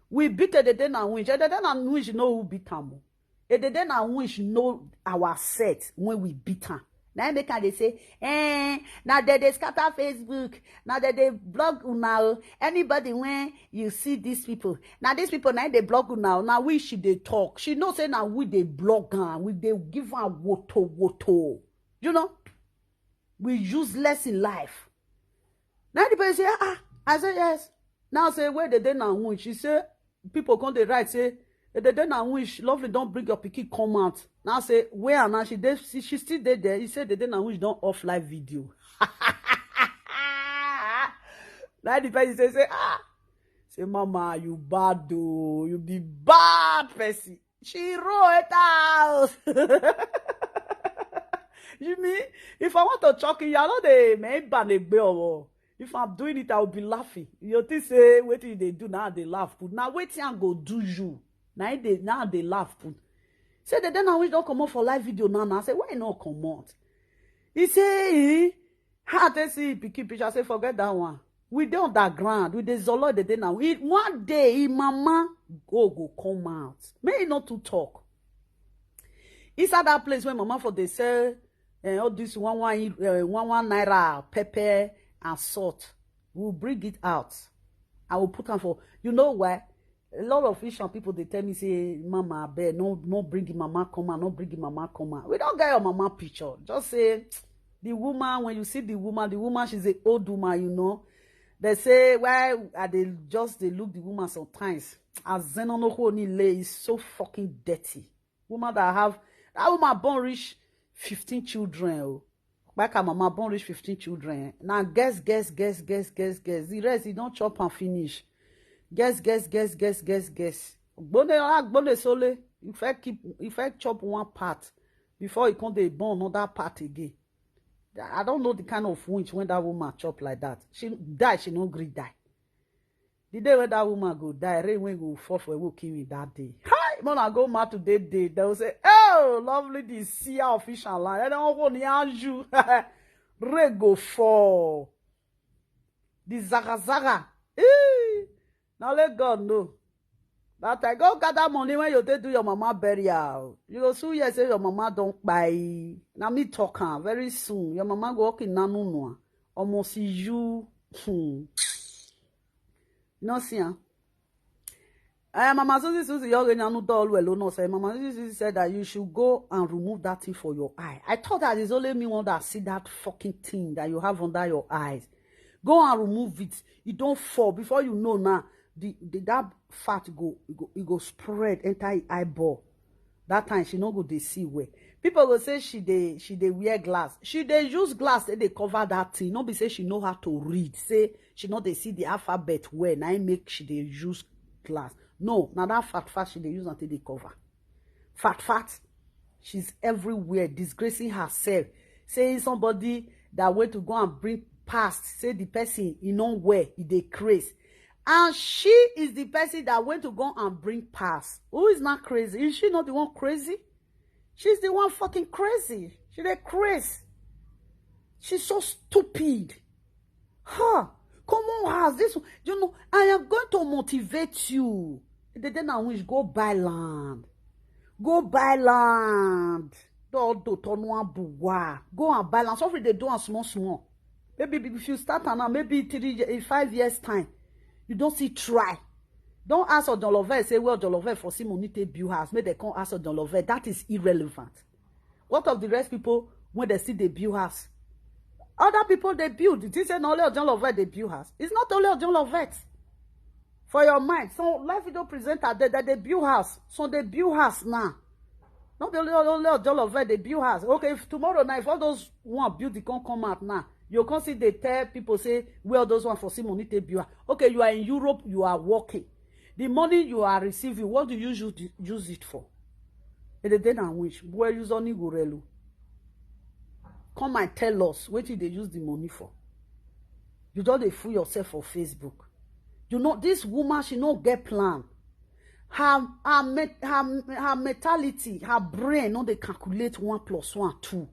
We beat a dede na wish. A dede na wish, you know who beat am o. A dede na wish know our set when we beat am. Now make I dey say, "Eh, now they dey scatter Facebook. Now they dey blog una o. Anybody when you see these people, now these people now they blog una o. Now we she dey talk. She know say now we dey blog am. We dey give am woto woto. You know, we useless in life." Now the person say, "Ah, ah." I say, "Yes." Now say, "Where they dey na wish?" She say, people come dey write say, "Eh, they dey na wish. Lovely don't bring your pikin come out." Now say, "Where?" And now she dey, she, she still dey there. He said, "They dey na wish don't off live video." Now the person say, say, "Ah." Say, "Mama, you bad though. You be bad person." She roll it out. You mean, if I want to choke you, I know the man ban a bill. If I'm doing it, I'll be laughing. You think say, "Wait till they do now, they laugh." But now, wait till I go do you. Now they now they laugh. But say, "They then I wish don't come up for live video now." Now I say, "Why not come out?" He say, "Eh?" How they see pikin picture, I say, "Forget that one. We dey underground, we dey zolo the day now." He, one day, he mama go go come out. May he not to talk. Inside that place where mama for they sell, eh, all this one one, eh, one one naira pepper and salt. We'll bring it out. I will put am for, you know why? A lot of Asian people, they tell me, say, "Mama, abeg, no, no bring the mama come out, no bring the mama come out." We don't get your mama picture. Just say, the woman, when you see the woman, the woman, she's an old woman, you know. They say, "Why are they just, they look the woman sometimes?" As Zenonoko Nile is so fucking dirty. Woman that have, that woman born reach fifteen children. Oh. Like her mama born reach fifteen children. Now guess, guess, guess, guess, guess, guess. The rest, he don't chop and finish. Guess, guess, guess, guess, guess, guess. Gbone, ah, gbone sole. If I keep, if I chop one part before he come, they born another part again. I don't know the kind of winch when that woman chop like that. She die, she no gree die. The day when that woman go die, rain when go fall for a kill me that day. Hi, man, I go mad today day. They will say, "Oh, lovely this see our fish and line." And I don't want you. Rain go fall. The zaga zaga. Eh. Now let God know. That I go gather money when you take do your mama burial. You go soon hear say your mama don't buy. Now me talk am very soon. Your mama go walk in nanu no. Almost see you. Hmm. You know see am. Eh, Mama Susie, Susie, you're going to do all well, no, sir. Mama Susie, Susie said that you should go and remove that thing for your eye. I thought that it's only me one that see that fucking thing that you have under your eyes. Go and remove it. You don't fall. Before you know now, the, the that fat go, go, it go spread, enter your eyeball. That time she no go dey see well. People go say she dey she dey wear glass. She dey use glass, they dey cover that thing. No be say she know how to read. Say she no dey see the alphabet well. Na im make she dey use glass. No, na that fat fat she dey use until they cover. Fat fat. She's everywhere, disgracing herself, saying somebody that went to go and bring past, say the person he no wear, he dey craze. And she is the person that went to go and bring past. Who is not crazy? Is she not the one crazy? She's the one fucking crazy. She dey craze. She's so stupid. Huh? Come on, has this. You know, I am going to motivate you. The day now, which go buy land. Go buy land. Do do tonu abuwa. Go and buy land. Something they do a small small. Maybe if you start now, maybe three, ye- five years time, you don't see try. Don't ask Odon Love say, well, Odon Love for see money take build house. Make they come ask Odon Love. That is irrelevant. What of the rest people when they see they build house? Other people they build. This is not only Odon Love they build house. It's not only Odon Love. For your mind, some live video presenter they, that they build house. So they build house now. Not only only Odon Love they build house. Okay, if tomorrow night, if all those one build the come come out now, you can't see they tell people say, well, those one for see money take build house. Okay, you are in Europe, you are working. The money you are receiving, what do you use, use it for? Edede na which? Where you only go relu? Come and tell us what they use the money for. You don't dey fool yourself for Facebook. You know, this woman, she no get plan. Her, her, me- her, her mentality, her brain, no, they calculate one plus one, two.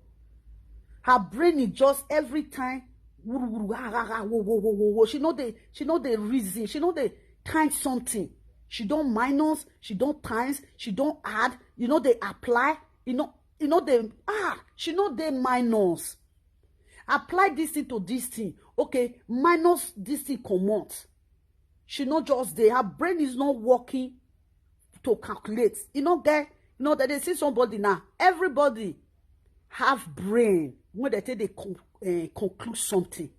Her brain is just every time, wuru, wuru, ha, ha, ha, wo, wo, wo, wo, wo. She know they, she know they reason. She know they times something. She don't minus. She don't times. She don't add. You know they apply. You know, you know they ah. She know they minus. Apply this thing to this thing. Okay, minus this thing comot. She not just there. Her brain is not working to calculate. You know, get you know that they see somebody now. Everybody have brain when they take they con- uh, conclude something.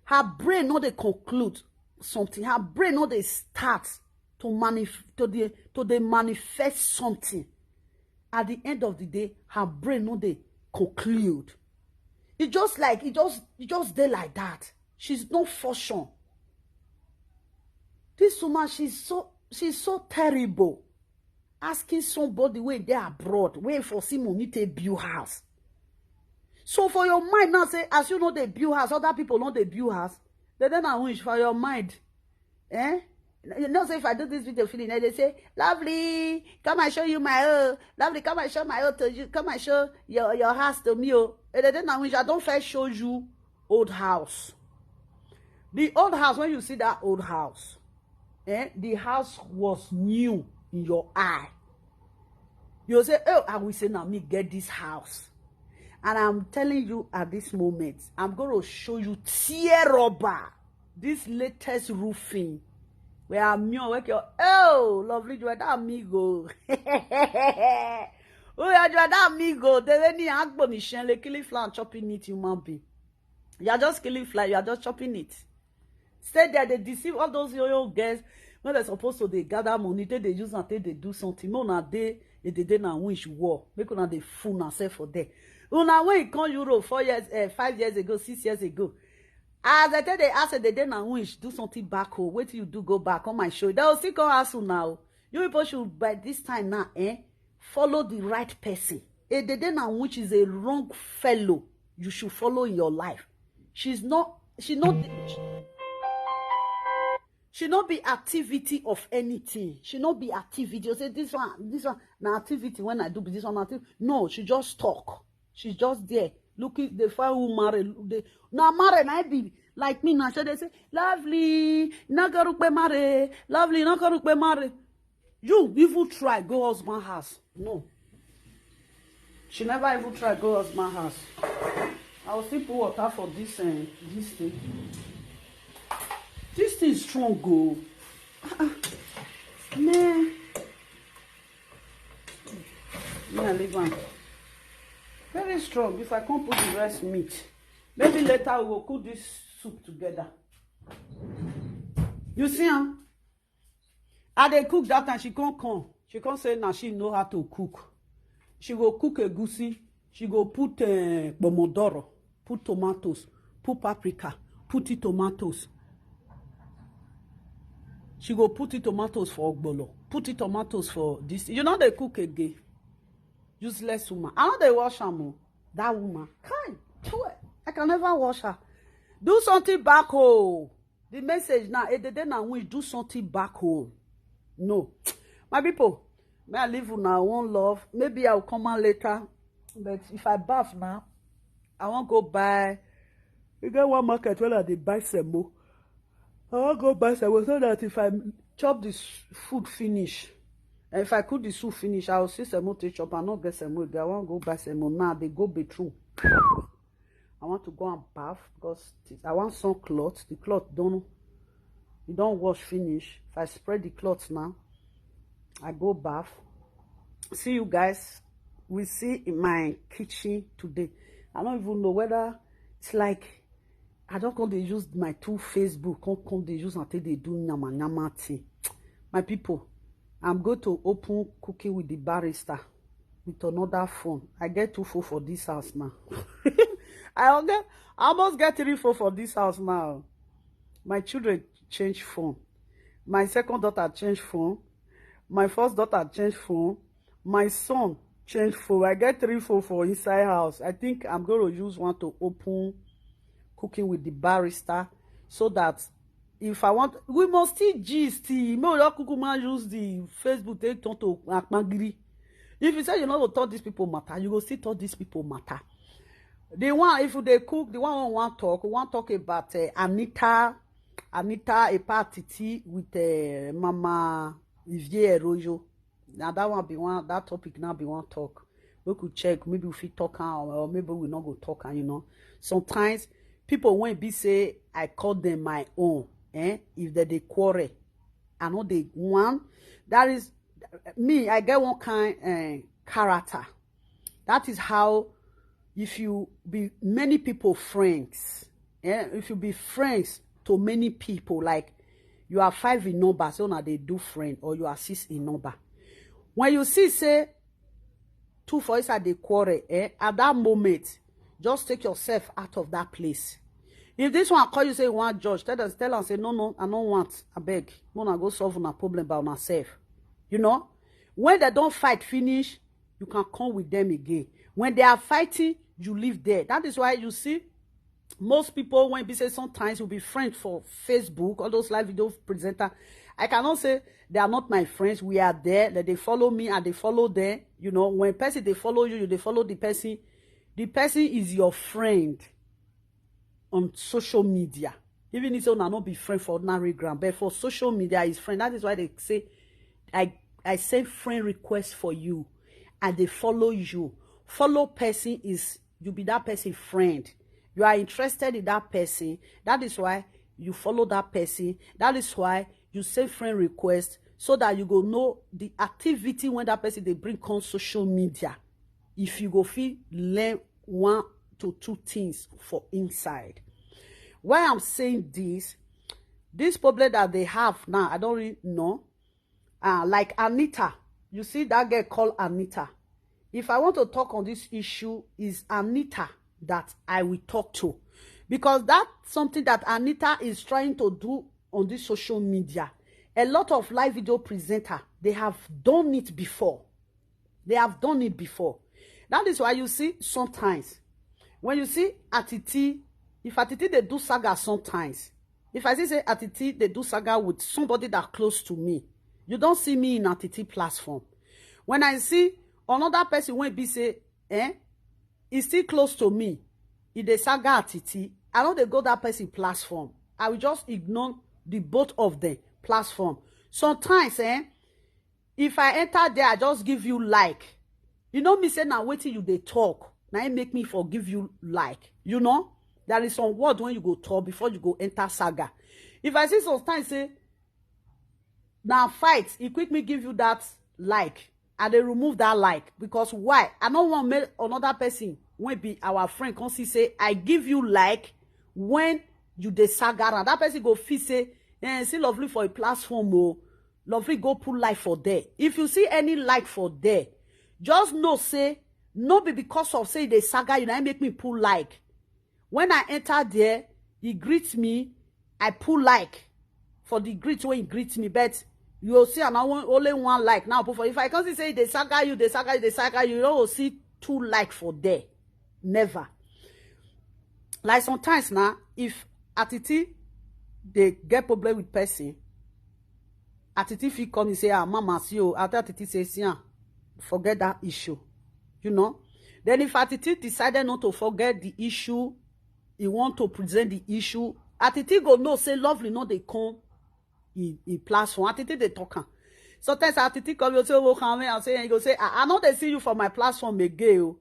Her brain not they conclude something. Her brain not they start to manif- to the to the manifest something. At the end of the day, her brain not they conclude. It just like it just it just dey like that. She's no function. This woman, she's so she's so terrible. Asking somebody where they abroad, where for see money take build house. So for your mind now say, as you know they build house, other people know they build house. Then then I wish for your mind. Eh? You know, say if I do this video feeling, they say, lovely, come and show you my own. Lovely, come and show my own to you. Come and show your, your house to me. Oh. And then I wish I don't first show you old house. The old house, when you see that old house, eh, the house was new in your eye. You say, oh, I will say now me get this house. And I'm telling you at this moment, I'm going to show you tear rubber. This latest roofing. Where I'm your work your oh lovely Jordan amigo. Oh yeah, Jordan amigo. They when you act me shen killing fly and chopping it human being. You are just killing fly, you are just chopping it. Stay there, they deceive all those young girls when they're supposed to they gather money, they, they use and they, they do something. No, na they, they, they, they na wish war. Make una they fool na self for there. Una when you come Europe four years, uh, five years ago, six years ago. As I tell they ask they, they na wish do something back home. Wait till you do go back on my show. They will still come ask you now. You people should by this time now, eh? Follow the right person. Eh, they, they na which is a wrong fellow. You should follow in your life. She's not. She not. She not be activity of anything. She not be activity. You say this one, this one, na activity when I do, but this one, activity. No, she just talk. She's just there. Looking the fine who marry. They, now marry, na be like me now. So they say, lovely, na garupe marry. Lovely, na garupe marry. You even try go husband house. No. She never even try go husband house. I will still put water for this uh, this thing. This thing is strong, go. Ah, ah. Me, me I leave am. Very strong. If I come put the rest meat, maybe later we go cook this soup together. You see, huh? I dey cook that time. She come come. She come say now she know how to cook. She go cook egusi. She go put uh, pomodoro, put tomatoes, put paprika, put it tomatoes. She go put it tomatoes for ogbolo, put it tomatoes for this. You know they cook again. Useless woman. I know they wash am o. That woman. Kai, chwe, I can never wash her. Do something back home. The message now, eh, they now we do something back home. No. My people, may I leave una one love. Maybe I'll come out later. But if I bath now, I won't go buy. You get one market where they buy semo. I won't go buy semo so that if I chop this food finish, and if I cook the soup finish, I'll see semo to chop. I not get semo again. I won't go buy semo now. They go bedroom. I want to go and bath because I want some cloth. The cloth don't, you don't wash finish. If I spread the cloth now, I go bath. See you guys. We see in my kitchen today. I don't even know whether it's like I don't come they use my two Facebook, come come they use and take they do nyama nyama thing. My people, I'm going to open cooking with the barrister with another phone. I get two phone for this house now. I get, I almost get three phone for this house now. My children change phone. My second daughter change phone. My first daughter change phone. My son change phone. I get three phone for inside house. I think I'm going to use one to open cooking with the barrister so that if I want, we must still gist. May we not kukuma use the Facebook take turn to akpangiri. If you say you know to talk these people matter, you go still talk these people matter. The one, if they cook, the one we want talk, we want talk about uh, Anita, Anita Epatiti with uh, Mama Ivie Rojo. Now that one be one, that topic now be one talk. We could check, maybe we fit talk am, or maybe we not go talk am, you know. Sometimes people when be say I call them my own, eh? If they dey quarrel, I know they one. That is me. I get one kind uh, character. That is how if you be many people friends, eh? If you be friends to many people, like you are five in number, so now they do friend, or you are six in number. When you see say two for inside the quarrel, eh, at that moment, just take yourself out of that place. If this one call you say you want judge, tell them, tell them say no, no, I don't want. I beg, no, na go solve una problem by una self. You know, when they don't fight finish, you can come with them again. When they are fighting, you live there. That is why you see most people when be say sometimes will be friends for Facebook, all those live video presenter. I cannot say they are not my friends. We are there, that they follow me and they follow them. You know, when person they follow you, you they follow the person. The person is your friend on social media. Even if una not be friend for ordinary ground, but for social media is friend. That is why they say I I send friend request for you and they follow you. Follow person is you be that person friend. You are interested in that person. That is why you follow that person. That is why you send friend request so that you go know the activity when that person they bring on social media. If you go feel learn one to two things for inside. Why I'm saying this, this problem that they have now, I don't really know. Uh, like Anita, you see that girl called Anita. If I want to talk on this issue, is Anita that I will talk to, because that's something that Anita is trying to do on this social media. A lot of live video presenter, they have done it before. They have done it before. That is why you see sometimes when you see Atiti, if Atiti they do saga sometimes, if I see say Atiti they do saga with somebody that close to me, you don't see me in Atiti platform. When I see another person when be say, eh, is still close to me, if they saga Atiti, I know they go that person platform. I will just ignore the both of them platform. Sometimes, eh, if I enter there, I just give you like. You know me say now waiting you they talk. Now it make me forgive you like. You know, there is some word when you go talk before you go enter saga. If I see sometimes say Now fight, he quick me give you that like. I dey remove that like because why? I no want make another person when be our friend come see say I give you like when you dey saga am. That person go feel say, eh, see Lovely for a platform o. Lovely go put like for there. If you see any like for there, just know say no be because of say e dey saga you na im make me put like. When I enter there, he greet me, I put like for the greet wey he greet me. But you go see am na one, only one like now put for. If I come see say e dey saga you, dey saga you, dey saga you, you no go see two like for there. Never. Like sometimes now, if Atiti dey get problem with person, Atiti fit come and say, ah, mama, see you. After Atiti say, see am, forget that issue. You know? Then if Atiti decided not to forget the issue, he want to present the issue, Atiti go know say Lovely no dey come. He, he plus one. Atiti dey talk am. Sometimes Atiti come, you say, oh, come here and say, he go say, I, I no dey see you for my platform again o.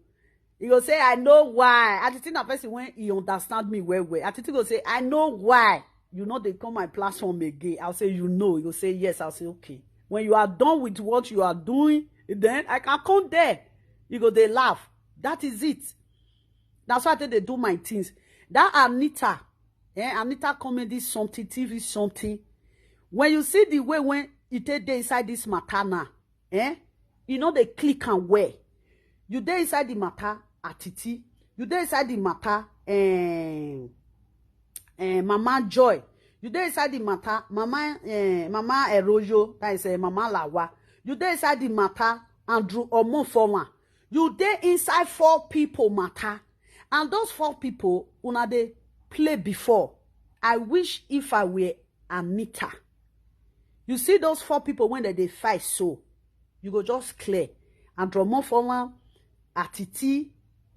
He go say, I know why. Atiti na person when he understand me well well. Atiti go say, I know why you no dey come my platform again. I'll say, you know. He go say, yes. I'll say, okay. When you are done with what you are doing, then I can come there. You go dey laugh. That is it. That's why I take dey do my things. That Anita, eh, Anita comedy something, T V something. When you see the way when e take dey inside this matter now, eh, e no dey click am well. You dey inside the matter, Atiti. You dey inside the matter, eh, eh, Mama Joy. You dey inside the matter, Mama, eh, Mama Eroyo, that is, eh, Mama Lawa. You dey inside the matter, Andrew Omofowan. You dey inside four people matter. And those four people, una dey play before. I wish if I were Anita. You see those four people when they dey fight so, you go just clear. Andrew Omofowan, Atiti,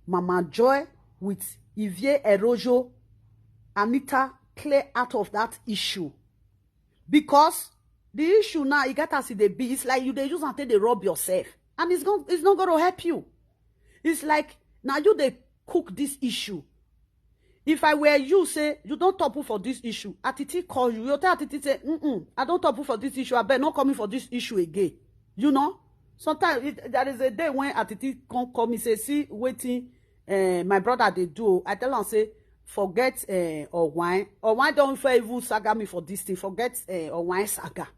Mama Joy with Ivie Eroyo, Anita, clear out of that issue. Because the issue now, you get as e dey be. It's like you dey use am take dey rub yourself. And it's not, it's not going to help you. It's like now you dey cook this issue. If I were you, say you don topple for this issue, Atiti call you. You tell Atiti say, mm-mm, I don topple for this issue. I beg, not coming for this issue again. You know? Sometimes it, there is a day when Atiti come call me, say, see wetin, eh, my brother dey do. I tell am say, forget, eh, Owine. Owine don fair even saga me for this thing. Forget, eh, Owine saga.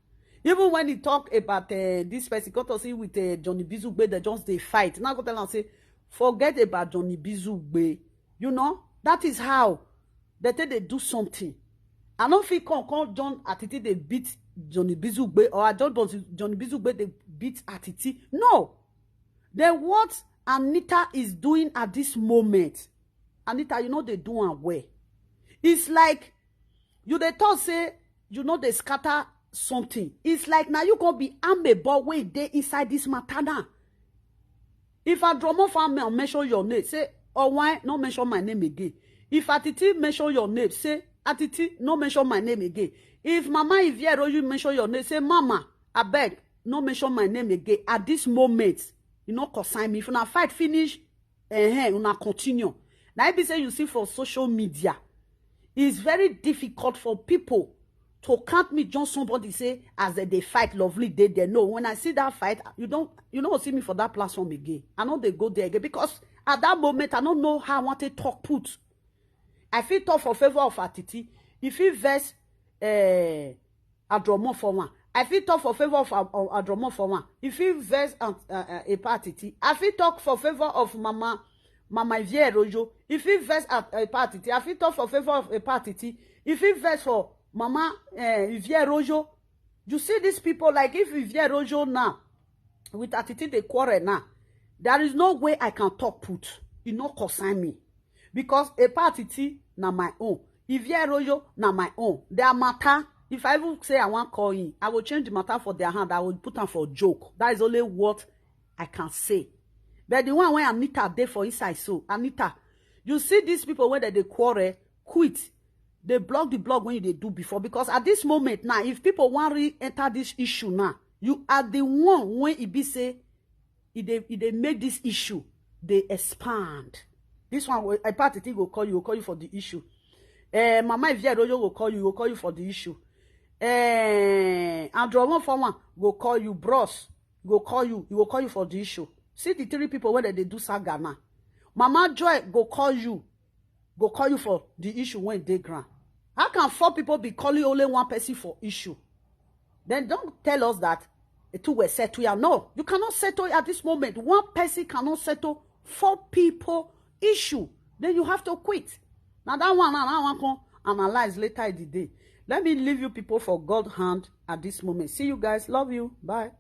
Even when he talk about, eh, this person, come to see with, eh, Johnny Bizugbe, they just dey fight. Now go tell am say, forget about Johnny Bizugbe. You know, that is how they take dey do something. I no fit come, come John Atiti dey beat Johnny Bizugbe, or I don't Johnny Bizugbe dey beat Atiti. No. Then what Anita is doing at this moment, Anita, you know they do am well. It's like you dey talk say you know they scatter something. It's like now you gonna be amebo wey dey inside this matter now. If Andrew Omofowan mention your name, say, oh, why not mention my name again? If Atiti mention your name, say, Atiti, no mention my name again. If Mama Ivie Eroyo mention your name, say, Mama, I beg, no mention my name again. At this moment, you no concern me. If una fight finish, eh, una continue. Now, if you say you see for social media, it's very difficult for people to count me join somebody say as they dey fight Lovely dey there. No, when I see that fight, you don't, you no see me for that platform again. I no dey go there again because at that moment I don't know how I want to talk put. I fit talk for favor of Atiti. If he vex, eh, Andrew Omofowan, I fit talk for favor of, of, of Andrew Omofowan. If he vex, uh, uh, uh, Epa Atiti, I fit talk for favor of Mama, Mama Ivie Eroyo. If he vex at, uh, Epa Atiti, I fit talk for favor of Epa Atiti. If he vex for Mama, eh, Ivie Eroyo, you see these people, like, if Ivie Eroyo now with Atiti dey quarrel now, there is no way I can talk put. E no concern me. Because Epa Atiti na my own. Ivie Eroyo na my own. Their matter, if I even say I wan call him, I go change the matter for their hand. I go put am for joke. That is only what I can say. But the one wey Anita dey for inside so, Anita, you see these people wey dem dey quarrel, quit. Dey block the blog wey you dey do before, because at this moment now, if people wan re-enter this issue now, you are the one wey e be say e dey, e dey make this issue dey expand. This one wey Epa Atiti go call you, go call you for the issue. Eh, Mama Ivie Eroyo go call you, go call you for the issue. Eh, Andrew Olunfowan go call you, bros. Go call you. He go call you for the issue. See the three people wey dem dey do saga now. Mama Joy go call you. Go call you for the issue wey dey ground. How can four people be calling only one person for issue? Then don't tell us that the two were settled here. No, you cannot settle at this moment. One person cannot settle four people issue. Then you have to quit. Now that one, now that one come analyze later in the day. Let me leave you people for God hand at this moment. See you guys. Love you. Bye.